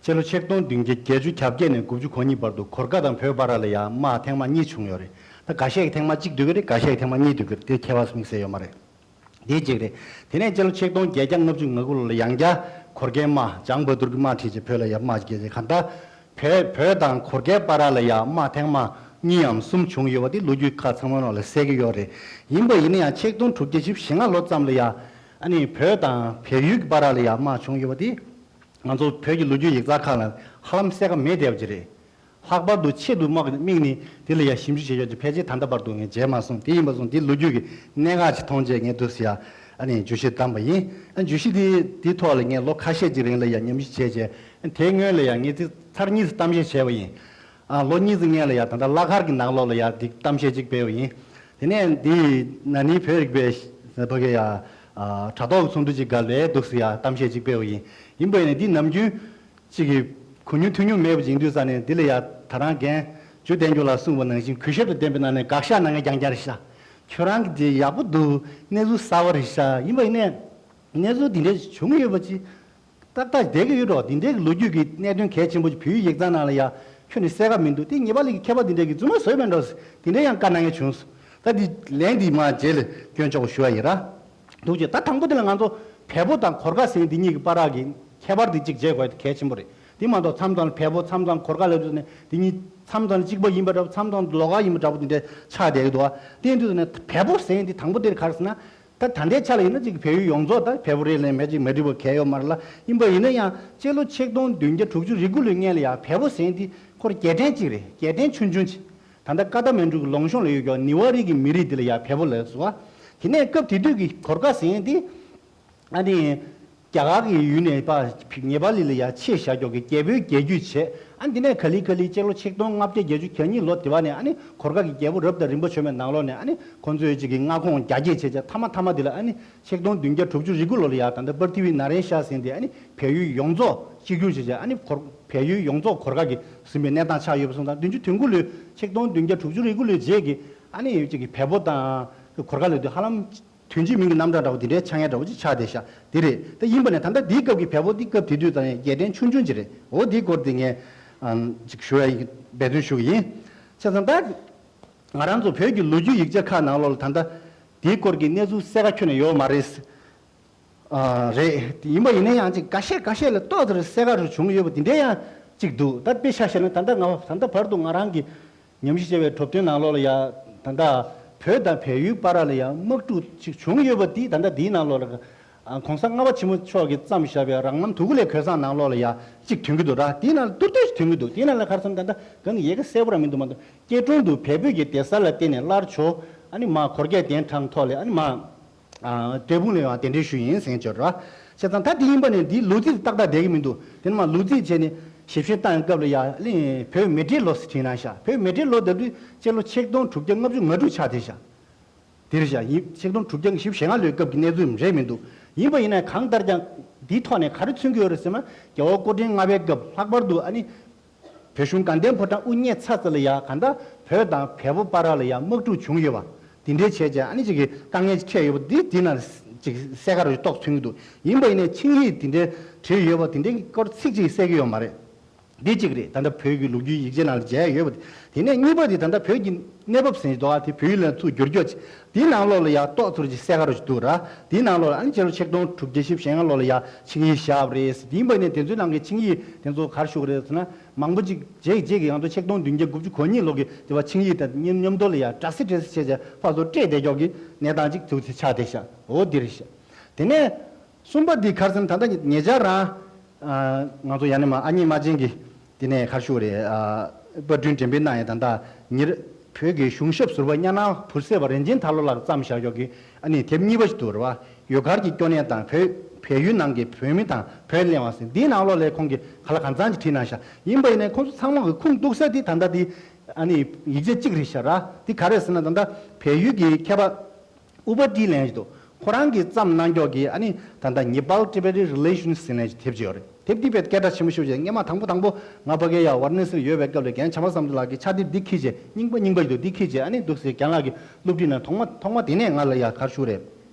སྤྱི་ལོ་ཆིག་སྟོང་བདུན་བརྒྱ་བརྒྱད་ཅུ་གྱ་བརྒྱད་ནས་དགུ་བཅུ་གོ་གཉིས་བར་དུ་གོར་ཁ་དང་བོད་བར་ལ་ཡ་དམག་ཐེངས་མ་གཉིས་བྱུང་ཡོད་རེད། ད་འགའ་ཤས་ཀྱིས་ཐེངས་མ་གཅིག་འདོད་ཀྱི་རེད། འགའ་ཤས་ཀྱིས་ཐེངས་མ་གཉིས་འདོད་ཀྱི་རེད། དེ་ཁྱད་པར་དམིགས་བསལ་ཡོད་མ་རེད། དེ་གཅིག་རེད། དེ་ནས་སྤྱི་ལོ་ཆིག་སྟོང་བརྒྱད་བརྒྱ་ལྔ་བཅུ་ང་དགུ་ལོ་ལ་ཡང་བསྐྱར་གོར་ཁའི་དམག་ལྗང་བ་དུར་གྱི་དམག་ཁྲིད་བྱས་བོད་ལ་ཡ་དམག་རྒྱག་བྱས། གང་ལྟར་བོད་བོད་དང་གོར་ཁའི་བར་ལ་ཡ་དམག་ཐེངས་མ་གཉིས་འམ་གསུམ་བྱུང་ཡོད་པ་དེ་ལོ་རྒྱུས་ཁག་ཚང་མའི་ནང་ལ་གསལ་གྱི་ཡོད་རེད། ཡིན་པ་ཡིན་ན་ཡང་ཆིག་སྟོང་དྲུག་བརྒྱ་བཞི་བཅུ་ཞེ་ལྔ་ལོ་ཙམ་ལ་ཡ་ཨ་ནི་བོད་དང་བལ་ཡུལ་གྱི་བར་ལ་ཡ་དམག་བྱུང་ཡོད་པ་དེ། ང་ཚོ་བོད་ཀྱི་ལོ་རྒྱུས་ཡིག་ཚགས་ཁག་ལ་ཧ་ལམ་གསལ་ཁ་མེད་བསྡད་པ་ཅིག་རེད། ལྷག་པར་དུ་ཆེད་དུ་དམག་དམིགས་ནས་དེ་ལ་ཡ་ཞིབ་འཇུག་བྱེད་ཡོད་ཅིག་ཕལ་ཆེར་ད་ལྟ་བར་དུ་ངས་མཇལ་མ་སོང་། དེ་ཡིན་པ་སོང་དེ་ལོ་རྒྱུས་ཀྱི་གནད་འགག་ཅིག་མཐོང་རྗེས་ངས་འདུག་སེ་ཡ་ཨ་ནི་བརྗོད་གཞི་བདམས་པ་ཡིན། ཨ་བརྗོད་གཞི་དེ་དེའི་ཐོག་ལ་ངས་ལོ་ཁ་ཤས་ཅིག་རིང་ལ་ཡ་ཉམས་ཞིབ་བྱས་རྗེས་དེའི་སྔོན་ལ་ཡ་ངས་དེ་ཚར་གཉིས་སུ་གཏམ་བཤད་བྱས་པ་ཡིན། ཨ་ལོ་གཉིས་ཙམ་སྔོན་ལ་ཡ་ད་ལྟ་བླ་མཁར་གྱི་ནང་ལོགས་ལ་ཡ་འདི་གཏམ་བཤད་ཅིག་སྤེལ་བ་ཡིན། དེ་ནས་འདི་ན་ནིང་བོད་རིག་པའི་ཕ་གི་ཡ་དྲ་ཐོག་གི་ཚོགས་འདུ་ཅིག་སྒང་ལ་འདུག་སེ་ཡ་གཏམ་བཤད་ཅིག་སྤེལ་བ་ཡིན། ཡིན་པ་ཡིན་ནའི་འདི་ནམ་རྒྱུན་ཅིག་གི་གོ་མྱོང་ཐོས་མྱོང་མེད་པ་ཅིག་ཡིན་དུས་ཙང་ནས་འདི་ལ་ཡ་ད་རང་རྒན་ཇོ་བསྟན་འབྱུང་ལགས་གསུངས་པ་ནང་བཞིན་གུས་ཞབས་དང་ལྡན་པའི་ནང་ནས་དགག་བཞག་གནང་མཁན་རྐྱང་རྐྱང་རེད་ཤག་ཁྱོད་རང་གི་འདི་ཡག་པོ་འདུག་གནས་ཚུལ་གསར་པ་རེད་ཤག་ཡིན་པ་ཡིན་ནའི་གནས་ཚུལ་འདི་འདྲ་བྱུང་ཡོད་པ་ཅིག་ཏག་ཏག་བསྡད་ཀྱི་ཡོད་འགྲོ། འདི་འདྲའི་ལོ་རྒྱུས་ཀྱི་གནད་དོན་གལ་ཆེན་པོ་ཅིག་བོད་ཡིག་ཡིག་ཚང་ནང་ལ་ཡ་ཁྱོན་ནས་གསལ་ཁ་མི་འདུག་དེ་ཉེ་པ་ལི་གི་མཁས་པ་འདི་འདྲ་གི་རྫུན་མ་བཟོས་མེད་འགྲོ། དེ་འདྲ་ཡང་བཀའ་གནང་མཁན་བྱུང་སོང་། ད་འདི་ལན་འདི་མ་རྗེས་ལ་སྐྱོན་ཆོག་ཞུ་བ་ཡིན་ར། འདུག་ཅེས་ད་དང་པོ་དེ་ལ་ང་ཚོ་བལ་པོ་དང་གོར་ཁ་ཟེར་འདི་གཉིས་ཀྱི་བར་གྱི་ཁྱད་པར་འདི་གཅིག་བརྗེད་དགོས་གལ་ཆེན་པོ་རེད། དེ་མ་གཏོགས་མཚམས་མཚམས་ལ་བལ་པོ་མཚམས་མཚམས་གོར་ཁ་ལབ་དུས་ནས་འདི་གཉིས་མཚམས་མཚམས་ལ་གཅིག་པ་ཡིན་པ་འདྲ་པོ་མཚམས་མཚམས་ལ་ལོགས་ཀ་ཡིན་པ་འདྲ་པོ་འདི་འདྲ་ཆགས་བསྡད་ཀྱི་འདུག་བ། དེ་ཡིན་དུས་ནས་བལ་པོ་ཟེར་འདི་དང་པོ་དེར་ག་རེ་ཟེར་ན། ད་ད་ལྟའི་ཆ་ལ་ཡིན་ན་ཅིག་བལ་ཡུལ་ཡོངས་རྫོགས་ད་བལ་པོ་རེད་ལབ་མེད་ཅིག་མ་འགྲིག་པ་གང་ཡོད་མ་རེད་ལ། ཡིན་པ་ཡིན་ན་ཡང་སྤྱི་ལོ་ཆིག་སྟོང་བདུན་བརྒྱ་དྲུག་ཅུ་རེ་དགུ་ལོའི་སྔན་ལ་ཡང་བལ་པོ་ཟེར་འདི་ཁོ་རྒྱལ་ཕྲན་གཅིག་རེད། རྒྱལ་ཕྲན་ཆུང་ཆུང་ཅིག་ད་ལྟ་ཀ་ཐ་མན་གྲུ་གི་ལུང་གཤོང་ལ་ཡོད་ཀྱང་ནི་ཝ་རི་གི་མི་རིགས་འདི་ལ་ཡང་བལ་པོ་ལབ་སོང་བ། དེ་ནས་སྐབས་དེ་དུས་ཀྱི་གོར་ཁ་ཟེར་འདི་ཨ་ནི་རྒྱ་གར་གྱི་ཡུལ་ནས་ཕར་ཉེ་པ་ལི་ལ་ཡ་ཆེད་བཞག་ཀྱོག་གི་རྒྱལ་པོའི་རྒྱལ་རྒྱུད་བྱས། ཨ་འདི་ནས་ག་ལི་ག་ལི་སྤྱི་ལོ་ཆིག་སྟོང་ལྔ་བརྒྱ་བརྒྱད་ཅུ་གྱ་གཉིས་ལོ་དེ་བ་ནས་ཨ་ནི་གོར་ཁ་གི་རྒྱལ་པོ་རབ་དང་རིམ་པ་བྱོན་པའི་ནང་ལོགས་ནས་ཨ་ནི་ཁོང་ཚོའི་ཅིག་གི་མངའ་ཁོངས་རྒྱ་སྐྱེད་བྱས་བྱས་མཐའ་མ་མཐའ་མ་དེ་ལ་ཨ་ནི་ཆིག་སྟོང་བདུན་བརྒྱ་དྲུག་ཅུ་རེ་དགུ་ལོ་ལ་ཡ་ད་ལྟ་པར་ཐི་ཝི་ན་རན་ཤ་ཟེར་འདི་ཨ་ནི་བལ་ཡུལ་ཡོངས་རྫོགས་གཅིག་གྱུར་བྱས་བྱས་ཨ་ནི་གོར་བལ་ཡུལ་ཡོངས་རྫོགས་གོར་ཁ་གི་ཟིན་པའི་གནས་སྟངས་ཆགས་ཡོད་པ་སོང་ཙང་བདུན་ཅུ་དོན་དགུ་ལོའི་ཆིག་སྟོང་བདུན་བརྒྱ་དྲུག་ཅུ་རེ་དགུ་ལོའི་རྗེས་ཀྱི་ཨ་ནི་ཅིག་གི་བལ་པོ་དང་གོར་ཁ་ལབ་དུས་ཧ་ལམ། དོན་གཅིག་མིང་གི་རྣམ་གྲངས་འདྲ་བོ་དེ་འདྲའི་ཆགས་ཡ་འདྲ་བོ་ཅིག་ཆགས་བསྡད་ཤག་དེ་རེད། ད་ཡིན་པ་ནས་ད་ལྟ་དེའི་སྐབས་ཀྱི་བལ་པོ་འདི་སྐབས་དེ་དུས་ཙང་ཡང་རྒྱལ་ཕྲན་ཆུང་ཆུང་ཅིག་རེད། འོ་དེའི་སྐོར་དེ་ངས་ཨམ་ཅིག་ཞུ་ཡ་ཡིན། འབད་བརྩོན་ཞུ་གི་ཡིན། བྱས་ཙང་ད་ང་རང་ཚོ་བོད་ཀྱི་ལོ་རྒྱུས་ཡིག་ཆ་ཁག་ནང་ལོགས་ལ་ད་ལྟ་དེའི་སྐོར་གྱི་གནས་ཚུལ་གསལ་ཁ་ཁྱོན་ནས་ཡོད་མ་རེད། ཨ་རེད། ཡིན་པ་ཡིན་ན་ཡང་ཅིག་འགའ་ཤས་འགའ་ཤས་ལ་ཏོག་ཙམ་གསལ་ཁ་རུ་བྱུང་ཡོད་པ་དེ་འདྲའི་ཡང་ཅིག་འདུག་ད་དཔེ་ཆ་བཞག་ན་ད་ལྟ་ང་ད་ལྟ་བར་དུ་ང་རང་གི་ཉམས་ཞིབ་བྱས་པའི་གྲུབ་དོན་ནང་ལོགས་ལ་ཡ། ད་ལྟ་བོད་དང་བལ་ཡུལ་བར་ལ་ཡ་དམག་འཁྲུག་ཅིག་བྱུང་ཡོད་པ་འདི་ད་ལྟ་འདིའི་ནང་ལོགས་ལ། ཨ་གོང་ས་ལྔ་པ་ཆེན་པོ་མཆོག་གིས་བརྩམས་བཞག་པའི་རང་རྣམ་དུ་ཀུ་ལའི་གོས་བཟང་ནང་ལོགས་ལ་ཡ་ཅིག་ཐོན་གྱི་འདུག་ར། དེའི་ནང་ལ་ཏུར་ཏུར་ཞིག་ཐོན་གྱི་འདུག་དེའི་ནང་ལ་ག་རེ་ཟེར་ན་ད་ལྟ་གང་གི་ཡི་གེ་གསལ་པོ་རང་མི་འདུག་མ་གཏོགས། སྐྱིད་གྲོང་དུ་བལ་པོས་ཀྱི་སྡེ་གསར་ལ་བརྟེན་ནས་སླར་བྱོ། ཨ་ནི་མར་གོར་གྱ་གདན་དྲངས་ཐོག་ལས་ཨ་ནི་མར། ཨ་འབྲས་སྤུངས་ལ་ཡང་གདན་འདྲེན་ཞུས་ཡིན་ཟེར་བྱས་ར། བྱས་ཙང་ད་དེ་ཡིན་པ་ནས་འདིའི་ལོ་རྩིས་ཏག་ཏག་བསྡད་ཀྱི་མི་འདུག་དེ་ནས་མར་ལོ་རྩིས་བྱས་ནས་ཞིབ་བཤེར་བཏང་ཡོང་སྐབས་ལ་ཡ་ཨ་ནི་བོད་མེ་སྤྲེལ་ལོ་ཟེར་བྲིས་གནང་ཤག་བོད་མེ་སྤྲེལ་ལོ་ལབ་དུས་སྤྱི་ལོ་ཆིག་སྟོང་དྲུག་བརྒྱ་ལྔ་བཅུ་ང་དྲུག་ཆགས་བསྡད་ཤག་དེ་རེད་ཤག་ཡིན་ཆིག་སྟོང་དྲུག་བརྒྱ་བཞི་བཅུ་ཞེ་ལྔ་ལོའི་སྐབས་ཀྱི་གནས་ཚུལ་རེད་མི་འདུག་ཡིན་པ་ཡིན་ན་གང་ལྟར་ཀྱང་འདིའི་ཐོག་ནས་ག་རེ་མཚོན་གྱི་ཡོད་རེད་ཟེར་ན། རྒྱལ་བ་སྐུ་ཕྲེང་ལྔ་པའི་སྐབས་ལྷག་པར་དུ་ཨ་ནི། བོད་གཞུང་དགའ་ལྡན་ཕོ་བྲང་དབུ་བརྙེས་ཚར་ཚར་ལ་ཡ་གང་ལྟར་བོད་དང་བལ་པོ་བར་ལ་ཡ་དམག་འཁྲུག་བྱུང་ཡོད་པ། དེ་འདྲའི་བྱས་བྱས་ཨ་ནི་ཅིག་གི་དཀའ་ངལ་ཅིག་འཕྲད་ཡོད་པ་འདི་འདི་ན་ཅིག་གསལ་ཁ་རུ་ཏོག་ཙམ་མཐོང་གི་འདུག་ཡིན་པ་ཡིན་ནའི་ཆིངས་ཡིག་དེ་འདྲའི་བྲིས་ཡོད་པ་དེ་འདྲའི་སྐོར་ཚིག་གཅིག་གསལ་གྱི་ཡོད་མ་རེད། འདི་གཅིག་རེད། ད་ལྟ་བོད་ཀྱི་ལོ་རྒྱུས་ཡིག་ཆ་ནང་ལ་མཇལ་ཡོད་པ་དེ། དེ་ནས་གཉིས་པ་དེ་ད་ལྟ་བོད་ཀྱི་གནས་བབ་ཟེར་འདུག་ཨ་དེ་བོད་ཡིག་ལ་ཚུར་བསྒྱུར་བཅོས་བྱས། དེའི་ནང་ལོགས་ལ་ཡ་ཏོག་ཙམ་ཅིག་གསལ་ཁ་རུ་ཅིག་འདུག་ར། དེའི་ནང་ལོགས་ལ་ཨ་ནི་སྤྱི་ལོ་ཆིག་སྟོང་དྲུག་བརྒྱ་བཞི་བཅུ་ཞེ་ལྔ་ལོ་ལ་ཡ་ཆིངས་ཡིག་བཞག་པ་རེད། དེ་ཡིན་པ་ནས་དེ་ཚོའི་ནང་གི་ཆིངས་ཡིག་དེ་ཚོ་ག་རེ་ཞུ་གི་རེད་ཟེར་ན། མང་པོ་ཅིག་རྗེས་རྗེས་ཀྱི་ཡང་དུ་ཆིག་སྟོང་བདུན་བརྒྱ་དགུ་བཅུ་གོ་གཉིས་ལོ་གི་དེ་བ་ཆིངས་ཡིག་དང་མཉམ་མཉམ་དུ་ལ་ཡ་དྲག་སེ་དྲག་སེ་བྱས་བྱས་ཕར་ཚུར་སྤྲད་བསྡད་ཀྱོག་གི་གནས་སྟངས་ཅིག་ཚུར་ཚུར་ཆགས་བསྡད་ཤག་འོ་འདི་རེད་ཤག་དེ་ནས་གསུམ་པ་འདི་ག་རེ་ཟེར་ན་ད་ལྟ་ཉེ་ཆར་རང་ང་ཚོ་ཡ་ནི་མ་ཨ་མྱེས་རྨ་ཆེན་གྱི་དེ་ནས་ག་རེ་ཞུ་གི་རེད། པར་སྐྲུན་འགྲེམས་སྤེལ་གནང་ཡ་ད་ལྟ་ཉེར་བོད་ཀྱི་གཞུང་ཞབས་ཟུར་པ་གཉའ་ནང་བུ་སེ་བ་རིན་ཆེན་དར་ལོ་ལགས་བརྩམས་བཞག་ཀྱོག་གི་ཨ་ནི་དེབ་གཉིས་པ་ཞིག་འདུག་རེད་བ། ཡུལ་གར་གྱི་སྐྱོ་གནས་དང་བོད་བལ་ཡུལ་ནང་གི་བོད་མི་དང་བོད་གླེང་བ་ཟེར་འདིའི་ནང་ལོགས་ལ་ཁོང་གིས་ག་ལ་གང་འཚམ་ཅིག་བྲིས་གནང་ཤག་ཡིན་པ་ཡིན་ནའི་ཁོང་ཚོ་ཚང་མ་གི་ཁུངས་གཏུགས་ས་དེ་ད་ལྟ་དེ་ཨ་ནི་ཡིག་ཆ་གཅིག་རེད་ཤག་ར། དེ་ག་རེ་ཟེར་ན་ད་ལྟ་བལ་ཡུལ་གྱི་མཁས་པ་ཨུ་པ་ཏི་ལན་ཞིག་འདུག་ཁོ་རང་གིས་བརྩམས་གནང་ཀྱོག་གི་ཨ་ནི་ད་ལྟ་ནེ་པཱལ་ཊི་བེ་ཊན་རི་ལེ་ཤན་ཟེར་ནས་དེབ་ཅིག་ཡོད་རེད། དེབ་འདི་དཔེ་སྐད་གྲགས་ཆེན་པོ་ཞེ་པོ་ཅིག་སྔོན་མ་དང་པོ་དང་པོ་ང་ཕ་གི་ཡ་ཝཱ་ར་ཎ་སིར་ཡོད་པའི་སྐབས་ལ་རྒན་བྱམས་པ་བསམ་གྲུབ་ལགས་ཀྱིས་ཕྱག་དེབ་འདི་འཁྱེར་བྱས་རྙིང་པ་རྙིང་པ་ཞིག་འདུག་འདི་འཁྱེར་བྱས་ཨ་ནི་འདུག་སེ་རྒན་ལགས་ཀྱིས་སློབ་ཁྲིད་ནང་ཐོག་མ་ཐོག་མ་དེ་ནས་ང་ལ་ཡ་ག་རེ་ཞུ་རེད།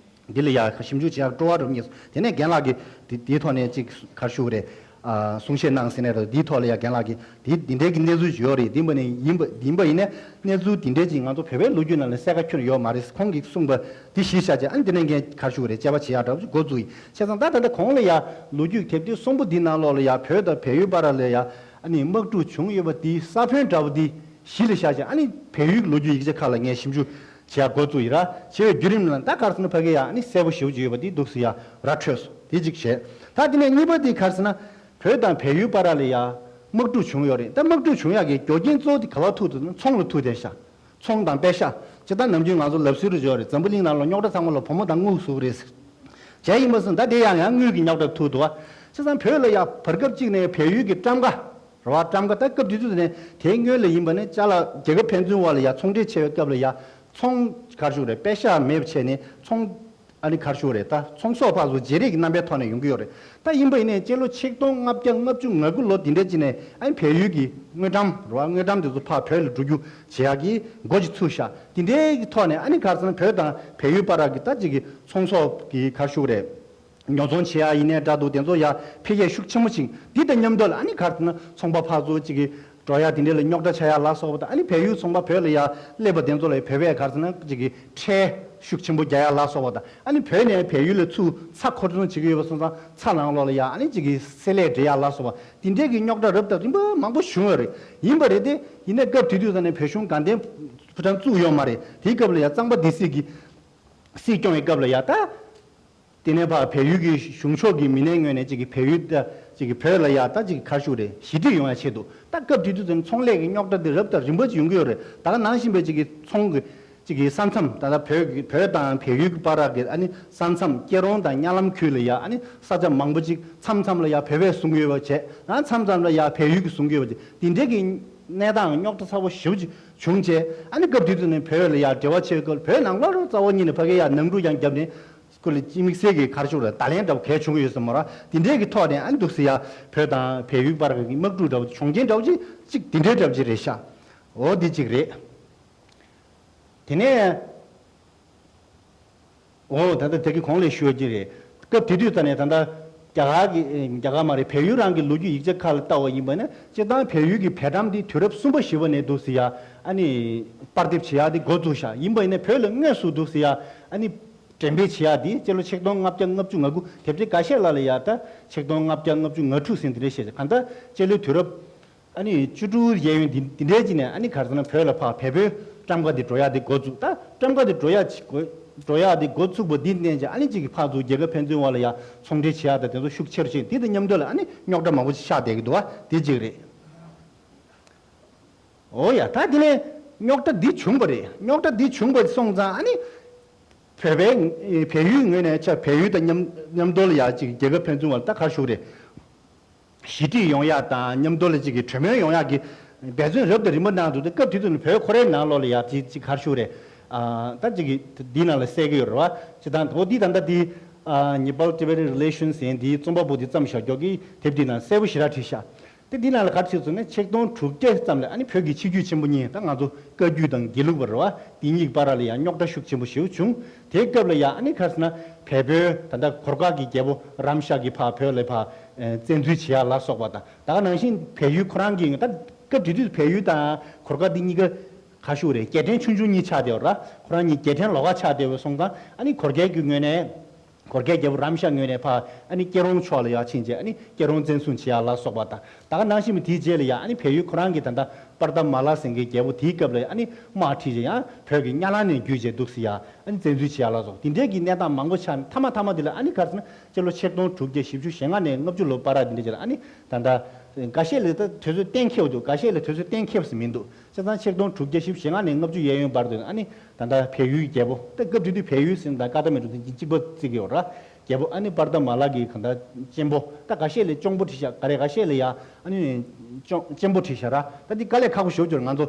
འདི་ལ་ཡ་ཞིབ་འཇུག་བྱེད་ཡག་སྤྲོ་བ་རུ་རྙེད་སོང་། དེ་ནས་རྒན་ལགས་ཀྱིས་འདི་འདིའི་ཐོག་ནས་ཅིག་ག་རེ་ཞུ་དགོས་རེད། ཨ་གསུང་བཤད་གནང་ཟིན་ནས་རེད། འདིའི་ཐོག་ལ་ཡ་རྒན་ལགས་ཀྱིས་འདི་འདི་འདྲའི་གི་གནས་ཚུལ་ཅིག་ཡོད་རེད། འདི་འབའ་ནས་ཡིན་པ་ཡིན་པ་ཡིན་ནས་གནས་ཚུལ་འདི་འདྲའི་ཅིག་ང་ཚོ་བོད་པའི་ལོ་རྒྱུས་ནང་ལ་གསལ་ཁ་ཁྱོན་ཡོད་མ་རེད། ཁོང་གིས་གསུངས་པ་འདི་གཞི་བཞག་བྱས་ཨ་ནི་འདི་ནས་རྒན་ག་རེ་ཞུ་དགོས་རེད། དཔྱད་པ་བྱེད་ཡག་འདྲ་པོ་ཅིག་འགོ་བཙུགས་ཡིན། བྱས་ཙང་ད་ད་ལྟ་གོང་ལ་ཡ་ལོ་རྒྱུས་དེབ་ཐེར་གསུམ་པོ་འདིའི་ནང་ལོགས་ལ་ཡ་བོད་དང་བལ་ཡུལ་བར་ལ་ཡ་ཨ་ནི་དམག་འཁྲུག་བྱུང་ཡོད་པ་འདིའི་ས་བོན་འདྲ་པོ་འདི་གཞི་ལ་བཞག་བྱས་ཨ་ནི་བལ་ཡུལ་གྱི་ལོ་རྒྱུས་ཡིག་ཆ་ཁག་ལ་ངས་ཞིབ་འཇུག་བྱེད་ཡག་འགོ་བཙུགས་ཡིན་ར། བྱེད་པའི་བརྒྱུད་རིམ་ལ་ད་ག་རེ་ཟེར་ན་ཕ་གི་ཡ་ཨ་ནི་གསལ་པོ་ཞེ་པོ་ཅིག་ཡོད་པ་འདི་འདུག་སེ་ཡ་ར་འཕྲོད་སོང་། དེ་གཅིག་བྱས། ད་དེ་ནས་གཉིས་པ་འདི་ག་རེ་ཟེར་ན། བོད་དང་བལ་ཡུལ་བར་ལ་ཡ་དམག་འཁྲུག་བྱུང་ཡོད་རེད། ད་དམག་འཁྲུག་བྱུང་ཡག་གི་རྒྱུ་རྐྱེན་གཙོ་བོ་དེ་ག་པར་ཐུག་འདུག་ན་ཚོང་ལ་ཐུག་བསྡད་ཤག་ཚོང་དང་པད་ཤག་ཅེས་ད་ནམ་རྒྱུན་ང་ཚོ་ལབ་སྲོལ་རེ་ཡོད་རེད། འཛམ་བུ་གླིང་ནང་ལ་རྙོག་དྲ་ཚང་མ་ལ་བུ་མོ་དང་དངུལ་ཟེར་གྱི་རེད་ཟེར། བྱས་ཡིན་པ་སོང་ད་དེ་ཡང་ཡང་དངུལ་གྱི་རྙོག་དྲ་ཐུག་འདུག་བ། བྱས་ཙང་བོད་ལ་ཡ་བར་སྐབས་གཅིག་ནས་བལ་ཡུལ་གྱི་ཊམ་ཀ་ རེད་བ། ཊམ་ཀ་ད་སྐབས་དེ་དུས་ནས་དེའི་སྔོན་ལ་ཡིན་པ་ནས་ཅ་ལག་རྒྱལ་ཁབ་ཕན་ཚུན་བར་ལ་ཡ་ཚོང་འབྲེལ་བྱེད་པའི་སྐབས་ལ་ཡ་ཚོང་ག་རེ་ཞུ་དགོས་རེད། པེ་ཤག་མེད་པ་བྱས་ནས་ཚོང་ཨ་ནི་ག་རེ་ཞུ་དགོས་རེད། ད་ཚོང་ཟོག་ཕར་ཚུར་བརྗེ་རེས་ཀྱི་རྣམ་པའི་ཐོག་ནས་ཡོང་གི་ཡོད་རེད། ད་ཡིན་པ་ཡིན་ནའི་སྤྱི་ལོ་ཆིག་སྟོང་ལྔ་བརྒྱ་ལྔ་བཅུ་ང་དགུ་ལོ་དེ་འདྲ་ཅིག་ནས་ཨ་ནི་བལ་ཡུལ་གྱི་དངུལ་ཀྲམ་རེད་བ། དངུལ་ཀྲམ་དེ་ཚོ་ཕར་བོད་ལ་འགྲོ་རྒྱུ་བྱེད་ཡག་གི་འགོ་ཅིག་ཚུགས་ཤག་དེ་འདྲའི་གི་ཐོག་ནས་ཨ་ནི་ག་རེ་ཟེར་ན་བོད་དང་བལ་ཡུལ་བར་གྱི་ད་ཅིག་གི་ཚོང་ཟོག་གི་ག་རེ་ཞུ་དགོས་རེད། ཉོ་ཚོང་བྱེད་ཡག་ཡིན་ནའི་འདྲ་འདུག་དེ་ཚོ་ཡ་འཕེལ་རྒྱས་ཤུགས་ཆེན་པོ་ཕྱིན། འདི་དང་མཉམ་དུ་ལ་ཨ་ནི་ག་རེ་ཟེར་ན་ཚོང་པ་ཕར་ཚུར་གཅིག་གིས་འགྲོ་ཡག་དེ་འདྲ་ལ་རྙོག་དྲ་ཆགས་ཡག་ལ་སོགས་པ་དང་། ཨ་ནི་བལ་ཡུལ་ཚོང་པ་བོད་ལ་ཡ་སླེབས་པ་དེ་ཚོ་ལ་བོད་པས་ག་རེ་ཟེར་ན་གཅིག་གིས་ཁྲལ་ཤུགས་ཆེན་པོ་རྒྱག་ཡག་ལ་སོགས་པ་དང་། ཨ་ནི་བོད་ནས་བལ་ཡུལ་ལ་ཚུར་ཚྭ་མཁོ་སྤྲོད་བྱེད་ཀྱི་ཡོད་པ་སོང་ཙང་ཚྭ་ནང་ལོགས་ལ་ཡ་ཨ་ནི་གཅིག་གིས་བསྲེ་ལྷད་འདྲེ་ཡག་ལ་སོགས་པ་དེ་འདྲའི་གི་རྙོག་དྲ་རབ་དང་རིམ་པ་མང་པོ་བྱུང་ཡོད་རེད། ཡིན་པ་རེད་དེ། ཡིན་ནའི་སྐབས་དེ་དུས་ཙམ་ནས་བོད་གཞུང་དགའ་ལྡན་ཕོ་བྲང་བཙུགས་ཡོད་མ་རེད། དེའི་སྐབས་ལ་ཡ་གཙང་པ་སྡེ་སྲིད་ཀྱི་སྲིད་སྐྱོང་བའི་སྐབས་ལ་ཡ་ད། དེ་ནས་ཕར་བལ་ཡུལ་གྱི་གཞུང་ཕྱོགས་ཀྱི་མི་སྣའི་ངོས་ནས་གཅིག་གིས་བལ་ཡུལ་ད་གཅིག་གིས་བོད་ལ་ཡ་ད་གཅིག་གིས་ག་རེ་ཞུ་དགོས་རེད། ཞི་འགྲིག་ཡོང་ཡ་ཆེད་དུ། ད་སྐབས་དེ་དུས་ཙམ་ཚོང་ལས་ཀྱི་རྙོག་དྲ་དེ་རབ་དང་རིམ་པ་ཅིག་ཡོང་གི་ཡོད་རེད། ད་ག་ནང་བཞིན་པའི་གཅིག་གིས་ཚོང་གི་གཅིག་གིས་ས་མཚམས། ད་ལྟ་བོད་ཀྱི་བོད་དང་བལ་ཡུལ་གྱི་བར་གྱི་ཨ་ནི་ས་མཚམས་སྐྱེ་རོང་དང་གཉའ་ལམ་ཁུལ་ལ་ཡ་ཨ་ནི་ས་ཆ་མང་པོ་ཅིག་མཚམས་མཚམས་ལ་ཡ་བོད་པས་བཟུང་གི་ཡོད་པ་བྱས། ཡང་མཚམས་མཚམས་ལ་ཡ་བལ་ཡུལ་གྱིས་བཟུང་གི་ཡོད་པ་བྱས། དེ་འདྲའི་གི་གནས་སྟངས་རྙོག་དྲ་ཚ་པོ་ཞེ་པོ་ཅིག་བྱུང་བྱས། ཨ་ནི་སྐབས་དེ་དུས་ནས་བོད་ལ་ཡ་འབྲེལ་བ་བྱེད་སྐབས་བོད་ནང་ལོགས་རྩ་བ་ཉིད་ནས་ཕ་གི་ཡ་ནང་འཁྲུག་ཡང་བརྒྱབ་ནས། ཁོ་ལ་དམིགས་བསལ་གྱི་ག་རེ་ཞུ་དགོས་རེད། བརྡ་ལན་འདྲ་བོ་གལ་བྱུང་གི་ཡོད་ས་མ་རེད། དེ་འདྲའི་གི་ཐོག་ནས་ཨ་ནི་འདུག་སེ་ཡ་བོད་དང་བལ་ཡུལ་བར་གྱི་དམག་འཁྲུག་འདྲ་བོ་བྱུང་རྐྱེན་འདྲ་བོ་ཅིག་ཅིག་དེ་འདྲའི་འདྲ་བོ་ཅིག་རེད་ཤག་འོ་འདི་གཅིག་རེད། དེ་ནས་འོ་ད་ལྟ་དེ་གི་གོང་ལ་ཞུ་རྒྱུ་རེད། སྐབས་དེ་དུས་ཙམ་ནས་ད་ལྟ་རྒྱ་གར་གྱི་རྒྱ་གར་མ་རེད། བལ་ཡུལ་རང་གི་ལོ་རྒྱུས་ཡིག་ཆ་ཁག་ལ་བལྟ་བ་ཡིན་པ་ན་སྤྱིར་བཏང་བལ་ཡུལ་གྱི་བལ་ཊམ་འདི་དུས་རབས་གསུམ་པ་བཞི་པ་ནས་འདུག་སེ་ཡ་ཨ་ནི་པར་འདེབས་བྱེད་ཡག་འདི་འགོ་བཙུགས་ཤག་ཡིན་པ་ཡིན་ན་བོད་ལ་དངོས་སུ་འདུག་སེ་ཡ་ཨ་ནི། འགྲེམས་སྤེལ་བྱེད་ཡག་འདི་སྤྱི་ལོ་ཆིག་སྟོང་ལྔ་བརྒྱ་ལྔ་བཅུ་ང་དགུ། དེབ་ཐེར་འགའ་ཤས་ལ་ལ་ཡ་ད་ཆིག་སྟོང་ལྔ་བརྒྱ་ལྔ་བཅུ་ང་དྲུག་ཟིན་དེ་འདྲ་བཤད། གང་ལྟར་སྤྱི་ལོའི་དུས་རབས་ཨ་ནི་བཅུ་དྲུག་གཡས་གཡོན་འདི་འདི་འདྲའི་ཅིག་ནས་ཨ་ནི་ག་རེ་ཟེར་ན་བོད་ལ་ཕར་བལ་པོའི་ཊམ་ཀ་འདི་འགྲོ་ཡག་འདི་འགོ་བཙུགས། ད་ཊམ་ཀ་འདི་འགྲོ་ཡག་ཅིག་འགོ་འགྲོ་ཡག་འདི་འགོ་ཚུགས་པ་འདི་བརྟེན་བྱས་ཨ་ནི་གཅིག་གིས་ཕར་ཚུར་རྒྱལ་ཁབ་ཕན་ཚུན་བར་ལ་ཡ་ཚོང་འབྲེལ་བྱེད་ཡག་དང་དེ་ཚོ་ཤུགས་ཆེ་རུ་ཕྱིན། འདི་དང་མཉམ་དུ་ལ་ཨ་ནི་རྙོག་དྲ་མང་པོ་ཞིག་ཤར་བསྡད་ཀྱི་འདུག་བ། དེ་གཅིག་རེད། འོ་ཡ། ད་དེ་ནས་རྙོག་དྲ་འདི་བྱུང་བ་རེད། རྙོག་དྲ་འདི་བྱུང་བ་སོང་ཙང་ཨ་ནི་བོད་པའི་བལ་ཡུལ་ངོས་ནས་ཆ་བལ་ཡུལ་དང་མཉམ་མཉམ་དུ་ལ་ཡ་ཅིག་རྒྱལ་ཁབ་ཕན་ཚུན་བར་ད་ག་རེ་ཞུ་དགོས་རེད། ཞི་འགྲིག་ཡོང་ཡ་དང་མཉམ་དུ་ལ་ཅིག་གི་གྲོས་མོལ་ཡོང་ཡ་གི་འབད་བརྩོན་རབ་དང་རིམ་པ་གནང་འདུག་སྟེ་སྐབས་དེ་དུས་ནས་བོད་ཁོ་རའི་ནང་ལོགས་ལ་ཡ་ཅིག་ཅིག་ག་རེ་ཞུ་དགོས་རེད། ཨ་ད་ཅིག་གི་འདི་ནང་ལ་གསལ་གི་ཡོད་རེད་བ། ཅི་ད་འོ་འདི་ད་ལྟ་འདི་ཨ་Nepal Tibetan Relations ཟེར་འདིའི་རྩོམ་པ་པོ་འདི་བརྩམས་བཞག་རྒྱུ་གི་དེབ་འདི་ནང་གསལ་པོ་ཞེ་དྲག་བྲིས་ཤག་དེ་འདི་ནང་ལ་ག་རེ་བྲིས་སོང་ན་ཆིག་སྟོང་དྲུག་བརྒྱ་ཙམ་ལ་ཨ་ནི་བོད་ཀྱི་ཆིག་བརྒྱུད་ཆེན་པོ་གཉིས། ད་ང་ཚོ་བཀའ་བརྒྱུད་དང་དགེ་ལུགས་པ་རེད་བ། དེ་གཉིས་ཀྱི་བར་ལ་ཡང་རྙོག་དྲ་ཤུགས་ཆེན་པོ་ཞེ་པོ་བྱུང་། དེའི་སྐབས་ལ་ཡང་ཨ་ནི་ག་རེ་ཟེར་ན་བལ་པོའི་ད་ལྟ་གོར་ཁ་གི་རྒྱལ་པོ་རམ་ཤ་གིས་ཕར་བོད་ལ་ཕར་ཨ་བཙན་འཛུལ་བྱེད་ཡག་ལ་སོགས་པ་དང་། ད་ག་ནང་བཞིན་བལ་ཡུལ་ཁོ་རང་གི་ད་སྐབས་དེ་དུས་བལ་ཡུལ་དང་གོར་ཁ་འདི་གཉིས་ཀ་ག་རེ་ཞུ་དགོས་རེད། རྒྱལ་ཕྲན་ཆུང་ཆུང་གཉིས་ཆགས་བསྡད་ཡོད་ར། ཁོ་རང་གཉིས་རྒྱལ་ཕྲན་ལོགས་ཀ་ཆགས་བསྡད་པ་སོང་ཙང་ཨ་ནི་གོར་ཁའི་གི་ངོས་ནས། གོར་ཁའི་རྒྱལ་པོ་རམ་ཤ་ངོས་ནས་ཕར་ཨ་ནི་སྐྱེ་རོང་ཕྱོགས་ལ་ཡར་ཕྱིན་རྗེས་ཨ་ནི་སྐྱེ་རོང་བཙན་བཟུང་བྱེད་ཡག་ལ་སོགས་པ་དང་། ད་ག་ནང་བཞིན་དེའི་རྗེས་ལ་ཡང་ཨ་ནི་བལ་ཡུལ་ཁོ་རང་གི་ད་ལྟ་པར་ཏ་མ་ལ་ཟེར་མཁན་རྒྱལ་པོ་དེའི་སྐབས་ལ་ཨ་ནི་དམག་ཁྲིད་རྗེས་ཡང་བོད་ཀྱི་གཉའ་ལམ་ནས་བརྒྱུད་རྗེས་འདུག་སེ་ཡར་ཨ་ནི་བཙན་འཛུལ་བྱེད་ཡག་ལ་སོགས་དེ་འདྲའི་གི་གནས་སྟངས་མང་པོ་ཆགས་ནས་མཐའ་མ་མཐའ་མ་དེ་ལ་ཨ་ནི་ག་རེ་ཟེར་ན་སྤྱི་ལོ་ཆིག་སྟོང་དྲུག་བརྒྱ་བཞི་བཅུ་ཞེ་ལྔ་ནས་ལྔ་བཅུ་ལོ་བར་དེ་འདྲ་ཅིག་ལ་ཨ་ནི་ད་ལྟ་འགའ་ཤས་ལ་ད་དུས་ཚོད་གཏན་འཁེལ་བ་འདུག་འགའ་ཤས་ལ་དུས་ཚོད་གཏན་འཁེལ་བ་ཞིག་མི་འདུག་བྱས་ཙང་ཆིག་སྟོང་དྲུག་བརྒྱ་བཞི་བཅུ་ཞེ་ལྔ་ནས་ལྔ་བཅུ་གཡས་གཡོན་བར་དུ་ཨ་ནི་ད་ལྟ་བལ་ཡུལ་རྒྱལ་པོ། ད་སྐབས་དེ་དུས་བལ་ཡུལ་ཟེར་ན་ད་ཀ་ཐ་མན་ཌུ་དང་གཅིག་པ་བརྩི་གི་ཡོད་ར། རྒྱལ་པོ་ཨ་ནི་པར་ཏ་མ་ལ་གི་གང་ལྟར་གཅེན་པོ། ད་འགའ་ཤས་ལ་གཅོང་པོ་བྲིས་ཤག་ག་རེ་འགའ་ཤས་ལ་ཡ་ཨ་ནི་གཅོང་གཅེན་པོ་བྲིས་ཤག་ར། ད་འདི་དཀའ་ལས་ཁག་པོ་ཞེ་པོ་ཅིག་རེད། ང་ཚོ་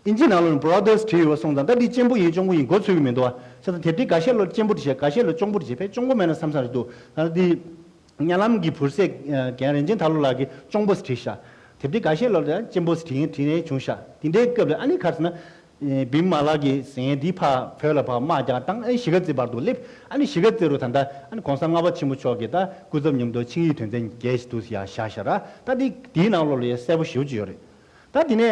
ཨིན་ཇི་ནང་ལོགས་ནས་Brothers བྲིས་ཡོད་སོང་ཙང་ད་འདི་གཅེན་པོ་ཡིན་གཅོང་པོ་ཡིན་གོ་ཚོད་ཀྱི་མི་འདུག་བ། བྱས་ཙང་དེབ་ཐེར་འགའ་ཤས་ལ་གཅེན་པོ་བྲིས་ཤག་ག་ཤས་ལ་གཅོང་པོ་བྲིས་ཤག་ཕལ་གཅོང་པོ་མེད་ན་བསམ་བསམ་རེད་འདུག་ད་འདི། གཉའ་ལམ་གྱི་བུར་སྲས་རྒན་རིན་ཆེན་དར་ལོ་ལགས་ཀྱིས་གཅོང་པོ་ཞིག་བྲིས་ཤག་དེབ་ཐེར་འགའ་ཤས་ལ་ཡང་གཅེན་པོ་ཞིག་བྲིས་བྲིས་ནས་བྱུང་ཤག་དེ་འདྲའི་སྐབས་ལ་ཨ་ནི་ག་རེ་ཟེར་ན། བི་མ་ལ་གི་ཟེར་མཁན་འདི་ཕར་བོད་ལ་ཕར་དམག་རྒྱག་བཏང་ཨ་ནི་གཞིས་ཀ་རྩེ་བར་དུ་སླེབས། ཨ་ནི་གཞིས་ཀ་རྩེ་རུ་ད་ལྟ་ཨ་ནི་གོང་ས་ལྔ་པ་ཆེན་པོ་མཆོག་གིས་ད་སྐུ་ཚབ་མཉམ་དུ་ཆིངས་ཡིག་དོན་ཚན་བརྒྱད་ཞིག་འདུག་སེ་ཡར་བཞག་ཤག་ར། ད་འདི་འདིའི་ནང་ལོགས་ལ་ཡང་གསལ་པོ་ཞེ་པོ་ཅིག་ཡོད་རེད། ད་དེ་ནས།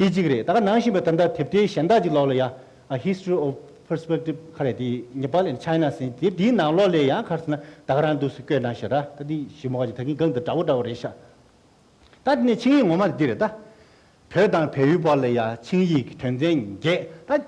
དེ་གཅིག་རེད། ད་ག་ནང་བཞིན་པའི་ད་ལྟ་དེབ་ཐེར་གཞན་དག་ཅིག་ལོགས་ལ་ཡང་ཨ་History of Perspective ག་རེ་དེ་Nepal and China ཟེར་དེ་དེའི་ནང་ལོགས་ལ་ཡང་ག་རེ་ཟེར་ན་ད་ག་རང་འདུག་སེ་བཀོད་གནང་ཤག་ར། ད་དེ་ཞིབ་མོ་ག་ཅིག་ད་གིན་གང་དང་འདྲ་བོ་འདྲ་བོ་རེད་ཤག་ད་དེ་ནས་ཆིངས་ཡིག་ངོ་མ་དེ་འདི་རེད་ད། བོད་དང་བལ་ཡུལ་བར་ལ་ཡང་ཆིངས་ཡིག་དོན་ཚན་བརྒྱད། ད་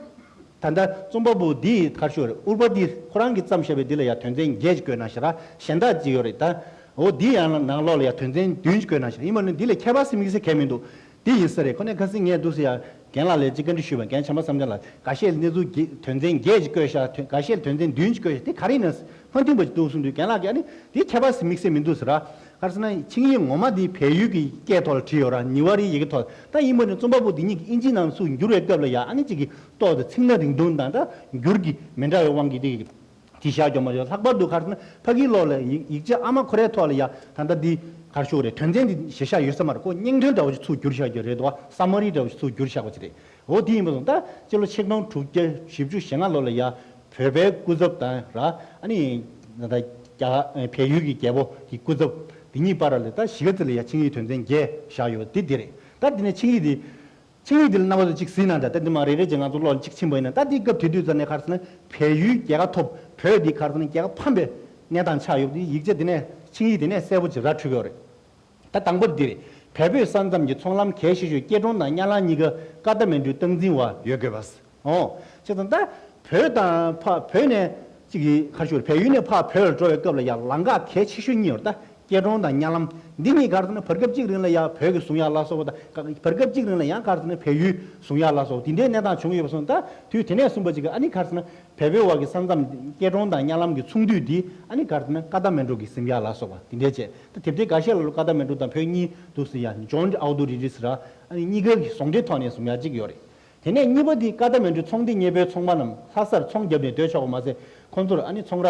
ད་ལྟ་རྩོམ་པ་པོ་འདིས་ག་རེ་ཞུ་དགོས་རེད། དབུ་པ་འདི་ཁོ་རང་གིས་བརྩམས་བཞག་པའི་འདི་ལ་ཡང་དོན་ཚན་བརྒྱད་ཅིག་བཀོད་གནང་ཤག་ར། གཞན་དག་ཅིག་ཡོད་རེད་ད། འོ་འདི་ཡང་ནང་ལོགས་ལ་ཡང་དོན་ཚན་བདུན་ཅིག་བཀོད་གནང་ཤག་ཡིན་པ་ནི་འདི་ལ་ཁྱད་པར་ཟེར་དམིགས་བསལ་གང་ཡང་མི་འདུག་འདི་ཡིན་ས་རེད། ཁོ་ནས་ཁ་སང་ངས་འདུག་སེ་ཡ་རྒན་ལགས་ལ་ཅིག་བཀའ་འདྲི་ཞུས་པ། རྒན་བྱམས་པ་བསམ་འཆར་ལགས་འགའ་ཤས་ལ་གནས་ཚུལ་བརྒྱད་དོན་ཚན་བརྒྱད་ཅིག་བཀོད་ཤག་དོན་འགའ་ཤས་ལ་དོན་ཚན་བདུན་ཅིག་བཀོད་ཤག་དེ་ག་རེ་ཡིན་ན་ མ་མཐུན་པ་ཅིག་འདུག་གསུངས་དུས་རྒན་ལགས་ཀྱིས་ཨ་ནི་དེ་ཁྱད་པར་དམིགས་བསལ་མི་འདུག་ཟེར་ར། ག་རེ་ཟེར་ན་ཆིངས་ཡིག་ངོ་མ་དེ་བལ་ཡུལ་གྱི་སྐད་ཐོག་ལ་བྲིས་ཡོད་ར། ཉི་ཝ་རི་ཡི་གེ་ཐོག་ད་ཡིན་པ་ནི་རྩོམ་པ་པོ་དེ་ཉིད་ཀྱིས་ཨིན་ཇིའི་ནང་ཚུར་བསྒྱུར་བའི་སྐབས་ལ་ཡ་ཨ་ནི་གཅིག་གི་ཏོག་ཙམ་ཚིག་སྣ་རིང་ཐུང་དང་ད་འགྱུར་གྱི་མི་འདྲ་བའི་དབང་གིས་དེ་དེ་བཞག་རྒྱུ་མ་རེད། ལྷག་པར་དུ་ག་རེ་ཟེར་ན་ཕ་གིའི་ལོགས་ལ་ཡིག་ཡིག་ཆ་ཨ་མ་ཁོ་རའི་ཐོག་ལ་ཡ་ད་ལྟ་འདི་ག་རེ་ཞུ་དགོས་རེད། དོན་ཚན་འདི་གཞིར་བཞག་ཡོད་ས་མ་རེད། ཁོ་སྙིང་དོན་འདྲ་བོ་ཞིག་ཚུར་བསྒྱུར་བཞག་རྒྱུ་རེད་འདུག་བ། སམ་མ་རི་འདྲ་བོ་ཞིག་ཚུར་བསྒྱུར་བཞག་པ་ཅིག་རེད། འོ་དེ་ཡིན་པ་སོང་ད་སྤྱི་ལོ་ཆིག་སྟོང་དྲུག་བརྒྱ་བཞི་བཅུ་ཞེ་ལྔ་ལོ་ལ་ཡ་བོད་པའི་སྐུ་ཚབ་དང་ར་ཨ་ནི་ད་རྒྱ་བལ་ཡུལ་གྱི་རྒྱལ་པོ་གི་སྐུ་ཚབ་དེ་གཉིས་བར་ལ་ད་གཞིས་ཀ་རྩེ་ལ་ཡ་ཆིངས་ཡིག་དོན་ཚན་བརྒྱད་བཞག་ཡོད་དེ་དེ་རེད། ད་དེ་ནས་ཆིངས་ཡིག་དེ་ཆིངས་ཡིག་དེ་ལ་རྣམ་པ་ཚོ་གཅིག་གཟིགས་གནང་དང་། ད་འདི་མ་རེ་རེ་བྱས་ང་ཚོ་ཀློག་གཅིག་ཕྱིན་པ་ཡིན་ན་ད་འདི་སྐབས་དེ་དུས་ཙམ་ནས་ག་རེ་ཟེར་ན་བལ་ཡུལ་རྒྱལ་ཁ་ཐོབ། བོད་འདི་ག་རེ་ཟེར་ན་རྒྱལ་ཁ་ཕམ་པའི་གནས་སྟངས་ཆགས་ཡོད་པ་འདི་ཡིག་ཆ་འདི་ནས་ཆིངས་ཡིག་འདི་ནས་གསལ་པོ་ཅིག་ར་འཕྲོད་ཀྱི་ཡོད་རེད། ད་དང་པོ་འདི་རེད། བལ་བོད་ས་མཚམས་ཀྱི་ཚོང་ལམ་གལ་ཆེ་ཤོས་སྐྱེལ་གྲོང་དང་གཉའ་ལམ་གཉིས་ཀ་ཀ་ཐ་མན་གྲུའི་སྟངས་འཛིན་འོག་ཡོད་དགོས་པ། ཨོ། བྱས་ཙང་ད་བོད་དང་ཕ་བོད་ནས་ཅིག་གི་ག་རེ་ཞུ་རེད། བལ་ཡུལ་ནས་ཕ་བོད་ལ་འགྲོ་བའི་སྐབས་ལ་ཡང་ལམ་ཁ་གལ་ཆེ་ཤོས་གཉིས་ཡོད་རེད། ད་སྐྱེལ་གྲོང་དང་གཉའ་ལམ་འདི་གཉིས་ག་རེ་ཟེར་ན་བར་སྐབས་གཅིག་རིང་ལ་ཡང་བོད་ཀྱི་བཟུང་ཡག་ལ་སོགས་པ་དང་བར་སྐབས་གཅིག་རིང་ལ་ཡང་ག་རེ་ཟེར་ན་བལ་ཡུལ་བཟུང་ཡག་ལ་སོགས་དེ་འདྲའི་གནས་སྟངས་བྱུང་ཡོད་པ་སོང་། ད་དུས་དེ་ནས་བཟུང་བ་ཅིག་གི་ཨ་ནི་ག་རེ་ཟེར་ན་བལ་བོད་དབར་གྱི་ས་མཚམས་སྐྱེལ་གྲོང་དང་གཉའ་ལམ་གྱི་ཚོང་འདུས་འདི་ཨ་ནི་ག་རེ་ཟེར་ན་ཀ་ཐ་མན་གྲུ་གིས་ཟིན་ཡག་ལ་སོགས་པ་དེ་འདྲའི་བྱས། ད་དེབ་ཐེར་འགའ་ཤས་ལ་ལོ་ཀ་ཐ་མན་གྲུ་དང་བོད་གཉིས་འདུག་སེ་ཡ་Joint Authorities ར་ཨ་ནི་གཉིས་ཀ་གི་ཟུང་འབྲེལ་ཐོག་ནས་བཟུང་ཡག་ཅིག་ཡོད་རེད། དེ་ནས་གཉིས་པ་འདི་ཀ་ཐ་མན་གྲུ་ཚོང་སྡེ་གཉེར་པའི་ཚོང་པ་རྣམས་ལྷ་སར་ཚོང་བརྒྱབ་ནས་སྡོད་ཆོག་པ་མ་ཟད། ཁོང་ཚོར་ཨ་ནི་ཚོང་ར་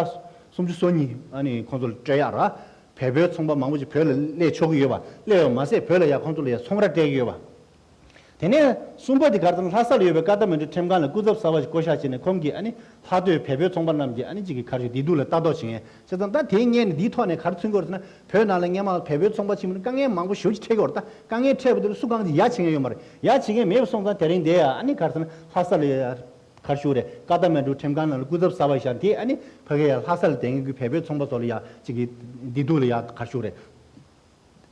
སུམ་ཅུ་སོ་གཉིས་ཨ་ནི་ཁོང་ཚོར་སྤྲད་ཡག་ར། བལ་པོའི་ཚོང་པ་མང་པོ་ཞིག་བོད་ལ་སླེབས་ཆོག་གི་ཡོད་པ། སླེབས་པ་མ་ཟད་བོད་ལ་ཡ་ཁོང་ཚོ་ལ་ཡ་ཚོང་ར་སྤྲད་ཀྱི་ཡོད་པ། དེ་ནས་གསུམ་པ་འདི་ག་རེ་ཟེར་ན་ལྷ་ས་ལ་ཡོད་པའི་ཀ་ཐ་མན་གྲུ་ཁྲིམས་ཁང་ལ་སྐུ་ཚབ་གསར་པ་ཞིག་བསྐོ་བཞག་བྱས་ནས་ཁོང་གིས་ཨ་ནི་ལྷག་ཏུ་བལ་པོའི་ཚོང་པ་རྣམས་ཀྱི་ཨ་ནི་གཅིག་གི་ག་རེ་ཞུ་བདེ་སྡུག་ལ་ལྟ་རྟོག་བྱེད་མཁན། བྱས་ཙང་ད་དེའི་སྔོན་ནས་འདིའི་ཐོག་ནས་ག་རེ་མཚོན་གྱི་ཡོད་རེད་ཟེར་ན་བོད་ནང་ལ་སྔོན་མ་བལ་པོའི་ཚོང་པ་ཕྱིན་པ་ནི་དཀའ་ངལ་མང་པོ་ཞེ་པོ་ཅིག་འཕྲད་ཀྱི་ཡོད་རེད། ད་དཀའ་ངལ་འཕྲད་པ་དེ་ལ་སུ་གང་ཅིག་ཡ་བྱེད་མཁན་ཡོད་མ་རེད། ཡ་བྱེད་མཁན་མེད་པ་སོང་ཙང་དེ་རིང་འདི་ཡ་ཨ་ནི་ག་རེ་ཟེར་ན་ལྷ་ས་ལ་ཡ་ག་རེ་ཞུ་རེད། ཀ་ཐ་མན་གྲུ་ཁྲིམས་ཁང་ནང་ལ་སྐུ་ཚབ་གསར་པ་ཞིག་བཞག་དེ་ཨ་ནི་ཕ་གི་ཡ་ལྷ་ས་ལ་བསྡད་མཁན་གྱི་བལ་པོའི་ཚོང་པ་ཚོ་ལ་ཡ་གཅིག་གི་བདེ་སྡུག་ལ་ཡ་ག་རེ་ཞུ་རེད།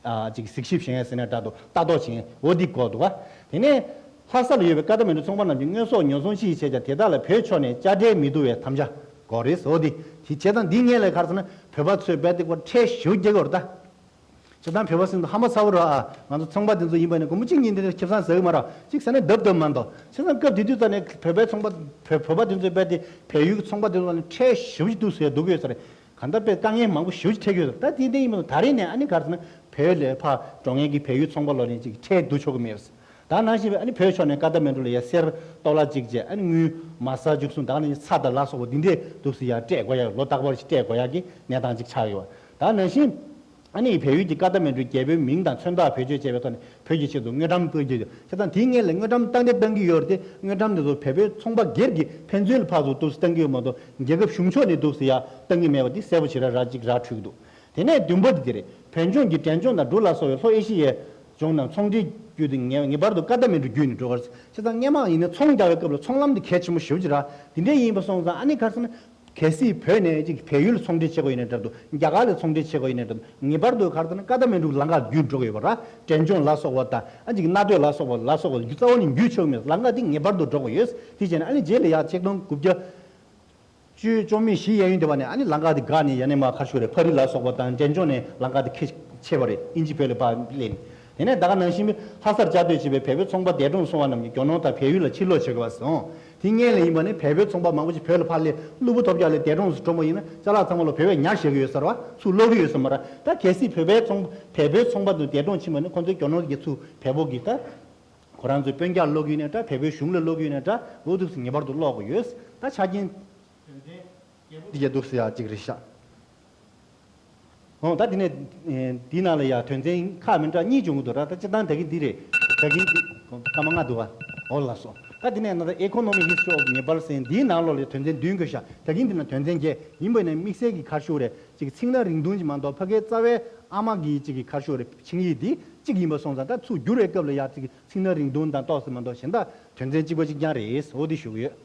ཨ་ཅིག་གཟིགས་ཞིབ་བྱེད་མཁན་ཟེར་ན་འདྲ་འདུག་ལྟ་རྟོག་བྱེད་མཁན་འོ་འདི་དགོས་འདུག་ག་དེ་ནས་ལྷ་ས་ལ་ཡོད་པའི་ཀ་ཐ་མན་གྲུ་ཚོང་པ་རྣམས་ཀྱིས་དངོས་ཟོག་ཉོ་ཚོང་ཅི་ཡིས་བྱས་ཀྱང་དེ་དག་ལ་བོད་ཕྱོགས་ནས་དཔྱ་ཁྲལ་མི་བསྡུ་བའི་དམ་བཅའ་དགོས་རེད། འོ་འདི་དེ་བྱས་ཙང་འདི་སྔོན་ལ་ག་རེ་ཟེར་ན་བོད་པ་ཚོས་རྦད་དེ་ཁོ་ཁྲལ་ཞེ་པོ་རྒྱག་གི་ཡོད་རེད་ད། བྱས་ཙང་བོད་པ་ཟེར་དུས་ཧ་མ་ཚ་བོ་ར། ང་ཚོ་ཚོང་པ་འདི་ཚོ་ཡིན་པ་ནི་དགོང་མོ་གཅིག་གཉིས་འདི་འདྲ་ཁེ་བཟང་ཟ་གི་མ་རེད། གཅིག་ཟ་ནས་རྡབ་རྡབ་མ་གཏོགས། བྱས་ཙང་སྐབས་དེ་དུས་ཙམ་ནས་བོད་པའི་ཚོང་པ་བོད་བོད་པ་འདི་ཚོས་རྦད་དེ་བལ་ཡུལ་གྱི་ཚོང་པ་འདི་ཚོ་ལ་ཁྲལ་ཞེ་པོ་ཅིག་བསྡུ་ཟེར་བསྡུ་གི་ཡོད་ས་རེད། གང་ལྟར་དཔེ་དཀའ་ངལ་མང་པོ་ཞེ་པོ་ཅིག་འཕྲད་ཀྱི་ཡོད་རེད། ད་དེ་འདྲ་ཡིན་པ་ད་རེས་ནས་ཨ་ནི་ག་རེ་ཟེར་ན་བོད་ལ་ཕར་འགྲོ་མཁན་གྱི་བལ་ཡུལ་ཚོང་པ་ལོ་ནས་ཅིག་ཁྲལ་བསྡུ་ཆོག་གི་མེད་པ། ད་ནང་བཞིན་ཨ་ནི་བོད་ཕྱོགས་ནས་ཀ་ཐ་མན་གྲུ་ལ་ཡ་གསེར་ཏོ་ལ་གཅིག་བྱས་ཨ་ནི་དངུལ་མ་རྩ་བཅུ་གསུམ་དང་ཨ་ནི་ཚྭ་དང་ལ་སོགས་པ་འདི་འདྲས་འདུག་སེ་ཡ་སྤྲད་དགོས་ཡ་ལོ་རྟག་པར་ཞིག་སྤྲད་དགོས་ཡ་གི་གནས་སྟངས་ཅིག་ཆགས་ཡོད་པ། ད་ནང་བཞིན་ཨ་ནི་བལ་ཡུལ་གྱི་ཀ་ཐ་མན་གྲུའི་རྒྱལ་པོའི་མིང་དང་མཚོན་རྟགས་བེད་སྤྱོད་བྱས་པའི་ཐོག་ནས་བོད་ཀྱི་ཆེད་དུ་དངུལ་ཀྲམ་སྤེལ་རྒྱུ། བྱས་ཙང་དེའི་སྔོན་ལ་དངུལ་ཀྲམ་བཏང་དེ་བཏང་གི་ཡོད་རེད་དེ། དངུལ་ཀྲམ་དེ་ཚོ་བལ་པོའི་ཚོང་པ་སྒེར་གྱི་ཕན་ཚུན་ལ་ཕར་ཚུར་འདུག་སེ་བཏང་གི་ཡོད་མ་གཏོགས་རྒྱལ་ཁབ་གཞུང་ཕྱོགས་ནས་འདུག་སེ་ཡ་བཏང་གི་མེད་པ་འདི་གསལ་པོ་ཞེ་དྲག་ར་ཅིག་ར་འཕྲོད་ཀྱི་འདུག་དེ་ནས་བདུན་པ་འདི་དེ་རེད། བོད་ལྗོངས་ཀྱི་འབྲས་ལྗོངས་དང་འབྲུ་ལ་སོགས་པའི་ལྷོ་ཨེ་ཤི་ཡའི་ལྗོངས་རྣམས་ཚོང་འབྲེལ་བརྒྱུད་དེ་ངེས་ངེས་པར་དུ་ཀ་ཐ་མན་གྲུ་བརྒྱུད་ནས་འགྲོ་དགོས། བྱས་ཙང་སྔོན་མ་ཡིན་ན་ཚོང་རྒྱག་པའི་སྐབས་ལ་ཚོང་ལམ་འདི་གལ་ཆེན་པོ་ཞེ་པོ་ཅིག་ར། དེ་འདྲ་ཡིན་པ་སོང་ཙང་ཨ་ནི་ག་རེ་ཟེར་ན། གལ་སྲིད་བོད་ནས་ཅིག་བལ་ཡུལ་ལ་ཚོང་འབྲེལ་བྱེད་དགོས་ཡིན་ན་འདྲ་འདུག་རྒྱ་གར་ལ་ཚོང་འབྲེལ་བྱེད་དགོས་ཡིན་ན་འདྲ་འདུག་ངེས་པར་དུ་ག་རེ་ཟེར་ན་ཀ་ཐ་མན་གྲུ་ལམ་ཁ་བརྒྱུད་འགྲོ་དགོས་པ་ར། འབྲས་ལྗོངས་ལ་སོགས་པ་དང་ཨ་ཅིག་རྣ་སྟོད་ལ་སོགས་པ་ལ་སོགས་པ་རྒྱུ་རྩ་བ་ནས་བརྒྱུད་ཆོག་མེད། ལམ་ཁ་འདི་ངེས་པར་དུ་འགྲོ་དགོས་ཡོད། དེ་བྱས་ན་ཨ་ནི་རྗེས་ལ་ཡ་ཆིག་སྟོང་དགུ་བརྒྱ་བཅུ་བཅུ་གཅིག་ལོའི་ཤི་གཡས་གཡོན་དེ་བ་ནས་ཨ་ནི་ལམ་ཁ་འདི་འགག་ནས་ཡ་ནས་མར་ག་རེ་ཞུ་རེད། ཕ་རི་ལ་སོགས་པ་དང་འབྲས་ལྗོངས་ནས་ལམ་ཁ་འདི་ཁེ་ཆེ་བ་རེད། དབྱིན་ཇི་བོད་ལ་ཕར་སླེབས་ནས། དེ་ནས་ད་ག་ནང་བཞིན་ལྷ་སར་བཅའ་སྡོད་བྱས་པའི་བལ་པོའི་ཚོང་པ་འདས་གྲོངས་སོང་བ་རྣམས་ཀྱིས་རྒྱུ་ནོར་དང་བལ་ཡུལ་ལ་ཕྱིར་ལོག་བྱེད་དགོས་པ་སོང་། དེ་སྔོན་ལ་ཡིན་པ་ནི་བལ་པོའི་ཚོང་པ་མང་པོ་ཞིག་བོད་ལ་ཕར་སླེབས། གློ་བུར་ཐོལ་རྒྱག་ལས་འདས་གྲོངས་སུ་གྲོངས་པ་ཡིན་ན་ཅ་ལག་ཚང་མ་ལོ་བོད་པས་ཉར་བཞག་གི་ཡོད་ས་རེད་བ། ཚུར་སློག་གི་ཡོད་ས་མ་རེད། ད་གལ་སྲིད་བོད་པའི་ཚོང་བལ་པོའི་ཚོང་པ་དེ་འདས་གྲོངས་ཕྱིན་པ་ནི་ཁོང་ཚོའི་རྒྱུ་ནོར་གྱི་ཚུར་བལ་པོ་གི་ད་ཁོ་རང་ཚོའི་དཔོན་རྒྱག་སློག་གི་ཡོད་ན་འདྲ། བལ་པོའི་གཞུང་ལ་སློག་གི་ཡོད་ན་འདྲ། འོ་འདུག་སེ་ངེས་པར་དུ་སློག་དགོས་ཡོད། ད་ཆ་རྐྱེན་འདི་ག་འདུག་སེ་ཡ་གཅིག་རེད་ཤག་འོ་ད་དེ་ནས་ཨེ་འདི་ནང་ལ་ཡ་དོན་ཚན་ཁག་མི་འདྲ་གཉིས་བྱུང་གི་འདུག་ར། ད་སྤྱིར་བཏང་ད་གིན་འདི་རེད། ད་གིན་འདི་སྐར་མ་ལྔ་འདུག་བ། འོ་ལགས་སོ། ད་དེ་ནས་ན་ད་Economic History of Nepal ཟེར་འདིའི་ནང་ལོགས་ལ་དོན་ཚན་བདུན་དགོས་ཤག་ད་གིན་འདི་ན་དོན་ཚན་བརྒྱད་ཡིན་པ་ཡིན་ན་དམིགས་བསལ་གྱི་ག་རེ་ཞུ་རེད། ཅིག་ཚིག་སྣ་རིང་ཐུང་ཅིག་མ་གཏོགས་ཕ་གའི་རྩ་བའི་ཨ་མ་གི་ཅིག་གི་ག་རེ་ཞུ་རེད། ཆིངས་ཡིག་འདི་གཅིག་ཡིན་པ་སོང་ཙང་ད་ཚུར་བསྒྱུར་བའི་སྐབས་ལ་ཡ་ཅིག་ཚིག་སྣ་རིང་ཐུང་དང་ཏོག་ཙམ་མ་གཏོགས་གཞན་དག་དོན་ཚན་གཅིག་པ་གཅིག་རྐྱང་རེད། འོ་འདི་ཞུ་གི་ཡོད།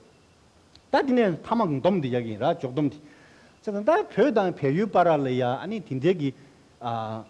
ད་དེ་ནས་མཐའ་མ་གི་འདོམས་འདི་ཡག་གི་ཡིན་ར། འཇོག་སྡོམ་འདི། བྱས་ཙང་ད་བོད་དང་བལ་ཡུལ་བར་ལ་ཡ་ཨ་ནི་དེ་འདྲའི་གི་ཨ་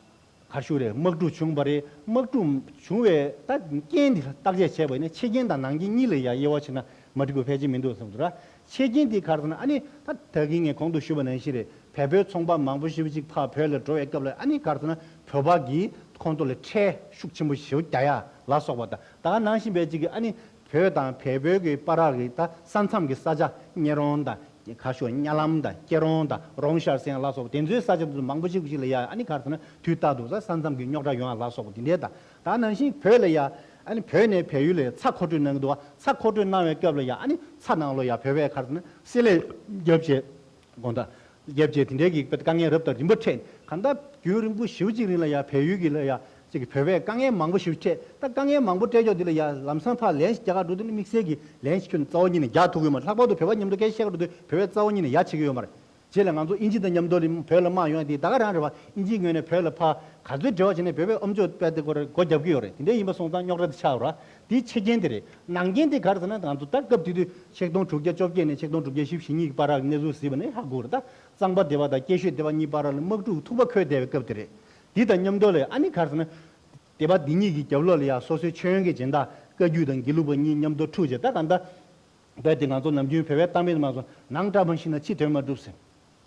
ག་རེ་ཞུ་རེད། དམག་འཁྲུག་བྱུང་བ་རེད། དམག་འཁྲུག་བྱུང་བའི་ད་རྐྱེན་འདི་བརྟག་དཔྱད་བྱས་པ་ཡིན་ན་ཕྱི་རྐྱེན་དང་ནང་རྐྱེན་གཉིས་ལ་ཡ་དབྱེ་བ་ཕྱེ་ན་མ་འགྲིག་པ་ཕལ་ཆེར་མི་འདུག་བསམ་འདུག་ར། ཕྱི་རྐྱེན་འདི་ག་རེ་ཟེར་ན་ཨ་ནི་ད་ད་གིན་ངས་གོང་དུ་ཞུས་པ་ནང་བཞིན་རེད། བལ་པོའི་ཚོང་པ་མང་པོ་ཞེ་པོ་ཅིག་ཕར་བོད་ལ་འགྲོ་བའི་སྐབས་ལ་ཨ་ནི་ག་རེ་ཟེར་ན་བོད་པ་གིས་ཁོང་ཚོ་ལ་ཁྲལ་ཤུགས་ཆེན་པོ་ཞེ་པོ་རྒྱག་ཡ་ལ་སོགས་པ་དང་ད་ག་ནང་བཞིན་པའི་ཅིག་གི་ཨ་ནི། བོད་དང་བལ་པོའི་གི་བར་གི་ད་ས་མཚམས་ཀྱི་ས་ཆ་གཉེར་རོང་དང་ ག་ཤོ་གཉའ་ལམ་དང་སྐྱེ་རོང་དང་རོང་ཤར་ཟེར་ཡང་ལ་སོགས་པ་དེ་ཚོའི་ས་ཆ་དེ་ཚོ་མང་པོ་ཞིག་ཅིག་ལ་ཡ་ཨ་ནི་ག་རེ་ཟེར་ན་དུས་རྟག་ཏུ་ས་མཚམས་ཀྱི་རྙོག་དྲ་ཡོང་ཡ་ལ་སོགས་པ་དེ་འདྲའི་དང་། ད་ནང་བཞིན་བོད་ལ་ཡ་ཨ་ནི་བོད་ནས་བལ་ཡུལ་ལ་ཡ་ཚྭ་མཁོ་སྤྲོད་གནང་གི་འདུག་བ། ཚྭ་མཁོ་སྤྲོད་གནང་བའི་སྐབས་ལ་ཡ་ཨ་ནི་ཚྭ་ནང་ལོགས་ཡ་བོད་པས་ག་རེ་ཟེར་ན་སེ་ལེ་བརྒྱབ་བྱས། དགོང་དག་རྒྱབ་བྱས་དེ་འདྲའི་གི་དཀའ་ངལ་རབ་དང་རིམ་པ་འཕྲད། གང་ལྟར་རྒྱུན་རིང་པོ་ཞེ་པོ་ཅིག་རིང་ལ་ཡ་བལ་ཡུལ་གྱི་ལ་ཡ་ཅིག་གི་བོད་པས་དཀའ་ངལ་མང་པོ་ཞེ་པོ་འཕྲད། ད་དཀའ་ངལ་མང་པོ་འཕྲད་ཀྱོག་འདི་ལ་ཡ་ལམ་སང་ཕར་ལན་ཞིག་རྒྱག་ག་འགྲོ་དུས་ནི་དམིགས་བསལ་གྱི་ལན་ཞིག་ཁྱོན་རྩ་བ་ཉིད་ནས་རྒྱག་ཐུབ་ཀྱི་ཡོད་མ་རེད། ལྷག་པར་དུ་བོད་པ་མཉམ་དུ་སྐད་ཆ་བཤད་ག་འགྲོ་དུས་བོད་པས་རྩ་བ་ཉིད་ནས་ཡ་བྱེད་ཀྱི་ཡོད་མ་རེད། རྗེས་ལ་ང་ཚོ་ཨིན་ཇི་དང་མཉམ་དུ་ལ་བོད་ལ་དམག་ཡོང་ཡ་དེ་ད་ག་རང་རེད་བ། ཨིན་ཇིའི་ངོས་ནས་བོད་ལ་ཕར་ག་ཚོད་འབྲེལ་བ་བྱས་ནས་བོད་པས་ཨམ་ཅོག་དཔེ་དེ་སྐོར་སྒོ་རྒྱབ་ཀྱི་ཡོད་རེད། དེ་འདྲ་ཡིན་པ་སོང་ཙང་རྙོག་དྲ་དེ་ཆགས་ཡོད་ར། དེའི་ཕྱི་རྐྱེན་དེ་རེད། ནང་རྐྱེན་དེ་ག་རེ་ཟེར་ན་ང་ཚོ་ད་སྐབས་དེ་དུས་ཆིག་སྟོང་དྲུག་བརྒྱ་བཅོ་བརྒྱད་ནས་ཆིག་སྟོང་དྲུག་བརྒྱ་བཞི་བཅུ་ཞེ་གཉིས་ཀྱི་བར་ལ་གནས་ཚུལ་གཟིགས་པ་ནས་ཧ་གོ་རེད། ད་གཙང་པ་སྡེ་པ་དང་སྐྱེ་ཤོད་སྡེ་པ་གཉིས་བར་ལ་དམག་འཁྲུག་ཐུག་པ་འཁོལ་བསྡད་པའི་སྐབས་དེ་རེད། དེ་དང་མཉམ་དུ་ལ་ཨ་ནི་ག་རེ་ཟེར་ན། སྡེ་པ་འདི་གཉིས་ཀྱི་རྒྱབ་ལོགས་ལ་ཡ་སོ་སོའི་མཆོད་ཡོན་གྱི་སྦྱིན་བདག་བཀའ་བརྒྱུད་དང་དགེ་ལུགས་པ་གཉིས་མཉམ་དུ་འཁྲུག་བྱས། ད་གང་ལྟར་རྦད་དེ་ང་ཚོ་ནམ་རྒྱུན་བོད་པའི་གཏམ་དཔེ་མ་སོང་ནང་དགྲ་མ་ཤི་ན་ཕྱི་དོན་མ་འགྲུབ་ཟེར།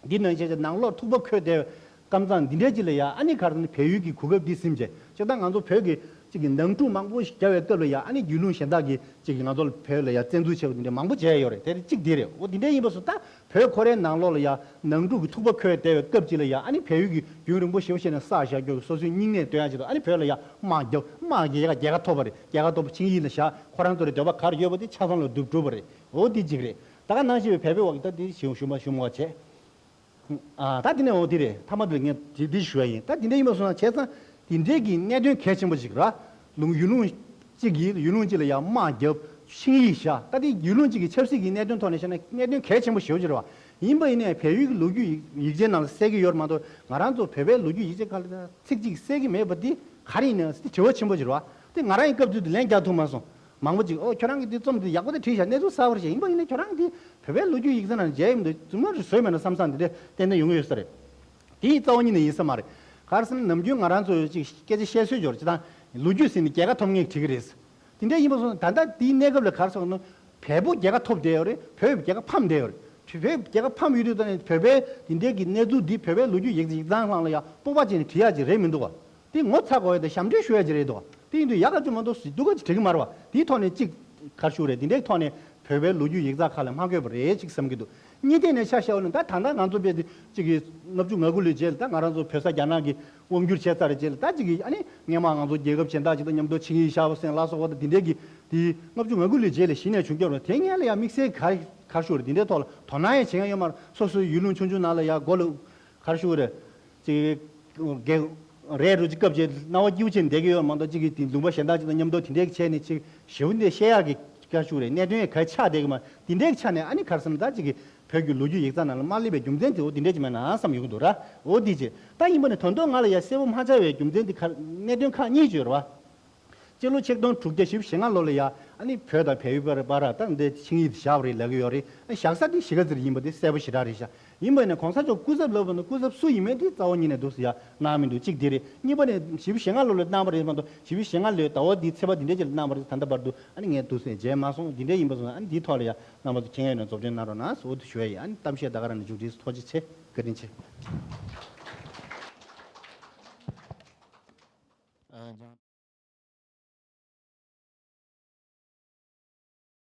འདི་ནང་བཞིན་ནང་ལོགས་ཐུག་པ་འཁོལ་བསྡད་པའི་ཀམ་ཚང་འདི་འདྲའི་ཅིག་ལ་ཡ་ཨ་ནི་ག་རེ་ཟེར་ན་བལ་ཡུལ་གྱི་གོ་སྐབས་འདི་ཟིན་བྱས། སྤྱིར་བཏང་ང་ཚོ་བོད་ཀྱི་ཅིག་གི་ནང་འཁྲུག་མང་པོ་ཞིག་བརྒྱབ་པའི་སྐབས་ལ་ཡ་ཨ་ནི་རྒྱུས་ལོན་གཞན་དག་གིས་ཅིག་གི་ང་ཚོ་བོད་ལ་ཡ་བཙན་འཛུལ་བྱས་པ་འདི་འདྲ་མང་པོ་བྱས་ཡོད་རེད། དེ་གཅིག་འདི་རེད། འོ་འདི་འདྲ་ཡིན་པ་སོང་ད་བོད་ཁོ་རའི་ནང་ལོགས་ལ་ཡ་ནང་འཁྲུག་གི་ཐུག་པ་འཁོལ་བསྡད་པའི་སྐབས་ཅིག་ལ་ཡ་ཨ་ནི་བལ་ཡུལ་གྱི་རྒྱུན་རིང་པོ་ཞེ་པོ་བྱས་ནས་བསགས་བཞག་རྒྱུ་སོ་སོའི་སྙིང་ནད་སྟོན་ཡ་ཅིག་དང་ཨ་ནི་བོད་ལ་ཡ་དམག་རྒྱབ་དམག་རྒྱག་རྒྱལ་ཁ་ཐོབ་པ་རེད། རྒྱལ་ཁ་ཐོབ་པ་ཆིངས་ཡིག་ལ་བཞག་ཁོ་རང་ཚོ་ལ་འདོད་པ་ག་རེ་ཡོད་པ་དེ་ཆ་ཚང་ལ་འགྲུབ་འགྲུབ་པ་རེད། འོ་འདི་གཅིག་རེད། ད་ག་ནང་བཞིན་པའི་བལ་པོའི་འོག་གི་ད་འདི་ཞུ་ཞུ་མ་ཞུ་མ་བྱས། ཨ་ད་འདི་ནས་འོ་འདི་རེད། མཐའ་མ་དེ་ལ་ངས་འདི་འདི་ཞུ་ཡ་ཡིན། ད་འདི་འདྲ་ཡིན་པ་སོང་ན་བྱས་ཙང་འདི་འདྲའི་གི་གནད་དོན་གལ་ཆེན་པོ་ཞིག་ར། ལུང་ཡུལ་ལུང་གཅིག་གིས་ཡུལ་ལུང་གཅིག་ལ་ཡང་དམག་རྒྱབ་ཆིངས་ཡིག་བཞག་ད་འདི་ཡུལ་ལུང་གཅིག་གི་ཆབ་སྲིད་ཀྱི་གནད་དོན་ཐོག་ནས་བཤད་ན་གནད་དོན་གལ་ཆེན་པོ་ཞེ་པོ་ཅིག་རེད་བ། ཡིན་པ་ཡིན་ནའི་བལ་ཡུལ་གྱི་ལོ་རྒྱུས་ཡིག་ཡིག་ཆའི་ནང་ལ་གསལ་གྱི་ཡོད་མ་གཏོགས་ང་རང་ཚོ་བོད་པའི་ལོ་རྒྱུས་ཡིག་ཆ་ཁག་ལ་ཚིག་གཅིག་གསལ་གྱི་མེད་པ་འདི་ག་རེ་ཡིན་ནའི་དྲི་བ་ཆེན་པོ་ཅིག་རེད་བ། དེ་ང་རང་ཡིན་སྐབས་དུས་དུ་ལན་རྒྱག་ཐུབ་མ་སོང་། མང་པོ་ཅིག་ཨོ་ཁྱོད་རང་གིས་འདི་རྩོམ་འདི་ཡག་པོ་དེ་བྲིས་ཤག་གནས་ཚུལ་གསར་པ་རེད་ཤག་ཡིན་པ་ཡིན་ན་ཁྱོད་རང་གིས་འདི་བོད་པའི་ལོ་རྒྱུས་ཡིག་ཚང་ནང་མཇལ་ཡོད་མི་འདུག་རྫུན་མ་རེད་བཟོས་མེད་ན་བསམ་བསམ་འདི་འདྲ་ཏན་ཏན་ཡོང་གི་ཡོད་ས་རེད། དེ་ཡི་རྩ་བ་ཉིད་ནས་ཡིན་ས་མ་རེད། ག་རེ་ཟེར་ན་ནམ་རྒྱུན་ང་རང་ཚོ་ཅིག་སྐད་ཆ་བཤད་སྲོལ་འབྱོར་ཅི་དང་ལོ་རྒྱུས་ཟེར་ནས་རྒྱལ་ཁ་ཐོབ་ངེས་བྲིས་ཀྱི་རེད། དེ་འདྲ་ཡིན་པ་སོང་ད་ལྟ་དེའི་གནས་སྐབས་ལ་ག་རེ་ཟེར་ན་བལ་པོ་རྒྱལ་ཁ་ཐོབ་བསྡད་ཡོད་རེད། བོད་རྒྱལ་ཁ་ཕམ་བསྡད་ཡོད་རེད། བོད་རྒྱལ་ཁ་ཕམ་ཡོད་དུས་ད་ནས་བོད་པའི་དེ་འདྲའི་གི་གནས་ཚུལ་འདི་བོད་པའི་ལོ་རྒྱུས་ཡིག་ཡིག་ཚང་ཁང་ལ་ཡང་སྤོབས་པ་བྱས་ནས་བྲིས་ཡག་ཅིག་རེད་མི་འདུག་བ། དེ་ངོ་ཚ་དགོས་ཡ་དང་ཞབས་འདྲེན་ཞུ་ཡ་ཅིག་རེད་དོ། དེ་ཡིན་དུས་ཡག་ག་ཅིག་མ་གཏོགས་སྡུག་ག་ཅིག་འགྲིག་གི་མ་རེད་བ། དེའི་ཐོག་ནས་གཅིག་ག་རེ་ཞུ་རེད། དེ་འདྲའི་ཐོག་ནས་བོད་པའི་ལོ་རྒྱུས་ཡིག་ཚགས་ཁག་ལ་མ་བཀོད་པ་རེད་ཅིག་བསམ་གྱི་འདུག་གཉིས་ཐད་ནས་ཆ་བཞག་པ་ན་ད་ད་ལྟ་ང་ཚོ་བལ་དེ་གཅིག་གི་ལྔ་བཅུ་ང་དགུ་ལོའི་རྗེས་ལ་ད་ང་རང་ཚོ་བོད་ས་རྒྱ་ནག་གིས་དབང་བསྒྱུར་བྱས་ཚར་རྗེས་ལ་ད་གཅིག་གི་ཨ་ནི་སྔོན་མ་ང་ཚོ་རྒྱལ་ཁབ་གཞན་དག་ཅིག་དང་མཉམ་དུ་ཆིངས་ཡིག་བཞག་པ་སེང་ལ་སོགས་པ་དང་དེ་འདྲའི་གི་དེ་ལྔ་བཅུ་ང་དགུ་ལོའི་རྗེས་ལ་གཞི་ནས་བྱུང་རྒྱུ་རེད། དེ་སྔོན་ལ་ཡང་དམིགས་བསལ་ག་ག་རེ་ཞུ་རེད། དེ་འདྲའི་ཐོག་ལ་དོ་སྣང་ཡང་བྱེད་མཁན་ཡོད་མ་རེད། སོ་སོའི་ཡུལ་ལུང་ཆུང་ཆུང་ནང་ལ་ཡང་མགོ་ལ་ག་རེ་ཞུ་རེད། ཅིག་གི་རས་རུ་ཅིག་བཀབ་བྱས་རྣ་བ་སྐྱིད་པོ་བྱས་ནས་བསྡད་ཀྱི་ཡོད་མ་གཏོགས་ཅིག་གི་དེ་ལུང་པ་གཞན་དག་ཅིག་དང་མཉམ་དུ་དེ་འདྲའི་བྱས་ནས་ཅིག་ཞེ་པོ་འདི་བཤད་ཡག་གི་ག་རེ་ཞུ་རེད། གནད་དོན་ཡང་ག་ཆགས་བསྡད་ཀྱི་མ་དེ་འདྲའི་ཆ་ནས་ཨ་ནི་ག་རེ་ཟེར་ན་ད་ཅིག་གི་བོད་ཀྱི་ལོ་རྒྱུས་ཡིག་ཚགས་ནང་ལ་མ་སླེབས་པའི་རྒྱུ་མཚན་དེ་འོ་དེ་འདྲ་ཅིག་མེད་ན་བསམ་ཡོང་གི་འདུག་ར། འོ་དེ་ཅིག་ད་ཡིན་པ་ནི་དོན་དུ་ང་ལ་ཡ་གསལ་པོ་མ་ཆགས་པའི་རྒྱུ་མཚན་དེ་ག་གནད་དོན་ཁག་གཉིས་ཅིག་ཡོད་རེད་བ། སྤྱི་ལོ་ཆིག་སྟོང་དྲུག་བརྒྱ་བཞི་བཅུ་ཞེ་ལྔ་ལོ་ལ་ཡ་ཨ་ནི་བོད་དང་བལ་ཡུལ་བར་བར་ད་འདི་ཆིངས་ཡིག་བཞག་པ་རེད་ལབ་ཀྱི་ཡོད་རེད། ཨ་བཞག་ས་དེ་གཞིས་ཀ་རྩེ་ཡིན་པ་དེ་གསལ་པོ་ཞེ་དྲག་རེད་ཤག་ཡིན་པ་ནི་གོང་ས་མཆོག་སྐུ་ཚབ་ལབ་པ་ནི་སྐུ་ཚབ་སུ་ཡིན་མིན་དེ་རྩ་བ་ཉིད་ནས་འདུག་ཟེར་ཡ་གནང་མི་འདུག་གཅིག་དེ་རེད། གཉིས་པ་ནི་བཞི་བཅུ་ཞེ་ལྔ་ལོ་ལ་གནང་བ་རེད་མ་གཏོགས་བཞི་བཅུ་ཞེ་ལྔ་ལོའི་ཟླ་བ་འདིའི་ཚེས་པ་འདི་འདྲའི་ཅིག་ལ་གནང་བ་རེད། ད་ལྟ་བར་དུ་ཨ་ནི་ངས་འདུག་ཟེར་མཇལ་མ་སོང་། འདི་འདྲའི་ཡིན་པ་སོང་ན་ཨ་ནི་འདིའི་ཐོག་ལ་ཡ་རྣམ་པ་ཚོ་མཁྱེན་ཡོན་ནས་མཛུབ་སྟོན་གནང་རོགས་གནང་ཟེར་འོ་དེ་ཞུ་ཡ་ཡིན། ཨ་ནི་གཏམ་བཤད་ད་ག་རང་ནས་མཇུག་སྒྲིལ། ཐུགས་རྗེ་ཆེ། བཀའ་དྲིན་ཆེ།